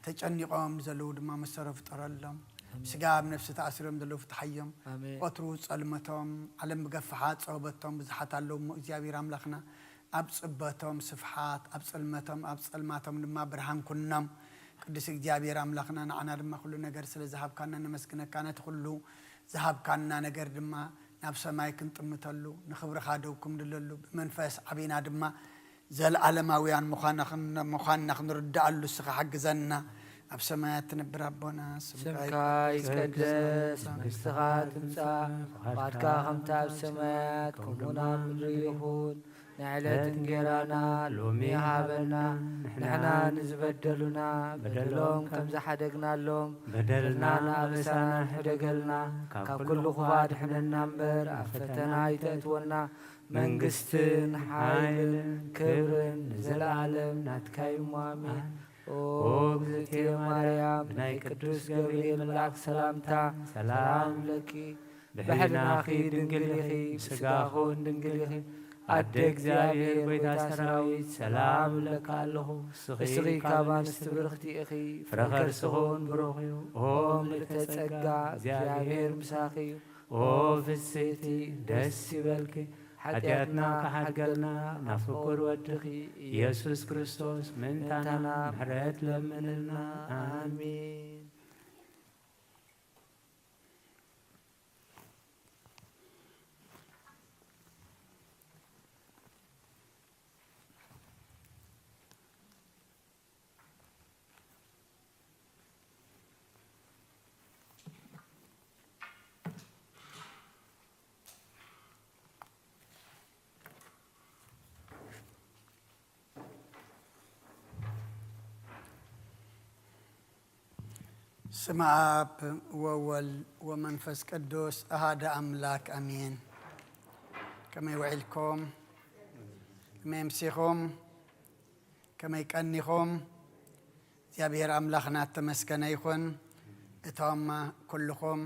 ተጨኒቖም ዘለዉ ድማ መሰሮ ፍጠረሎም። ስጋ ኣብ ነፍሲ ተኣሲሮም ዘለዉ ፍትሓዮም። ኣሜን። ወትሩ ጸልመቶም፣ ዓለም ብገፍሓ ጸወበቶም ብዙሓት ኣለዉ እሞ እግዚኣብሔር ኣምላኽና ኣብ ጽበቶም ስፍሓት፣ ኣብ ጽልመቶም፣ ኣብ ጸልማቶም ድማ ብርሃን ኩኖም። ቅዱስ እግዚኣብሔር ኣምላኽና ንዓና ድማ ኩሉ ነገር ስለ ዝሃብካና ነመስግነካ። ነቲ ኩሉ ዝሃብካና ነገር ድማ ናብ ሰማይ ክንጥምተሉ፣ ንኽብርኻ ደው ክንብለሉ፣ ብመንፈስ ዓቢና ድማ ዘለዓለማውያን ምዃና ኽን-፣ ምዃንና ክንርድኣሉ ንስኻ ሓግዘና። ኣብ ሰማያት ትነብር ኣቦና፣ ስምካ ስምካ ይትቀደስ፣ ይትቀደስ፣ መንግስትኻ ትምጻእ፣ ፍቓድካ ከምቲ ኣብ ሰማያት ከምኡ ኣብ ምድሪ ይኹን። ንዕለት እንጌራና ሎሚ ሃበና፣ ንሕና ንዝበደሉና በደሎም ከም ዝሓደግናሎም፣ በደልና በደልናን ኣበሳናን ሕደገልና፣ ካብ ካብ ኩሉ ኩሉ ክፉእ ኣድሕነና እምበር፣ ኣብ ፈተና ኣይተእትወና፣ መንግስትን ሓይልን ክብርን ንዘለኣለም ናትካ እዩ እሞ፣ ኣሜን። ኦ እግዝእትየ ማርያም፣ ብናይ ቅዱስ ገብርኤል መልኣክ ሰላምታ ሰላም ለኪ፣ ብሕልናኺ ድንግል ኢኺ፣ ብስጋኹን ድንግል ኢኺ። ኣደ እግዚኣብሔር፣ ጎይታ ሰራዊት፣ ሰላም እብለካ ኣለኹ። እስኺ ካብ ኣንስቲ ብርኽቲ ኢኺ፣ ፍረ ከርስኹን ብሩኽ እዩ። ኦ ምልዕተ ጸጋ፣ እግዚኣብሔር ምሳኺ እዩ። ኦ ፍስሕቲ፣ ደስ ይበልኪ፣ ሓጢኣትና ክሓድገልና ናብ ፍቁር ወድኺ ኢየሱስ ክርስቶስ ምእንታና ምሕረት ለምንልና። ኣሜን። ስመ ኣብ ወወልድ ወመንፈስ ቅዱስ ኣሃደ ኣምላክ ኣሜን። ከመይ ውዒልኩም? ከመይ ኣምሲኹም? ከመይ ቀኒኹም? እግዚኣብሔር ኣምላኽና እተመስገነ ይኹን። እቶም ኩልኹም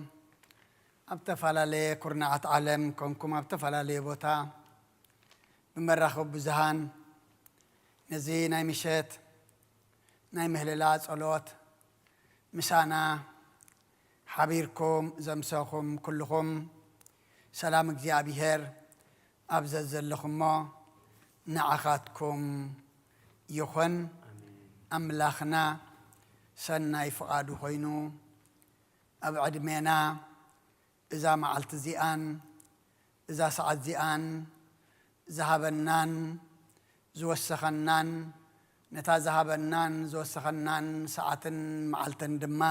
ኣብ ዝተፈላለየ ኩርናዓት ዓለም ኮንኩም ኣብ ዝተፈላለየ ቦታ ብመራኸቢ ብዙሃን ነዚ ናይ ምሸት ናይ ምህልላ ጸሎት ምሳና ሓቢርኩም ዘምሰኹም ኩልኹም ሰላም እግዚኣብሔር ኣብ ዘዘለኹሞ ንዓኻትኩም ይኹን። ኣምላኽና ሰናይ ፍቓዱ ኮይኑ ኣብ ዕድሜና እዛ መዓልቲ እዚኣን እዛ ሰዓት እዚኣን ዝሃበናን ዝወሰኸናን፣ ነታ ዝሃበናን ዝወሰኸናን ሰዓትን መዓልትን ድማ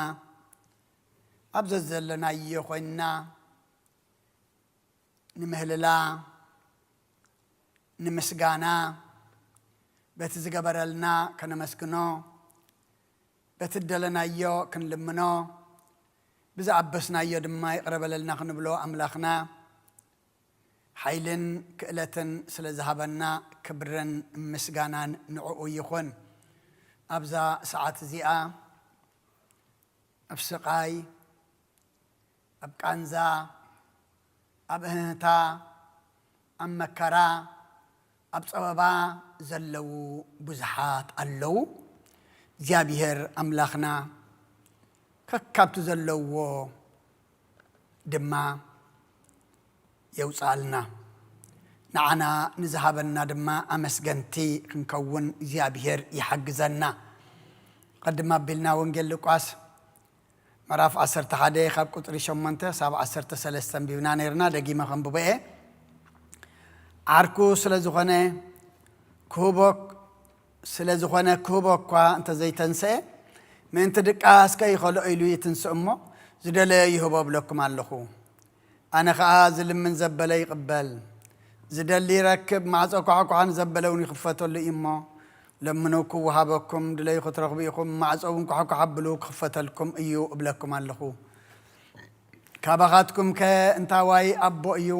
ኣብ ዘዘለናዮ ኮይንና ንምህልላ፣ ንምስጋና፣ በቲ ዝገበረልና ከነመስግኖ፣ በቲ ደለናዮ ክንልምኖ፣ ብዝኣበስናዮ ድማ ይቕረ በለልና ክንብሎ ኣምላኽና ሓይልን ክእለትን ስለ ዝሃበና ክብርን ምስጋናን ንዕኡ ይኹን። ኣብዛ ሰዓት እዚኣ ኣብ ስቓይ፣ ኣብ ቃንዛ፣ ኣብ እህህታ፣ ኣብ መከራ፣ ኣብ ጸበባ ዘለዉ ብዙሓት ኣለዉ። እግዚኣብሔር ኣምላኽና ከካብቲ ዘለውዎ ድማ የውፅኣልና። ንዓና ንዝሃበና ድማ ኣመስገንቲ ክንከውን እግዚኣብሔር ይሓግዘና። ቅድም ኣቢልና ወንጌል ሉቃስ ምዕራፍ ዓሰርተ ሓደ ካብ ቁፅሪ ሸሞንተ ክሳብ ዓሰርተ ሰለስተ ኣንቢብና ነይርና። ደጊመ ከንብቦ እየ። ዓርኩ ስለ ዝኾነ ክህቦ፣ ስለ ዝኾነ ክህቦ እኳ እንተዘይተንስአ፣ ምእንቲ ድቃስ ከይኸልኦ ኢሉ ይትንስእ እሞ፣ ዝደለዮ ይህቦ እብለኩም ኣለኹ። ኣነ ኸኣ ዝልምን ዘበለ ይቕበል፣ ዝደሊ ይረክብ፣ ማዕጾ ኳዕኳዕ ንዘበለ እውን ይኽፈተሉ እዩ እሞ፣ ለምኑ ክወሃበኩም፣ ድለዩ ክትረኽቡ ኢኹም፣ ማዕጾ እውን ኳሕኳሕ ኣብሉ ክኽፈተልኩም እዩ እብለኩም ኣለኹ። ካባኻትኩምከ እንታዋይ ኣቦ እዩ፣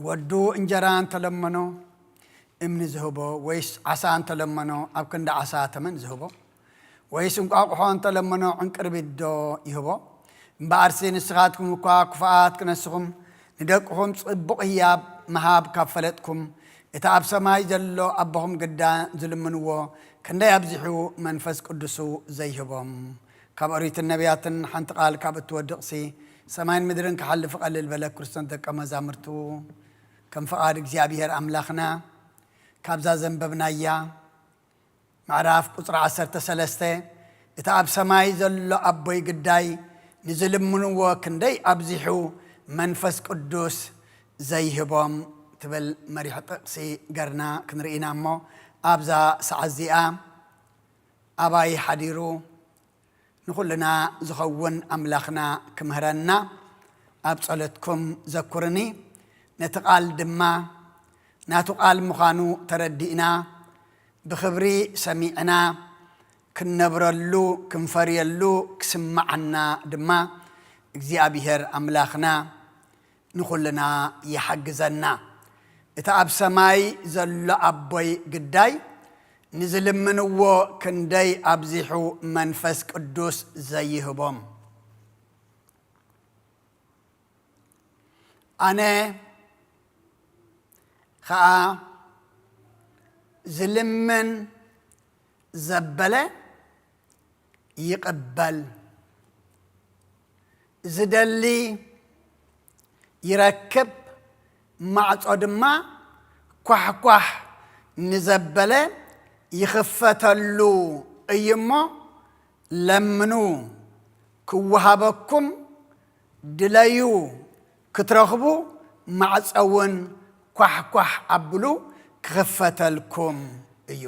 ወዱ እንጀራ እንተለመኖ እምኒ ዝህቦ፣ ወይስ ዓሳ እንተለመኖ ኣብ ክንዲ ዓሳ ተመን ዝህቦ? ወይስ እንቋቑሖ እንተለመኖ ዕንቅርቢት ዶ ይህቦ? እምበኣርሲ ንስኻትኩም እኳ ክፉኣት ክነስኹም፣ ንደቅኹም ጽቡቕ ህያብ ምሃብ ካብ ፈለጥኩም፣ እቲ ኣብ ሰማይ ዘሎ ኣቦኹም ግዳ ዝልምንዎ ክንደይ ኣብዚሑ መንፈስ ቅዱሱ ዘይህቦም። ካብ ኦሪትን ነቢያትን ሓንቲ ቃል ካብ እትወድቕሲ፣ ሰማይን ምድርን ክሓልፍ ቀልል በለ። ክርስቶስ ደቀ መዛሙርቱ ከም ፍቓድ እግዚኣብሔር ኣምላኽና ካብዛ ዘንበብናያ ምዕራፍ ቁጽሪ ዓሰርተ ሰለስተ፣ እቲ ኣብ ሰማይ ዘሎ ኣቦይ ግዳይ ንዝልምንዎ ክንደይ ኣብዚሑ መንፈስ ቅዱስ ዘይህቦም ትብል መሪሕ ጥቕሲ ገርና ክንርኢ ኢና እሞ፣ ኣብዛ ሰዓት እዚኣ ኣባይ ሓዲሩ ንኹልና ዝኸውን ኣምላኽና ክምህረና ኣብ ጸሎትኩም ዘኩርኒ። ነቲ ቃል ድማ ናቱ ቃል ምዃኑ ተረዲእና፣ ብኽብሪ ሰሚዕና፣ ክንነብረሉ፣ ክንፈርየሉ፣ ክስምዓና ድማ እግዚኣብሔር ኣምላኽና ንኹልና ይሓግዘና። እቲ ኣብ ሰማይ ዘሎ ኣቦይ ግዳይ ንዝልምንዎ ክንደይ ኣብዚሑ መንፈስ ቅዱስ ዘይህቦም። ኣነ ኸኣ ዝልምን ዘበለ ይቕበል፣ ዝደሊ ይረክብ፣ ማዕጾ ድማ ኳሕኳሕ ንዘበለ ይኽፈተሉ እዩ እሞ፣ ለምኑ ክወሃበኩም፣ ድለዩ ክትረኽቡ፣ ማዕጾ እውን ኳሕኳሕ ኣብሉ ክኽፈተልኩም እዩ።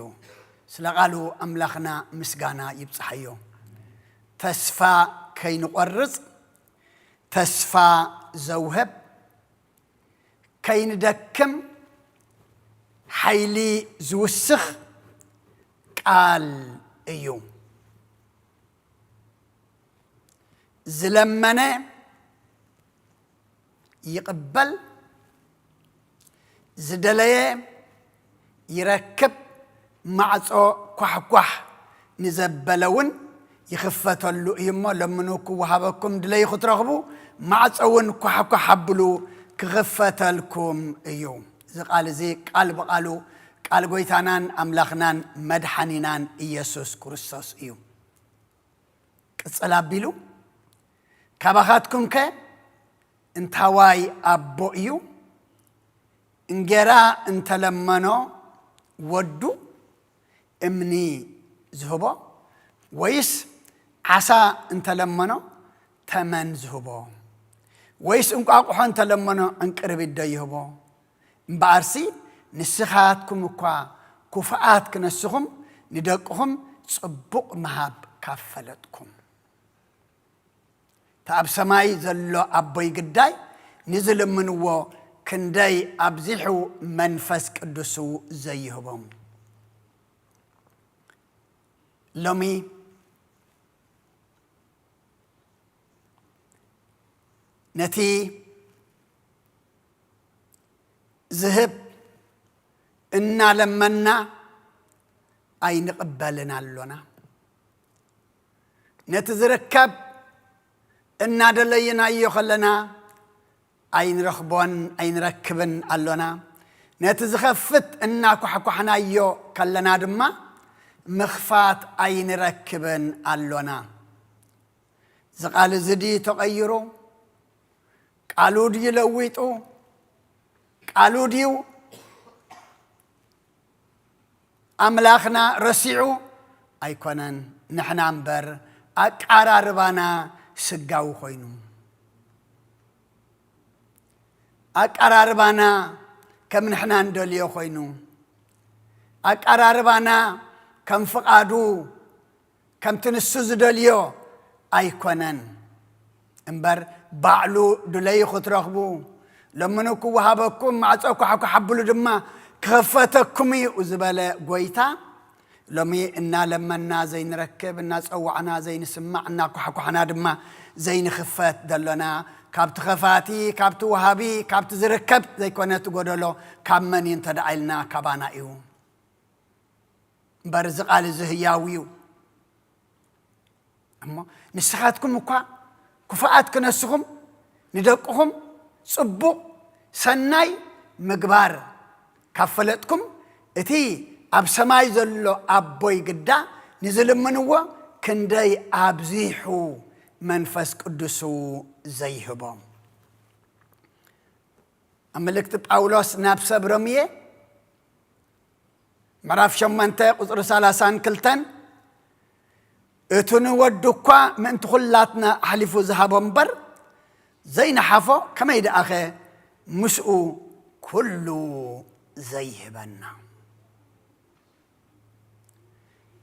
ስለ ቃሉ ኣምላኽና ምስጋና ይብጽሓዮ። ተስፋ ከይንቖርጽ፣ ተስፋ ዘውህብ፣ ከይንደክም ሓይሊ ዝውስኽ ቃል እዩ። ዝለመነ ይቕበል፣ ዝደለየ ይረክብ፣ ማዕጾ ኳሕኳሕ ንዘበለ እውን ይኽፈተሉ እዩ እሞ፣ ለምኑ ክወሃበኩም፣ ድለዩ ክትረኽቡ፣ ማዕጾ እውን ኳሕኳሕ ኣብሉ ክኽፈተልኩም እዩ። እዚ ቃል እዚ ቃል ብቓሉ ቃል ጐይታናን ኣምላኽናን መድሓኒናን ኢየሱስ ክርስቶስ እዩ። ቅጽል ኣቢሉ፣ ካባኻትኩምከ እንታዋይ ኣቦ እዩ፣ እንጌራ እንተለመኖ ወዱ እምኒ ዝህቦ? ወይስ ዓሳ እንተለመኖ ተመን ዝህቦ? ወይስ እንቋቑሖ እንተለመኖ ዕንቅርቢት ዶ ይህቦ? እምበኣርሲ ንስኻትኩም እኳ ኩፉኣት ክነስኹም፣ ንደቅኹም ጽቡቕ ምሃብ ካብ ፈለጥኩም። እቲ ኣብ ሰማይ ዘሎ ኣቦይ ግዳይ ንዝልምንዎ ክንደይ ኣብዚሑ መንፈስ ቅዱሱ ዘይህቦም። ሎሚ ነቲ ዝህብ እናለመና ኣይንቕበልን ኣሎና። ነቲ ዝርከብ እናደለይናዮ ከለና ኣይንረኽቦን ኣይንረክብን ኣሎና። ነቲ ዝኸፍት እናኳሕኳሕናዮ ከለና ድማ ምኽፋት ኣይንረክብን ኣሎና። እዚ ቃል እዚ ድዩ ተቐይሩ? ቃሉ ድዩ ለዊጡ? ቃሉ ድዩ ኣምላኽና ረሲዑ? ኣይኮነን። ንሕና እምበር ኣቀራርባና ስጋዊ ኮይኑ፣ ኣቀራርባና ከም ንሕና እንደልዮ ኮይኑ፣ ኣቀራርባና ከም ፍቓዱ፣ ከምቲ ንሱ ዝደልዮ ኣይኮነን። እምበር ባዕሉ ድለዩ ክትረኽቡ፣ ለምኑ ክወሃበኩም፣ ማዕጾ ኳሕኳሕ ኣብሉ ድማ ክኸፈተኩም እዩ ዝበለ ጐይታ፣ ሎሚ እናለመና ዘይንረክብ፣ እናጸዋዕና ዘይንስማዕ፣ እናኳሕኳሕና ድማ ዘይንኽፈት ዘሎና፣ ካብቲ ኸፋቲ፣ ካብቲ ወሃቢ፣ ካብቲ ዝርከብ ዘይኮነ እቲ ጐደሎ ካብ መን እዩ እንተ ደኣ ኢልና፣ ካባና እዩ። እምበር እዚ ቃል እዚ ህያው እዩ። እሞ ንስኻትኩም እኳ ክፉኣት ክነስኹም፣ ንደቅኹም ጽቡቕ ሰናይ ምግባር ካብ ፈለጥኩም፣ እቲ ኣብ ሰማይ ዘሎ ኣቦይ ግዳ ንዝልምንዎ ክንደይ ኣብዚሑ መንፈስ ቅዱሱ ዘይህቦም። ኣብ መልእክቲ ጳውሎስ ናብ ሰብ ሮምየ ምዕራፍ ሸሞንተ ቁጽሪ ሰላሳን ክልተን፣ "እቲ ንወዱ እኳ ምእንቲ ኹላትና ኣሕሊፉ ዝሃቦ እምበር፣ ዘይነሓፎ ከመይ ደኣኸ ምስኡ ኩሉ ዘይህበና?"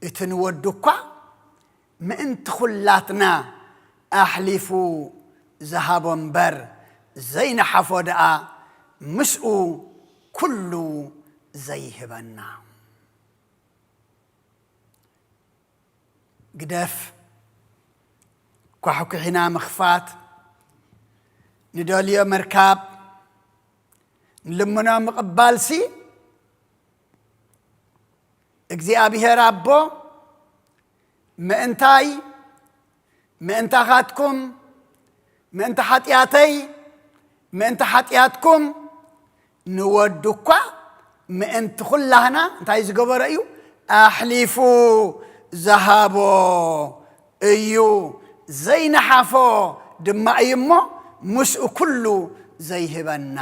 እቲ ንወዱ እኳ ምእንቲ ኹላትና ኣሕሊፉ ዝሃቦ እምበር፣ ዘይነሓፎ ደኣ ምስኡ ኩሉ ዘይህበና። ግደፍ ኳሕኩሒና ምኽፋት፣ ንደልዮ ምርካብ፣ ንልምኖ ምቕባልሲ፣ እግዚኣብሔር ኣቦ ምእንታይ፣ ምእንታኻትኩም፣ ምእንቲ ሓጢኣተይ፣ ምእንቲ ሓጢኣትኩም፣ ንወዱ እኳ ምእንቲ ኩላህና እንታይ ዝገበሮ እዩ? ኣሕሊፉ ዝሃቦ እዩ። ዘይነሓፎ ድማ እዩ እሞ ምስኡ ኩሉ ዘይህበና።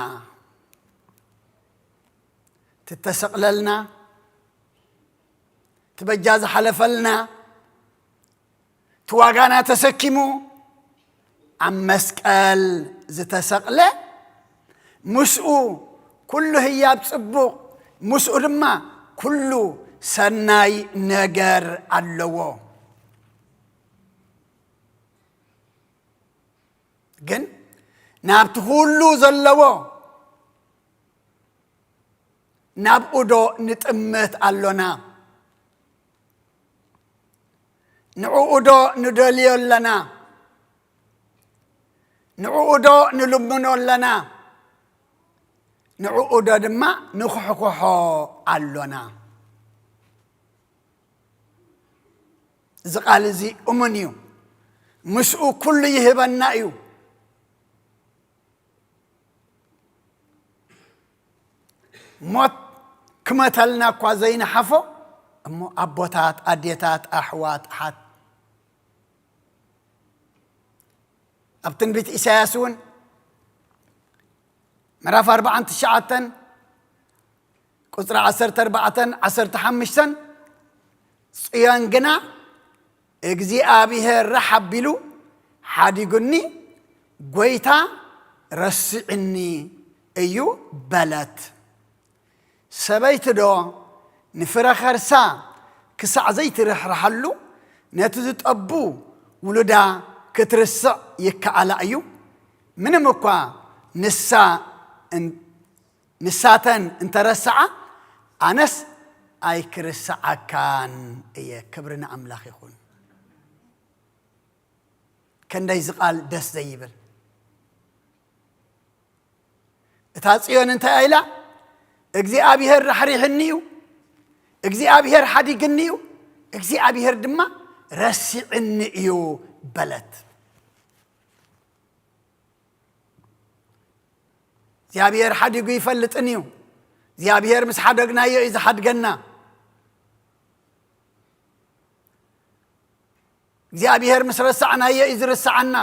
ትተሰቕለልና፣ ትበጃ ዝሓለፈልና፣ ትዋጋና ተሰኪሙ ኣብ መስቀል ዝተሰቕለ፣ ምስኡ ኩሉ ህያብ ጽቡቕ፣ ምስኡ ድማ ኩሉ ሰናይ ነገር ኣለዎ። ግን ናብቲ ኩሉ ዘለዎ ናብኡ ዶ ንጥምት ኣሎና? ንዕኡ ዶ ንደልዮ ኣለና? ንዕኡ ዶ ንልምኖ ኣለና? ንዕኡ ዶ ድማ ንኹሕኩሖ ኣሎና? እዚ ቃል እዚ እሙን እዩ። ምስኡ ኩሉ ይህበና እዩ። ሞት ክመተልና እኳ ዘይነሓፎ፣ እሞ ኣቦታት፣ ኣዴታት፣ ኣሕዋት፣ ኣሓት፣ ኣብ ትንቢት ኢሳያስ እውን ምዕራፍ ኣርባዓን ትሽዓተን ቁጽሪ ዓሰርተ ኣርባዕተን ዓሰርተ ሓሙሽተን፣ ጽዮን ግና እግዚኣብሔር ራሕ ኣቢሉ ሓዲጉኒ፣ ጐይታ ረሲዕኒ እዩ በለት። ሰበይቲ ዶ ንፍረ ኸርሳ ክሳዕ ዘይትርሕርሓሉ፣ ነቲ ዝጠቡ ውሉዳ ክትርስዕ ይከኣላ እዩ? ምንም እኳ ንሳ እን-፣ ንሳተን እንተረስዓ፣ ኣነስ ኣይክርስዓካን እየ። ክብሪ ንኣምላኽ ይኹን። ከንደይ እዚ ቃል ደስ ዘይብል! እታ ጽዮን እንታይ ኢላ? እግዚኣብሔር ራሕሪሕኒ እዩ፣ እግዚኣብሔር ሓዲግኒ እዩ፣ እግዚኣብሔር ድማ ረሲዕኒ እዩ በለት። እግዚኣብሔር ሓዲጉ ይፈልጥን እዩ። እግዚኣብሔር ምስ ሓደግናዮ እዩ ዝሓድገና። እግዚኣብሔር ምስ ረሳዕናዮ እዩ ዝርስዓና።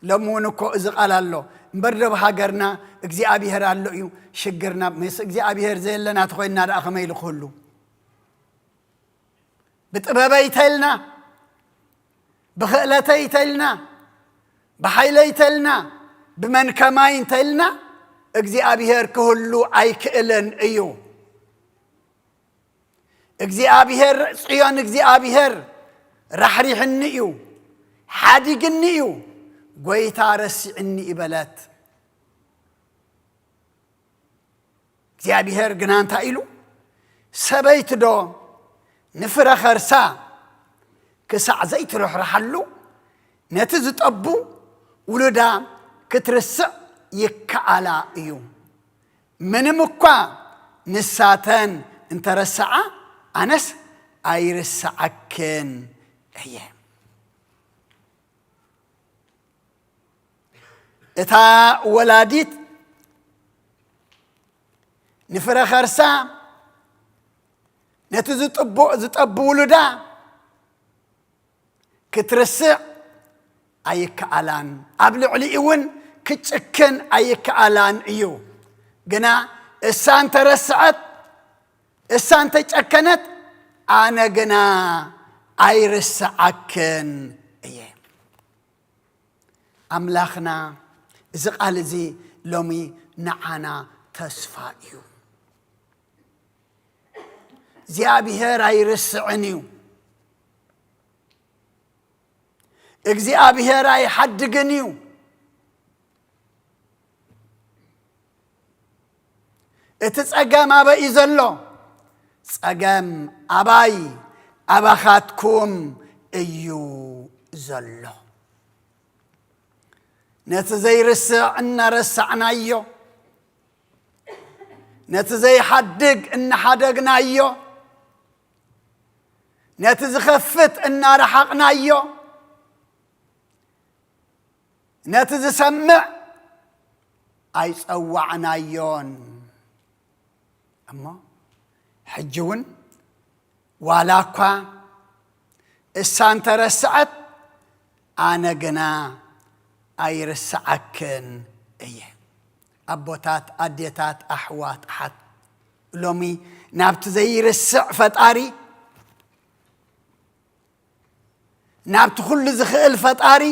ሎሚ እውን እኮ እዚ ቃል ኣሎ። እምበር ዶ ኣብ ሃገርና እግዚኣብሔር ኣሎ እዩ? ሽግርና ምስ እግዚኣብሔር ዘየለና ተኾይንና ደኣ ከመይ ኢሉ ክህሉ? ብጥበበይ ተልና፣ ብኽእለተይ ተልና፣ ብሓይለይ ተልና፣ ብመን ከማይ እንተልና፣ እግዚኣብሔር ክህሉ ኣይክእልን እዩ። እግዚኣብሔር፣ ጽዮን እግዚኣብሔር ራሕሪሕኒ እዩ፣ ሓዲግኒ እዩ፣ ጐይታ ረሲዕኒ እዩ በለት። እግዚኣብሔር ግና እንታይ ኢሉ? ሰበይቲ ዶ ንፍረ ኸርሳ ክሳዕ ዘይትርሕርሓሉ፣ ነቲ ዝጠቡ ውሉዳ ክትርስዕ ይከኣላ እዩ። ምንም እኳ ንሳተን እንተረስዓ፣ ኣነስ ኣይርስዓክን እየ። እታ ወላዲት ንፍረ ኸርሳ፣ ነቲ ዝጥቡ-፣ ዝጠቡ ውሉዳ ክትርስዕ ኣይከኣላን፣ ኣብ ልዕሊኡ እውን ክጭክን ኣይከኣላን እዩ። ግና እሳ እንተረስዐት፣ እሳ እንተጨከነት፣ ኣነ ግና ኣይርስዓክን እየ። ኣምላኽና፣ እዚ ቃል እዚ ሎሚ ንዓና ተስፋ እዩ። እግዚኣብሔር ኣይርስዕን እዩ። እግዚኣብሔር ኣይሓድግን እዩ። እቲ ጸገም ኣበይ እዩ ዘሎ? ጸገም ኣባይ፣ ኣባኻትኩም እዩ ዘሎ። ነቲ ዘይርስዕ እናረሳዕናዮ፣ ነቲ ዘይሓድግ እናሓደግናዮ፣ ነቲ ዝኸፍት እናረሓቕናዮ፣ ነቲ ዝሰምዕ ኣይጸዋዕናዮን። እሞ ሕጂ እውን ዋላ እኳ እሳ እንተረስዐት፣ ኣነ ግና ኣይርስዓክን እየ። ኣቦታት፣ ኣዴታት፣ ኣሕዋት፣ ኣሓት፣ ሎሚ ናብቲ ዘይርስዕ ፈጣሪ፣ ናብቲ ኩሉ ዝኽእል ፈጣሪ፣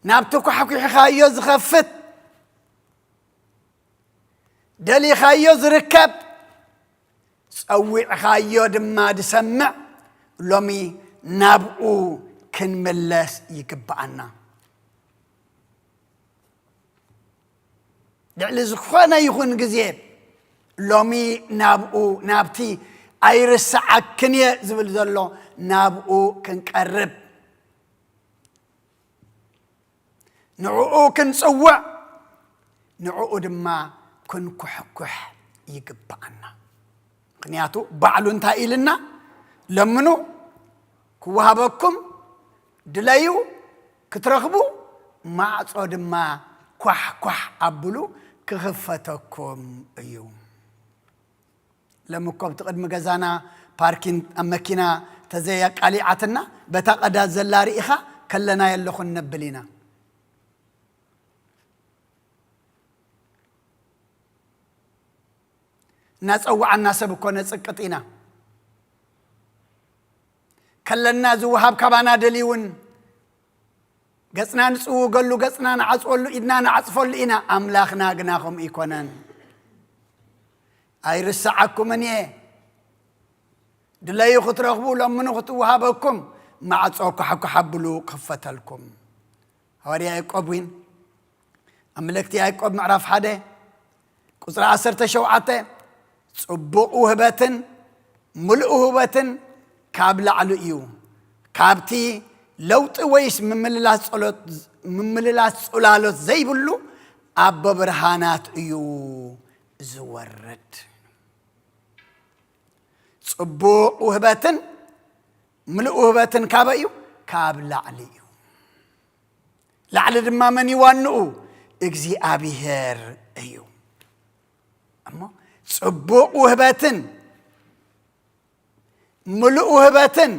ናብቲ ኳሕኲሕኻዮ ዝኸፍት፣ ደሊኻዮ ዝርከብ፣ ጸዊዕኻዮ ድማ ዝሰምዕ፣ ሎሚ ናብኡ ክንምለስ ይግብኣና። ልዕሊ ዝኾነ ይኹን ግዜ ሎሚ ናብኡ፣ ናብቲ ኣይርስዓክን እየ ዝብል ዘሎ ናብኡ ክንቀርብ፣ ንዕኡ ክንጽውዕ፣ ንዕኡ ድማ ክንኩሕኩሕ ይግብኣና። ምኽንያቱ ባዕሉ እንታይ ኢልና? ለምኑ ክወሃበኩም፣ ድለዩ ክትረኽቡ፣ ማዕጾ ድማ ኳሕኳሕ ኣብሉ ክኽፈተኩም እዩ። ሎሚ እኮ ኣብቲ ቅድሚ ገዛና ፓርኪን ኣብ መኪና ተዘይ ኣቃሊዓትና፣ በታ ቀዳድ ዘላ ርኢኻ ከለና የለኹን ነብል ኢና። እናጸዋዕና ሰብ እኮ ነጽቅጥ ኢና። ከለና ዝወሃብ ካባና ደልዩውን ገጽና ንጽውገሉ፣ ገጽና ንዓጽወሉ፣ ኢድና ንዓጽፈሉ ኢና። ኣምላኽና ግና ከምኡ ኣይኮነን። ኣይርስዓኩምን እየ። ድለዩ ክትረኽቡ፣ ለምኑ ክትወሃበኩም፣ ማዕጾ ኳሕኳሕ ኣብሉ ክኽፈተልኩም። ሃዋርያ ያዕቆብ እውን ኣብ መልእክቲ ያዕቆብ ምዕራፍ ሓደ ቁጽሪ ዓሰርተ ሸውዓተ፣ ጽቡቕ ውህበትን ምሉእ ውህበትን ካብ ላዕሊ እዩ፣ ካብቲ ለውጢ ወይስ ምምልላስ ጸሎት፣ ምምልላስ ጽላሎት ዘይብሉ ኣቦ ብርሃናት እዩ ዝወርድ። ጽቡቕ ውህበትን ምሉእ ውህበትን ካበይ እዩ? ካብ ላዕሊ እዩ። ላዕሊ ድማ መን እዩ ዋንኡ? እግዚኣብሔር እዩ። እሞ ጽቡቕ ውህበትን ምሉእ ውህበትን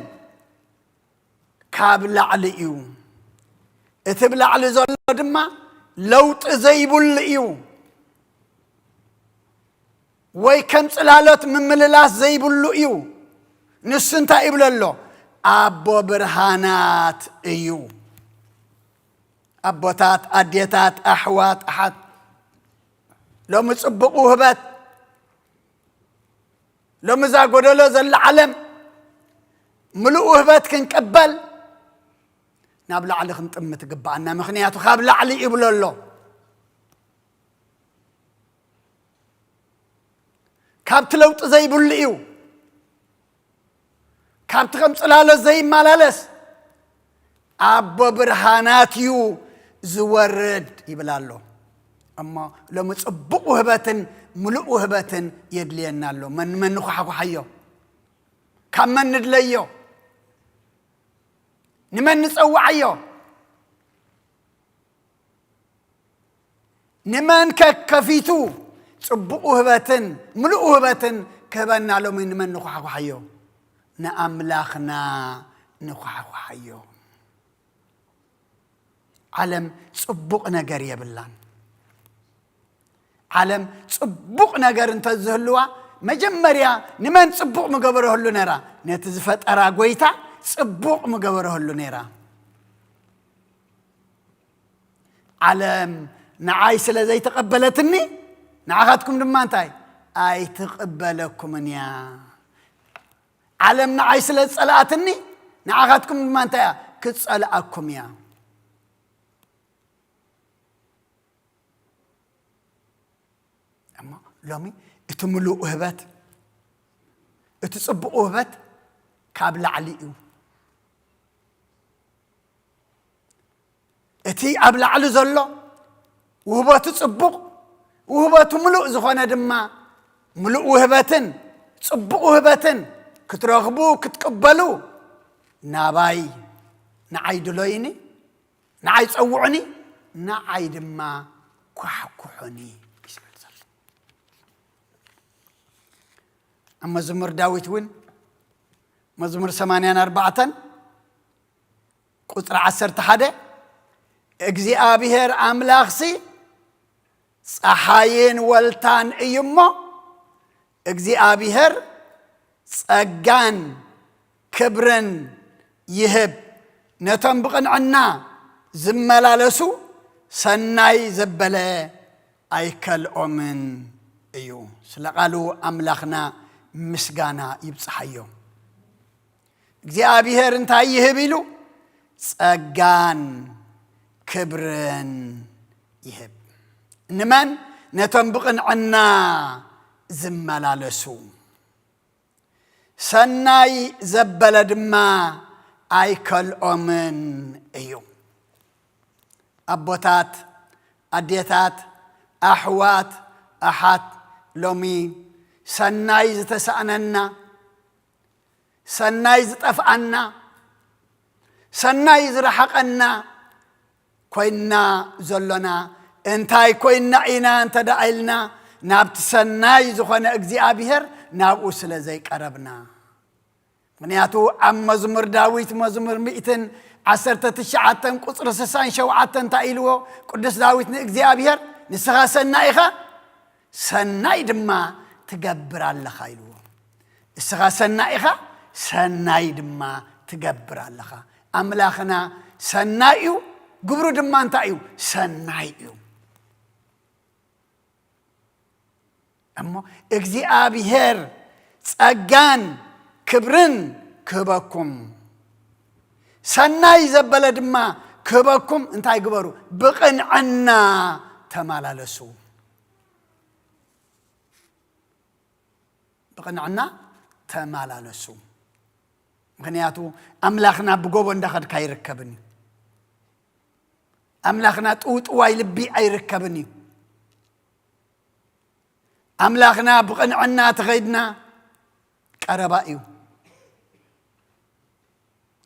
ካብ ላዕሊ እዩ። እቲ ብላዕሊ ዘሎ ድማ ለውጢ ዘይብሉ እዩ፣ ወይ ከም ጽላሎት ምምልላስ ዘይብሉ እዩ። ንሱ እንታይ ይብሎ ኣሎ? ኣቦ ብርሃናት እዩ። ኣቦታት፣ ኣዴታት፣ ኣሕዋት፣ ኣሓት፣ ሎሚ ጽቡቕ ውህበት፣ ሎሚ እዛ ጎደሎ ዘላ ዓለም ምሉእ ውህበት ክንቅበል ናብ ላዕሊ ክንጥምት ይግብኣና። ምኽንያቱ ካብ ላዕሊ ይብሎ ኣሎ። ካብቲ ለውጢ ዘይብሉ እዩ። ካብቲ ከም ጽላሎት ዘይመላለስ ኣቦ ብርሃናት እዩ ዝወርድ ይብል ኣሎ። እሞ ሎሚ ጽቡቕ ውህበትን ምሉእ ውህበትን የድልየና ኣሎ። መን መን ንኳሕኳሓዮ? ካብ መን ንድለዮ? ንመን ንጸውዓዮ? ንመን ከ ከፊቱ ጽቡቕ ውህበትን ምሉእ ውህበትን ክህበና ሎሚ ንመን ንኳሕኳሓዮ? ንኣምላኽና ንኳሕኳሓዮ። ዓለም ጽቡቕ ነገር የብላን። ዓለም ጽቡቕ ነገር እንተዝህልዋ፣ መጀመርያ ንመን ጽቡቕ ምገበረህሉ ነራ? ነቲ ዝፈጠራ ጐይታ ጽቡቕ ምገበረህሉ ነራ። ዓለም ንዓይ ስለ ዘይተቐበለትኒ፣ ንዓኻትኩም ድማ እንታይ? ኣይትቕበለኩምን እያ። ዓለም ንዓይ ስለ ዝጸልኣትኒ፣ ንዓኻትኩም ድማ እንታይ እያ? ክትጸልኣኩም እያ። እሞ ሎሚ እቲ ምሉእ ውህበት፣ እቲ ጽቡቕ ውህበት ካብ ላዕሊ እዩ። እቲ ኣብ ላዕሊ ዘሎ ውህበቱ ጽቡቕ፣ ውህበቱ ምሉእ ዝኾነ ድማ ምሉእ ውህበትን ጽቡቕ ውህበትን ክትረኽቡ ክትቅበሉ ናባይ፣ ንዓይ ድሎይኒ፣ ንዓይ ጸውዑኒ፣ ንዓይ ድማ ኳሕኩሑኒ እዩ ዝብል ዘሎ። ኣብ መዝሙር ዳዊት እውን መዝሙር ሰማንያን ኣርባዕተን ቁጽሪ ዓሰርተ ሓደ፣ እግዚኣብሔር ኣምላኽሲ ጸሓይን ወልታን እዩ እሞ፣ እግዚኣብሔር ጸጋን ክብርን ይህብ፣ ነቶም ብቕንዕና ዝመላለሱ ሰናይ ዘበለ ኣይከልኦምን እዩ። ስለ ቃሉ ኣምላኽና ምስጋና ይብጽሓዮ። እግዚኣብሔር እንታይ ይህብ ኢሉ? ጸጋን ክብርን ይህብ። ንመን? ነቶም ብቕንዕና ዝመላለሱ። ሰናይ ዘበለ ድማ ኣይከልኦምን እዩ። ኣቦታት፣ ኣዴታት፣ ኣሕዋት፣ ኣሓት፣ ሎሚ ሰናይ ዝተሳእነና፣ ሰናይ ዝጠፍኣና፣ ሰናይ ዝረሓቐና ኮይንና ዘሎና፣ እንታይ ኮይንና ኢና እንተ ደኣ ኢልና፣ ናብቲ ሰናይ ዝኾነ እግዚኣብሔር ናብኡ ስለ ዘይቀረብና። ምኽንያቱ ኣብ መዝሙር ዳዊት መዝሙር ሚእትን ዓሰርተ ትሽዓተን ቁጽሪ ስሳን ሸውዓተን እንታይ ኢልዎ ቅዱስ ዳዊት ንእግዚኣብሔር? "ንስኻ ሰናይ ኢኻ፣ ሰናይ ድማ ትገብር ኣለኻ" ኢልዎ። "እስኻ ሰናይ ኢኻ፣ ሰናይ ድማ ትገብር ኣለኻ።" ኣምላኽና ሰናይ እዩ፣ ግብሩ ድማ እንታይ እዩ? ሰናይ እዩ። እሞ እግዚኣብሔር ጸጋን ክብርን ክህበኩም፣ ሰናይ ዘበለ ድማ ክህበኩም፣ እንታይ ግበሩ? ብቕንዕና ተመላለሱ። ብቕንዕና ተመላለሱ። ምኽንያቱ ኣምላኽና ብጎቦ እንዳኸድካ ኣይርከብን እዩ። ኣምላኽና ጥውጥዋይ ልቢ ኣይርከብን እዩ። ኣምላኽና ብቕንዕና ተኸይድና ቀረባ እዩ፣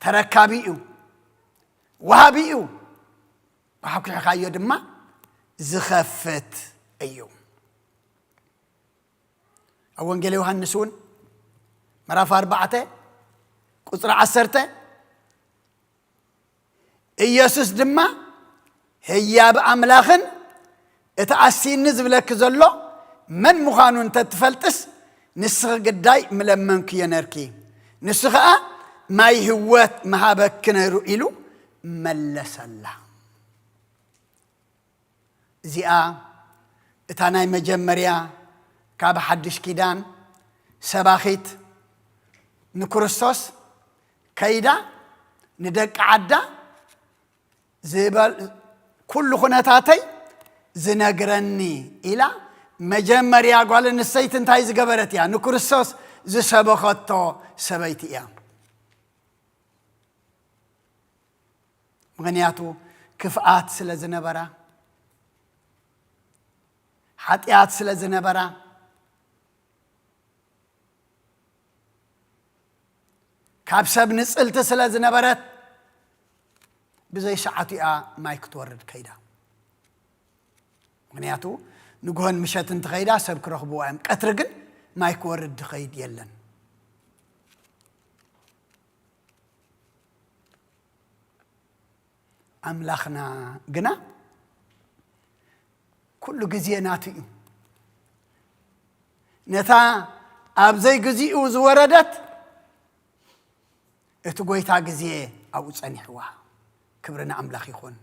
ተረካቢ እዩ፣ ወሃቢ እዩ። ኣሕኲሕካዮ ድማ ዝኸፍት እዩ። ኣብ ወንጌል ዮሃንስ እውን ምዕራፍ ኣርባዕተ ቁጽሪ ዓሰርተ፣ ኢየሱስ ድማ፣ "ህያብ ኣምላኽን እቲ ኣስይኒ ዝብለኪ ዘሎ መን ምዃኑ እንተትፈልጥስ፣ ንስኺ ግዳይ ምለመንክዮ ነርኪ፣ ንሱ ኸኣ ማይ ህይወት ምሃበኪ ነይሩ" ኢሉ መለሰላ። እዚኣ እታ ናይ መጀመርያ ካብ ሓድሽ ኪዳን ሰባኺት ንክርስቶስ ከይዳ ንደቂ ዓዳ ዝበል-፣ "ኩሉ ኩነታተይ ዝነግረኒ" ኢላ መጀመርያ ጓል ኣንስተይቲ እንታይ ዝገበረት እያ? ንክርስቶስ ዝሰበኸቶ ሰበይቲ እያ። ምኽንያቱ ክፍኣት ስለ ዝነበራ፣ ሓጢኣት ስለ ዝነበራ፣ ካብ ሰብ ንጽልቲ ስለ ዝነበረት፣ ብዘይ ሰዓቱ እያ ማይ ክትወርድ ከይዳ። ምኽንያቱ ንግሆን ምሸትን ትኸይዳ ሰብ ክረኽብዋ እዮም። ቀትሪ ግን ማይ ክወርድ ዝኸይድ የለን። ኣምላኽና ግና ኩሉ ግዜ ናቱ እዩ። ነታ ኣብ ዘይግዚኡ ዝወረደት እቲ ጎይታ ግዜ ኣብኡ ጸኒሕዋ። ክብሪ ንኣምላኽ ይኹን።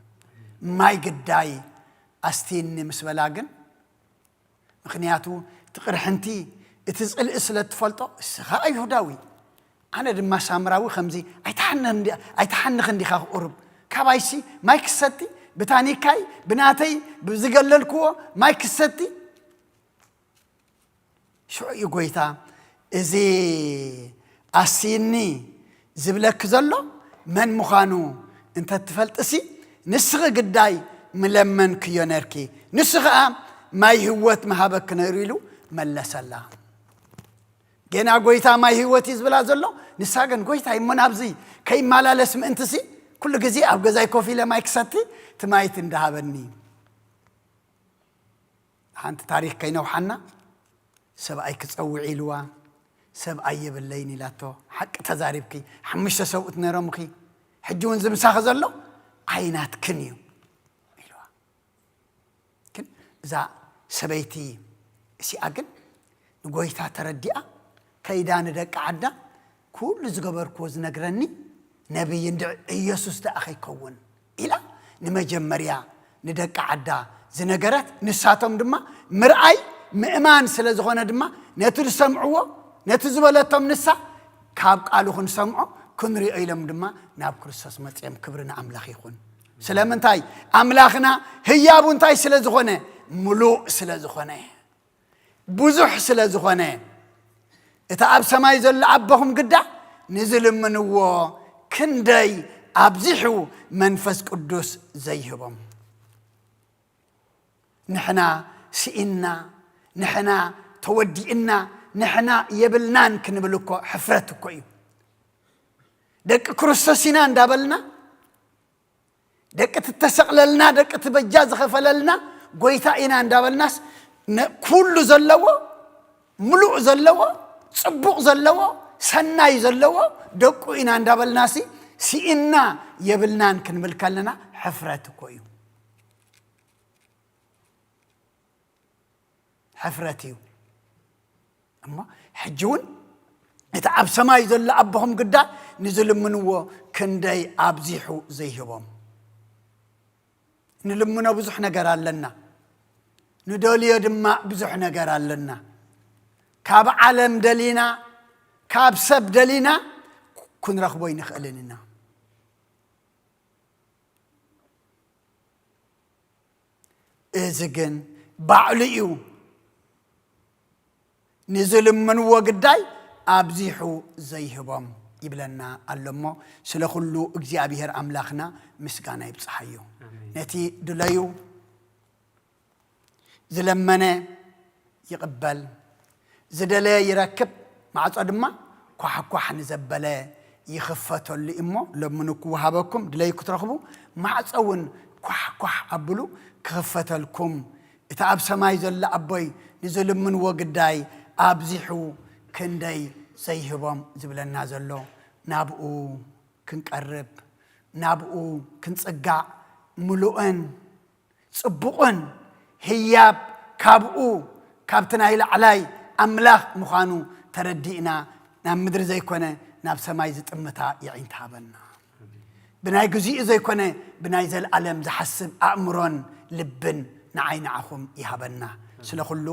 ማይ ግዳይ ኣስትይኒ ምስ በላ ግን፣ ምኽንያቱ እቲ ቅርሕንቲ፣ እቲ ጽልኢ ስለ እትፈልጦ፣ እስኻ ኣይሁዳዊ፣ ኣነ ድማ ሳምራዊ፣ ከምዚ ኣይትሓንኽ እንዲ-፣ ኣይትሓንኽን ዲኻ ቁሩብ? ካባይሲ ማይ ክሰቲ፣ ብታኒካይ፣ ብናተይ፣ ብዝገለልክዎ ማይ ክሰቲ? ሽዑ እዩ ጎይታ፣ "እዚ ኣስይኒ ዝብለኪ ዘሎ መን ምዃኑ እንተትፈልጥሲ፣ ንስኺ ግዳይ ምለመንክዮ ነርኪ፣ ንሱ ኸኣ ማይ ህይወት ምሃበኪ ነይሩ" ኢሉ መለሰላ። የና ጎይታ ማይ ህይወት እዩ ዝብላ ዘሎ። ንሳ ግን ጎይታ እሞ ናብዚ ከይመላለስ ምእንትሲ ኩሉ ግዜ ኣብ ገዛይ ኮፍ ኢለ ማይ ክሰቲ እቲ ማይቲ እንዳሃበኒ። ሓንቲ ታሪኽ ከይነውሓና ሰብኣይ ክጸውዕ ኢልዋ፣ ሰብኣይ የብለይን ኢላቶ። ሓቂ ተዛሪብኪ፣ ሓሙሽተ ሰብኡት ነይሮምኺ፣ ሕጂ እውን ዝምሳኺ ዘሎ ኣይናትክን እዩ ኢልዋ። ግን እዛ ሰበይቲ እሲኣ ግን ንጎይታ ተረዲኣ ከይዳ ንደቂ ዓዳ ኩሉ ዝገበርክዎ ዝነግረኒ ነቢይ እንድዒ ኢየሱስ ደኣ ከይከውን ኢላ ንመጀመርያ ንደቂ ዓዳ ዝነገረት፣ ንሳቶም ድማ ምርኣይ ምእማን ስለ ዝኾነ ድማ ነቲ ዝሰምዕዎ፣ ነቲ ዝበለቶም ንሳ ካብ ቃሉ ክንሰምዖ ክንሪኦ ኢሎም ድማ ናብ ክርስቶስ መጽኦም። ክብሪ ንኣምላኽ ይኹን። ስለምንታይ? ኣምላኽና ህያቡ እንታይ ስለ ዝኾነ? ምሉእ ስለ ዝኾነ፣ ብዙሕ ስለ ዝኾነ። እቲ ኣብ ሰማይ ዘሎ ኣቦኹም ግዳ ንዝልምንዎ ክንደይ ኣብዚሑ መንፈስ ቅዱስ ዘይህቦም። ንሕና ስኢንና፣ ንሕና ተወዲእና፣ ንሕና የብልናን ክንብል እኮ ሕፍረት እኮ እዩ። ደቂ ክርስቶስ ኢና እንዳበልና፣ ደቂ ትተሰቕለልና፣ ደቂ ትበጃ ዝኸፈለልና ጎይታ ኢና እንዳበልናስ፣ ነ-፣ ኩሉ ዘለዎ፣ ምሉእ ዘለዎ፣ ጽቡቕ ዘለዎ፣ ሰናይ ዘለዎ ደቁ ኢና እንዳበልናሲ፣ ስኢንና የብልናን ክንብል ከለና ሕፍረት እኮ እዩ። ሕፍረት እዩ። እሞ ሕጂ እውን እቲ ኣብ ሰማይ ዘሎ ኣቦኹም ግዳ ንዝልምንዎ ክንደይ ኣብዚሑ ዘይህቦም። ንልምኖ ብዙሕ ነገር ኣለና፣ ንደልዮ ድማ ብዙሕ ነገር ኣለና። ካብ ዓለም ደሊና፣ ካብ ሰብ ደሊና ክንረኽቦ ኣይንኽእልን ኢና። እዚ ግን ባዕሉ እዩ። ንዝልምንዎ ግዳይ ኣብዚሑ ዘይህቦም ይብለና ኣሎ እሞ፣ ስለ ኩሉ እግዚኣብሔር ኣምላኽና ምስጋና ይብጽሓዮ። ኣሜን። ነቲ ድለዩ ዝለመነ ይቕበል፣ ዝደለየ ይረክብ፣ ማዕጾ ድማ ኳሕኳሕ ንዘበለ ይኽፈተሉ እሞ፣ ለምኑ ክወሃበኩም፣ ድለዩ ክትረኽቡ፣ ማዕጾ እውን ኳሕኳሕ ኣብሉ ክኽፈተልኩም። እቲ ኣብ ሰማይ ዘሎ ኣቦይ ንዝልምንዎ ግዳይ ኣብዚሑ ክንደይ ዘይህቦም ዝብለና ዘሎ፣ ናብኡ ክንቀርብ፣ ናብኡ ክንጽጋዕ፣ ምሉእን ጽቡቕን ህያብ ካብኡ፣ ካብቲ ናይ ላዕላይ ኣምላኽ ምዃኑ ተረዲእና፣ ናብ ምድሪ ዘይኮነ ናብ ሰማይ ዝጥምታ የዒንት ሃበና። ብናይ ግዚኡ ዘይኮነ፣ ብናይ ዘለኣለም ዝሓስብ ኣእምሮን ልብን ንዓይ ንዓኹም ይሃበና። ስለ ኩሉ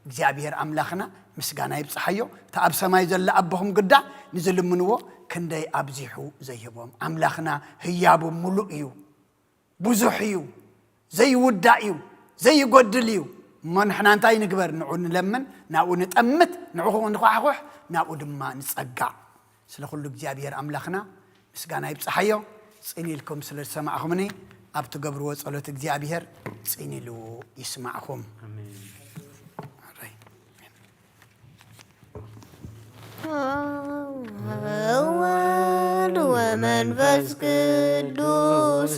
እግዚኣብሔር ኣምላኽና ምስጋና ይብጽሓዮ። እቲ ኣብ ሰማይ ዘሎ ኣቦኹም ግዳ ንዝልምንዎ ክንደይ ኣብዚሑ ዘይህቦም። ኣምላኽና ህያቡ ምሉእ እዩ፣ ብዙሕ እዩ፣ ዘይውዳእ እዩ፣ ዘይጎድል እዩ። እሞ ንሕና እንታይ ንግበር? ንዑ ንለምን፣ ናብኡ ንጠምት፣ ንዑ ንኳሕኩሕ፣ ናብኡ ድማ ንጸጋዕ። ስለ ኩሉ እግዚኣብሔር ኣምላኽና ምስጋና ይብጽሓዮ። ጽን ኢልኩም ስለ ዝሰማዕኹምኒ፣ ኣብ ትገብርዎ ጸሎት እግዚኣብሔር ጽን ኢሉ ይስማዕኹም። ኣሜን። ኣረይ። ወወልድ ወመንፈስ ቅዱስ፣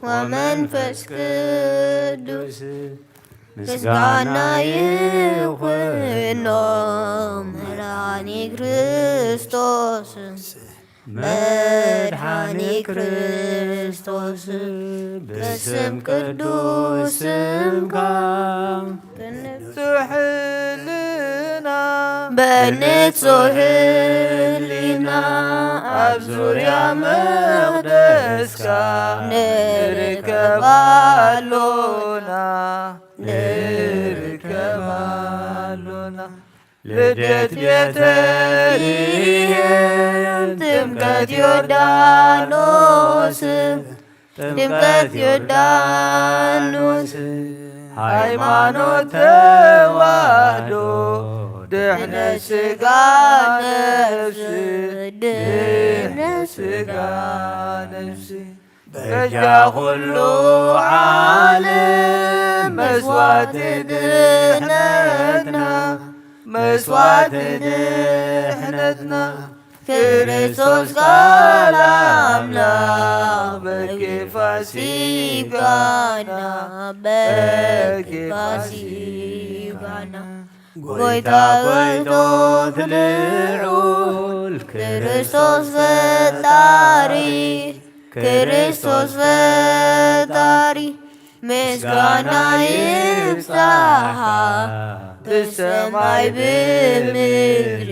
ወመንፈስ ቅዱስ ምስጋና ይኹኖ መድኃኒ ክርስቶስ። መድኃኒ ክርስቶስ፣ በስም ቅዱስ ስምካ ብንጹሕ ሕልና፣ በንጹሕ ሕልና ኣብ ዙርያ መቕደስካ ንርከብ ኣሎና፣ ንርከብ ኣሎና። ልደት ቤተልሔም፣ ጥምቀት ዮርዳኖስ፣ ጥምቀት ዮርዳኖስ፣ ሃይማኖት ተዋህዶ፣ ድሕነት ሥጋ ነፍስ፣ ድሕነት ሥጋ ነፍስ። በጃ ኩሉ ዓለም መስዋዕቲ ድሕነትና፣ መስዋእቲ ድሕነትና፣ ክርስቶስ ቃል ኣምላኽ በኪ ፋሲካና፣ በኪ ፋሲካና። ጎይታ ጎይቶት ልዑል ክርስቶስ ፈጣሪ፣ ክርስቶስ ፈጣሪ ምስጋና ይብጻሓ ብሰማይ ብምድሪ፣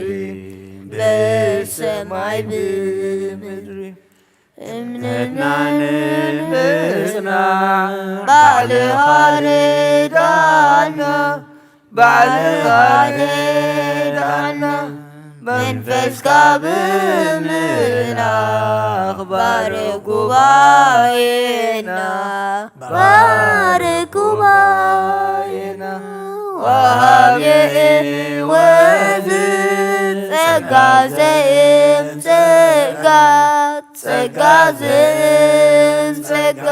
ብሰማይ ብምድሪ። እምነትና ንምጽናዕ ባዕልኻ ርዳና፣ ባዕልኻ ርዳና። መንፈስካ ብምልኣኽ ባርክ ጉባኤና፣ ባርክ ጉባኤና። ወሃቢ ሕይወት ጸጋ ዘእም ጸጋ፣ ጸጋ ዘእም ጸጋ።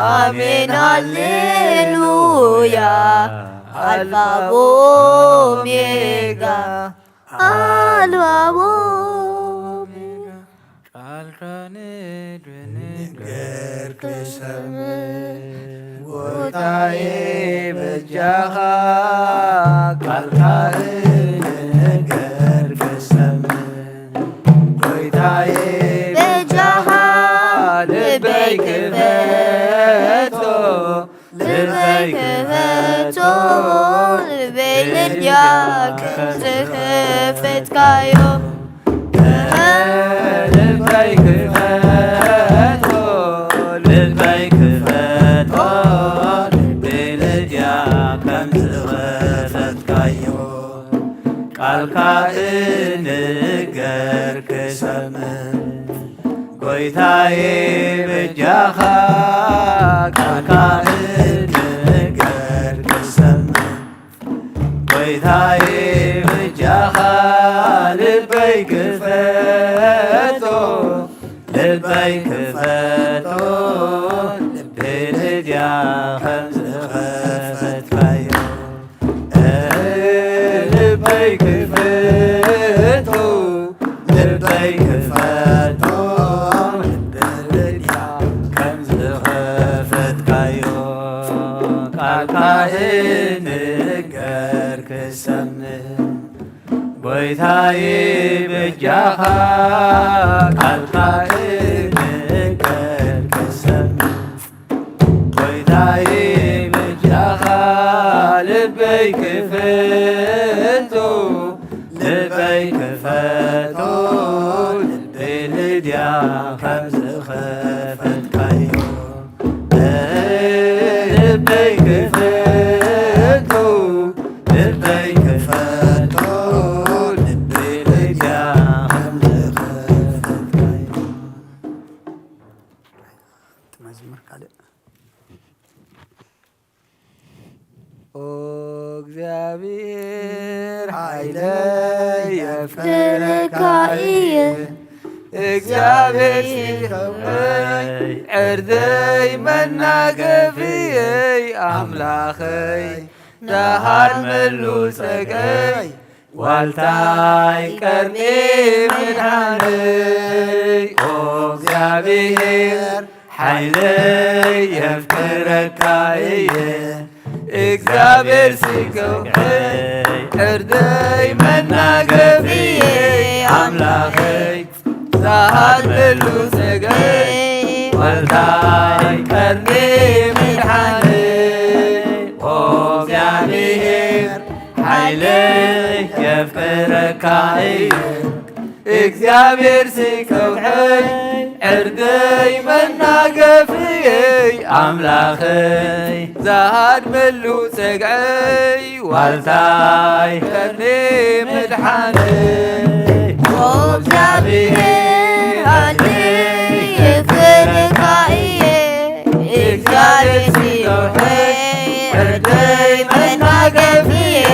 ኣሜን ሃሌሉያ። ኣልፋ ኦሜጋ፣ ኣልፋ ኦሜጋ። ቃልካ ንድንገር ክሰምዕ ጎይታዬ በጃኻ፣ ቃልካ ንድንገር ክሰምዕ ጎይታዬ በጃኻ፣ ልበይ ክፈቶ ልበይ ክፈቶ፣ ልበይ ልድያ ከም ዝኸፈትካዮ። ልበይ ክፈቶ፣ ልበይ ክፈቶ፣ ልበይ ልድያ ከም ዝኸፈትካዮ። ቃልካ እንገር ክሰምዕ ጎይታዬ በጃኻ፣ ቃልካ እንገር ክሰምዕ ጎይታዬ በጃኻ፣ ልበይ ክፈቶ፣ ልበይ ክፈቶ፣ ልበይ ልድያ ከም ዝኸፈትካዮ። ልበይ ክፈቶ፣ ልበይ ክፈቶ፣ ልበይ ልድያ ከም ዝኸፈትካዮ። ቃልካ እንገር ክሰምዕ ጎይታዬ በጃኻ፣ ቃልካ እንገር ክሰምዕ ጎይታዬ በጃኻ፣ ልበይ ክፈቶ፣ ልበይ ክፈቶ፣ ልበይ ልድያ ከም ዝኸፈትካዮ። ልበይ ክፈቶ፣ ልበይ ክፈቶ፣ ልበይ ልድያ ከም ዝኸፈትካዮ። መዝሙር ካልእ። ኦ እግዚኣብሔር ሓይለይ የፍቅረካ እየ፣ እግዚኣብሔር ሲኸውኸይ ዕርደይ መናገፍየይ ኣምላኸይ ደሃር መሉ ጸገይ ዋልታይ ቀርኒ መድሓነይ ኦ እግዚኣብሔር ሓይለይ የፍቅረካ እየ እግዚኣብሔር ሲከውኸይ ዕርደይ መናገፍየይ ኣምላኸይ ዝሃድመሉ ጸገይ ዋልታይ ቀርኒ መድሓነይ ኦ እግዚኣብሔር ሓይለይ የፍቅረካ እየ እግዚኣብሔር ሲከውኸይ ዕርደይ መናገፍየይ ኣምላኸይ ዝሃድመሉ ጸግዐይ ዋልታይ ቀርኒ መድሓነይ ኦ እግዚኣብሔር ኣደይ የፍቅረካ እየ እግዚኣብሔር ሲከውኸይ ዕርደይ መናገፍየይ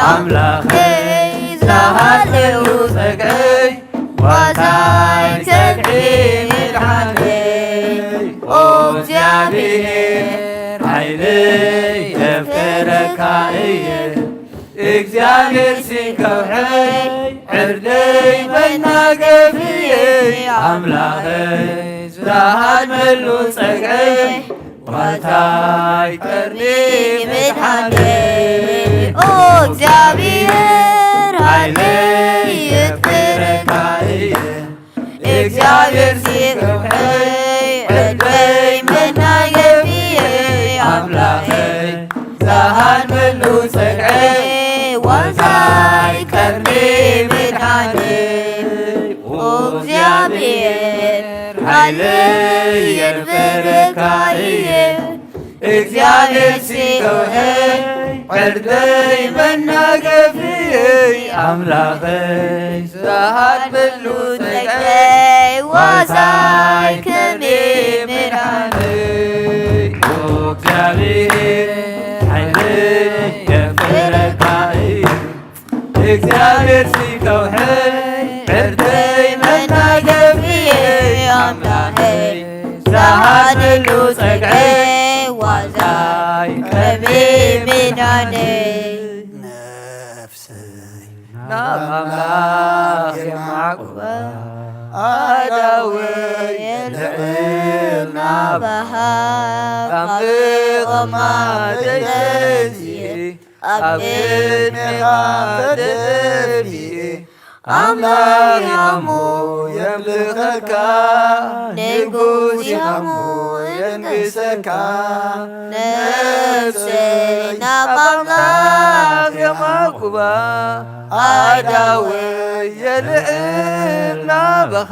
ኣምላኸይ ዝሃድመሉ ጸግዐይ ዋልታይ ጸግዒ መድሓነይ ኦ እግዚኣብሔር ሓይለይ የፍቅረካ እየ እግዚኣብሔር ሲ ከውሐይ ዕርደይ መናገፍየይ ኣምላኸይ ዝሃድመሉ ጸግዐይ ዋታይ ቀርኒ መድሓነይ ኦ እግዚኣብሔር ሃይለይ የክብረካ እየ እግዚኣብሔር ሲ ከውሐይ ዕርደይ መናገፍየይ ኣምላኸይ ዝሃድመሉ ጸግዐይ ዋታይ ቀርኒ መድሓነይ ኦ እግዚኣብሔር ሃይለይ የክብረካ እየ እግዚኣብሔር ሲ ከውሐይ ዕርደይ መናገፍየይ ኣምላኸይ ዝሃድመሉ ጸግዐይ ዋታይ ከመይ መድሓነይ ኦ እግዚኣብሔር ሓይለይ የክብረካ እየ እግዚኣብሔር ሲ ከውሐይ ዕርደይ መናገፍየይ ኣምላኸይ ዝሃድመሉ ጸግዐይ ዋታይ ከመይ መድሓነይ ነፍሰይ ናብ ኣምላኽ የማዕቁባ ኣእዳወይ የልዕል ናባኻ ካብ ምቕማጠይ ተንሲኤ ኣብ ቅድሜኻ ተደፊኤ ኣምላኽ ኢኻ እሞ የምልኸካ ንጉስ ኢኻ እሞ የንግሰካ ነፍሰይ ናብ ኣምላኽ የማዕቁባ ኣእዳወይ የልዕል ናባኻ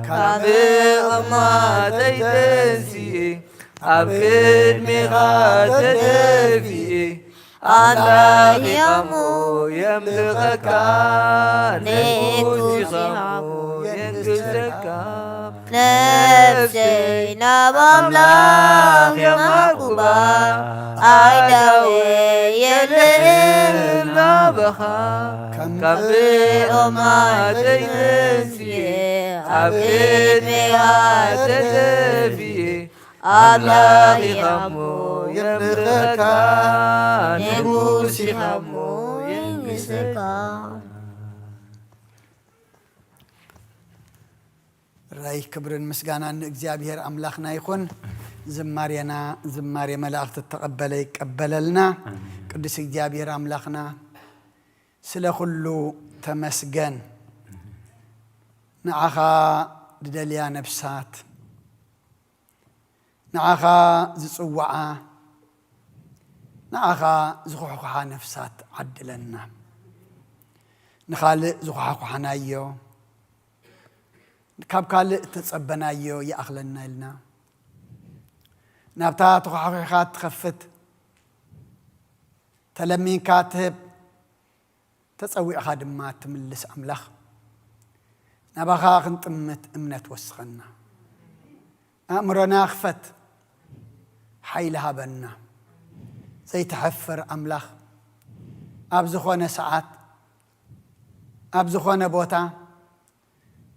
ካብ ምቕማጠይ ተንሲኤ ኣብ ቅድሜኻ ተደፊኤ ኣምላኽ ኢኻ እሞ የምልኸካ ንጉስ ኢኻ እሞ የንግሰካ ነፍሰይ ናብ ኣምላኽ የማዕቁባ ኣእዳወይ የልዕል ናባኻ ካብ ምቕማጠይ ተንሲኤ ኣብ ቅድሜኻ ተደፊኤ ኣምላኽ ኢኻ እሞ የምልኸካ ንጉስ ኢኻ እሞ የንግሰካ ራይ ክብርን ምስጋናን ንእግዚኣብሔር ኣምላኽና ይኹን። ዝማሬና ዝማሬ መላእኽቲ እተቐበለ ይቀበለልና። ቅዱስ እግዚኣብሔር ኣምላኽና ስለ ኩሉ ተመስገን። ንዓኻ ዝደልያ ነፍሳት ንዓኻ ዝጽውዓ ንዓኻ ዝኹሕኩሓ ነፍሳት ዓድለና። ንኻልእ ዝኹሓኩሓናዮ ካብ ካልእ እተጸበናዮ ይኣኽለና ኢልና ናብታ ተዃሒኻ ትኸፍት ተለሚንካ ትህብ ተጸዊዕኻ ድማ ትምልስ ኣምላኽ ናባኻ ክንጥምት እምነት ወስኸና ኣእምሮና ክፈት ሓይሊ ሃበና ዘይትሐፍር ኣምላኽ ኣብ ዝኾነ ሰዓት ኣብ ዝኾነ ቦታ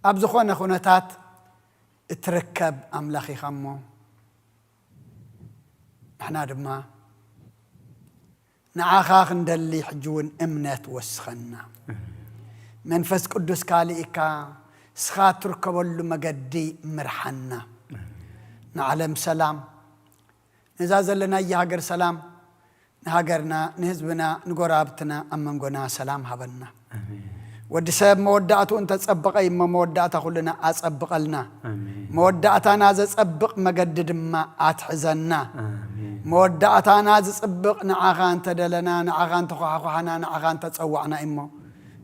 ኣብ ዝኾነ ኩነታት እትርከብ ኣምላኽ ኢኻ እሞ ንሕና ድማ ንዓኻ ክንደሊ ሕጂ እውን እምነት ወስኸና መንፈስ ቅዱስካ ልኢካ ስኻ ትርከበሉ መገዲ ምርሓና ንዓለም ሰላም ነዛ ዘለናያ ሃገር ሰላም ንሃገርና ንህዝብና ንጎራብትና ኣብ መንጎና ሰላም ሃበና ወዲ ሰብ መወዳእትኡ እንተጸበቐ እሞ መወዳእታ ኩልና ኣጸብቐልና መወዳእታና ዘጸብቕ መገዲ ድማ ኣትሕዘና መወዳእታና ዝጽብቕ ንዓኻ እንተደለና ንዓኻ እንተኳሓኳሕና ንዓኻ እንተጸዋዕና እሞ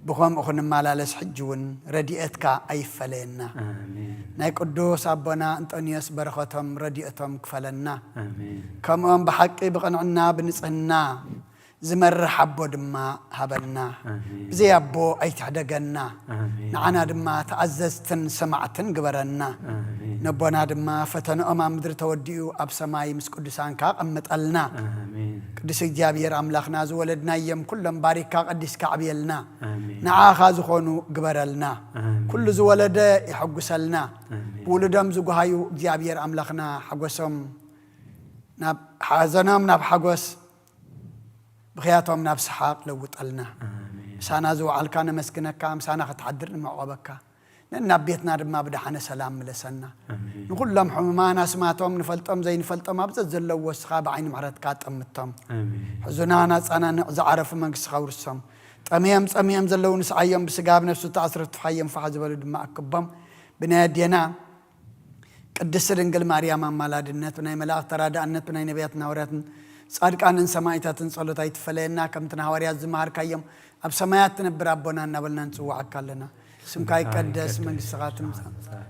ብኸምኡ ክንመላለስ ሕጂ እውን ረድኤትካ ኣይፈለየና ናይ ቅዱስ ኣቦና እንጦንዮስ በረኸቶም ረድኤቶም ክፈለና ከምኦም ብሓቂ ብቕንዕና ብንጽህና ዝመርሕ ኣቦ ድማ ሃበና። ብዘይ ኣቦ ኣይትሕደገና። ንዓና ድማ ተኣዘዝትን ሰማዕትን ግበረና። ነቦና ድማ ፈተንኦም ኣብ ምድሪ ተወዲኡ ኣብ ሰማይ ምስ ቅዱሳንካ ኣቐምጠልና። ቅዱስ እግዚኣብሔር ኣምላኽና ዝወለድናዮም ኩሎም ባሪካ ቀዲስካ ኣዕብየልና። ንዓኻ ዝኾኑ ግበረልና። ኩሉ ዝወለደ የሐጉሰልና። ብውሉዶም ዝጉሃዩ እግዚኣብሔር ኣምላኽና ሓጎሶም ናብ ሓዘኖም ናብ ሓጎስ ብኽያቶም ናብ ሰሓቕ ለውጠልና። ምሳና ዝወዓልካ ነመስግነካ፣ ምሳና ክትሓድር ንመዕቆበካ። ነናብ ቤትና ድማ ብደሓነ ሰላም ምለሰና። ንኹሎም ሕሙማን ኣስማቶም ንፈልጦም ዘይንፈልጦም ኣብ ዘዘለዎ እስኻ ብዓይኒ ምሕረትካ ጠምቶም። ሕዙናን ኣጻናንዕ፣ ዝዓረፉ መንግስትኻ ውርሶም። ጠምዮም ጸሚኦም ዘለዉ ንስዓዮም፣ ብስጋ ኣብ ነፍሱ ተኣስሩ ትፍሓዮም፣ ፋሕ ዝበሉ ድማ ኣክቦም። ብናይ ኣዴና ቅድስቲ ድንግል ማርያም ኣማላድነት፣ ብናይ መላእኽቲ ተራዳእነት፣ ብናይ ነቢያትን ሃዋርያትን ጻድቃንን ሰማዕታትን ጸሎት ኣይትፈለየና። ከምቲ ንሃዋርያት ዝመሃርካዮም፣ ኣብ ሰማያት ትነብር ኣቦና እናበልና ንጽውዓካ ኣለና። ስምካ ይቀደስ፣ መንግስትኻ ትምጻእ፣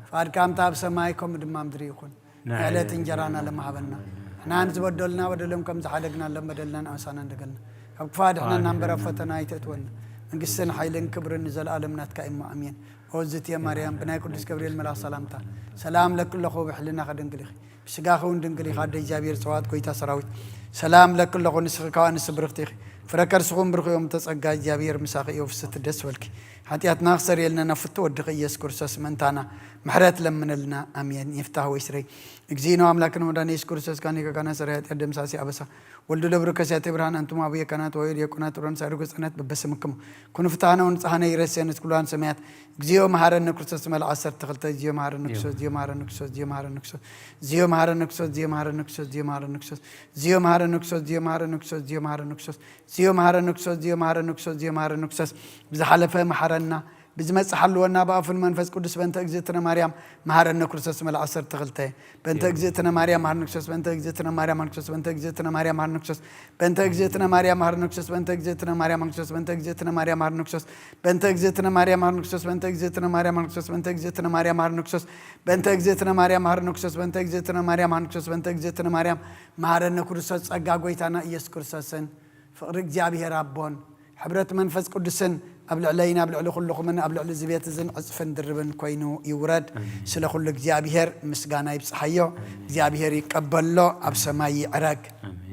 ፍቓድካ ከምታ ኣብ ሰማይ ከምኡ ድማ ምድሪ ይኹን። ንዕለት እንጀራና ለመሃበና። ንሕና ንዝበደሉና በደሎም ከም ዝሓደግናሎም በደልና ንኣምሳና እንደገልና። ካብ ክፋ ድሕነና እምበር ኣብ ፈተና ኣይተእትወና። መንግስትን ሓይልን ክብርን ንዘለኣለም ናትካ እሞ ኣሜን። ኦዝትየ ማርያም፣ ብናይ ቅዱስ ገብርኤል መልኣኽ ሰላምታ ሰላም ለኪ ኣለኹ፣ ብሕልና ከድንግል ኢኺ፣ ብስጋኺ እውን ድንግል ኢኻ፣ ኣደ እግዚኣብሔር ጸዋት፣ ጎይታ ሰራዊት፣ ሰላም ለኪ ኣለኹ፣ ንስኺ ከዋ ኣንስቲ ብርኽቲ ኢኺ፣ ፍረ ከርስኹም ብሩኽ እዮም፣ ተጸጋ እግዚኣብሔር ምሳኺ እዩ፣ ፍስቲ ደስ በልኪ፣ ሓጢኣትና ክሰርየልና ናብ ፍቱ ወድኺ ኢየሱስ ክርስቶስ ምእንታና ምሕረት ለምነልና፣ ኣሜን። ይፍታህ ወይ ስረይ። እግዚእነ አምላክነ ወመድኃኒነ ኢየሱስ ክርስቶስ፣ ካኔ ከካና ሰራይ ኃጢአት ደምሳሴ አበሳ፣ ወልዱ ለብሩ ከሲያተ ብርሃን፣ አንቱም አቡየ ካህናት ወአዩ ዲያቆናት፣ ጥሮን ሳይርጉ ጸነት በበስምክሙ ኩኑ ፍትሐነ ወንጽሐነ ይረሴነ እስኩሉ ሰማያት። እግዚኦ መሐረነ ክርስቶስ መልአ ዓሰርተ ክልተ። እግዚኦ መሐረነ ክርስቶስ፣ እግዚኦ መሐረነ ክርስቶስ፣ እግዚኦ መሐረነ ክርስቶስ፣ እግዚኦ መሐረነ ክርስቶስ፣ እግዚኦ መሐረነ ክርስቶስ፣ እግዚኦ መሐረነ ክርስቶስ፣ እግዚኦ መሐረነ ክርስቶስ፣ እግዚኦ መሐረነ ክርስቶስ፣ እግዚኦ መሐረነ ክርስቶስ፣ እግዚኦ መሐረነ ክርስቶስ፣ እግዚኦ መሐረነ ክርስቶስ። ብዝሓለፈ መሐረና፣ ብዝመጽእ ሓልወና፣ ብኣፉን መንፈስ ቅዱስ። በእንተ እግዝእትነ ማርያም መሐረነ ክርስቶስ መልአ ዓሰርተ ክልተ። በእንተ እግዝእትነ ማርያም መሐረነ ክርስቶስ፣ በእንተ እግዝእትነ ማርያም መሐረነ ክርስቶስ፣ በእንተ እግዝእትነ ማርያም መሐረነ ክርስቶስ፣ በእንተ እግዝእትነ ማርያም መሐረነ ክርስቶስ፣ በእንተ እግዝእትነ ማርያም መሐረነ ክርስቶስ፣ በእንተ እግዝእትነ ማርያም መሐረነ ክርስቶስ፣ በእንተ እግዝእትነ ማርያም መሐረነ ክርስቶስ፣ በእንተ እግዝእትነ ማርያም መሐረነ ክርስቶስ፣ በእንተ እግዝእትነ ማርያም መሐረነ ክርስቶስ፣ በእንተ እግዝእትነ ማርያም መሐረነ ክርስቶስ፣ በእንተ እግዝእትነ ማርያም መሐረነ ክርስቶስ፣ ጸጋ ጎይታና ኢየሱስ ክርስቶስን ፍቕሪ እግዚኣብሔር ኣቦን ሕብረት መንፈስ ቅዱስን ኣብ ልዕለይን ኣብ ልዕሊ ኩልኹምን ኣብ ልዕሊ እዚ ቤት እዝን ዕጽፍን ድርብን ኮይኑ ይውረድ። ኣሜን። ስለ ኩሉ እግዚኣብሔር ምስጋና ይብጽሓዮ። ኣሜን። እግዚኣብሔር ይቀበሎ፣ ኣብ ኣሜን። ሰማይ ይዕረግ። ኣሜን።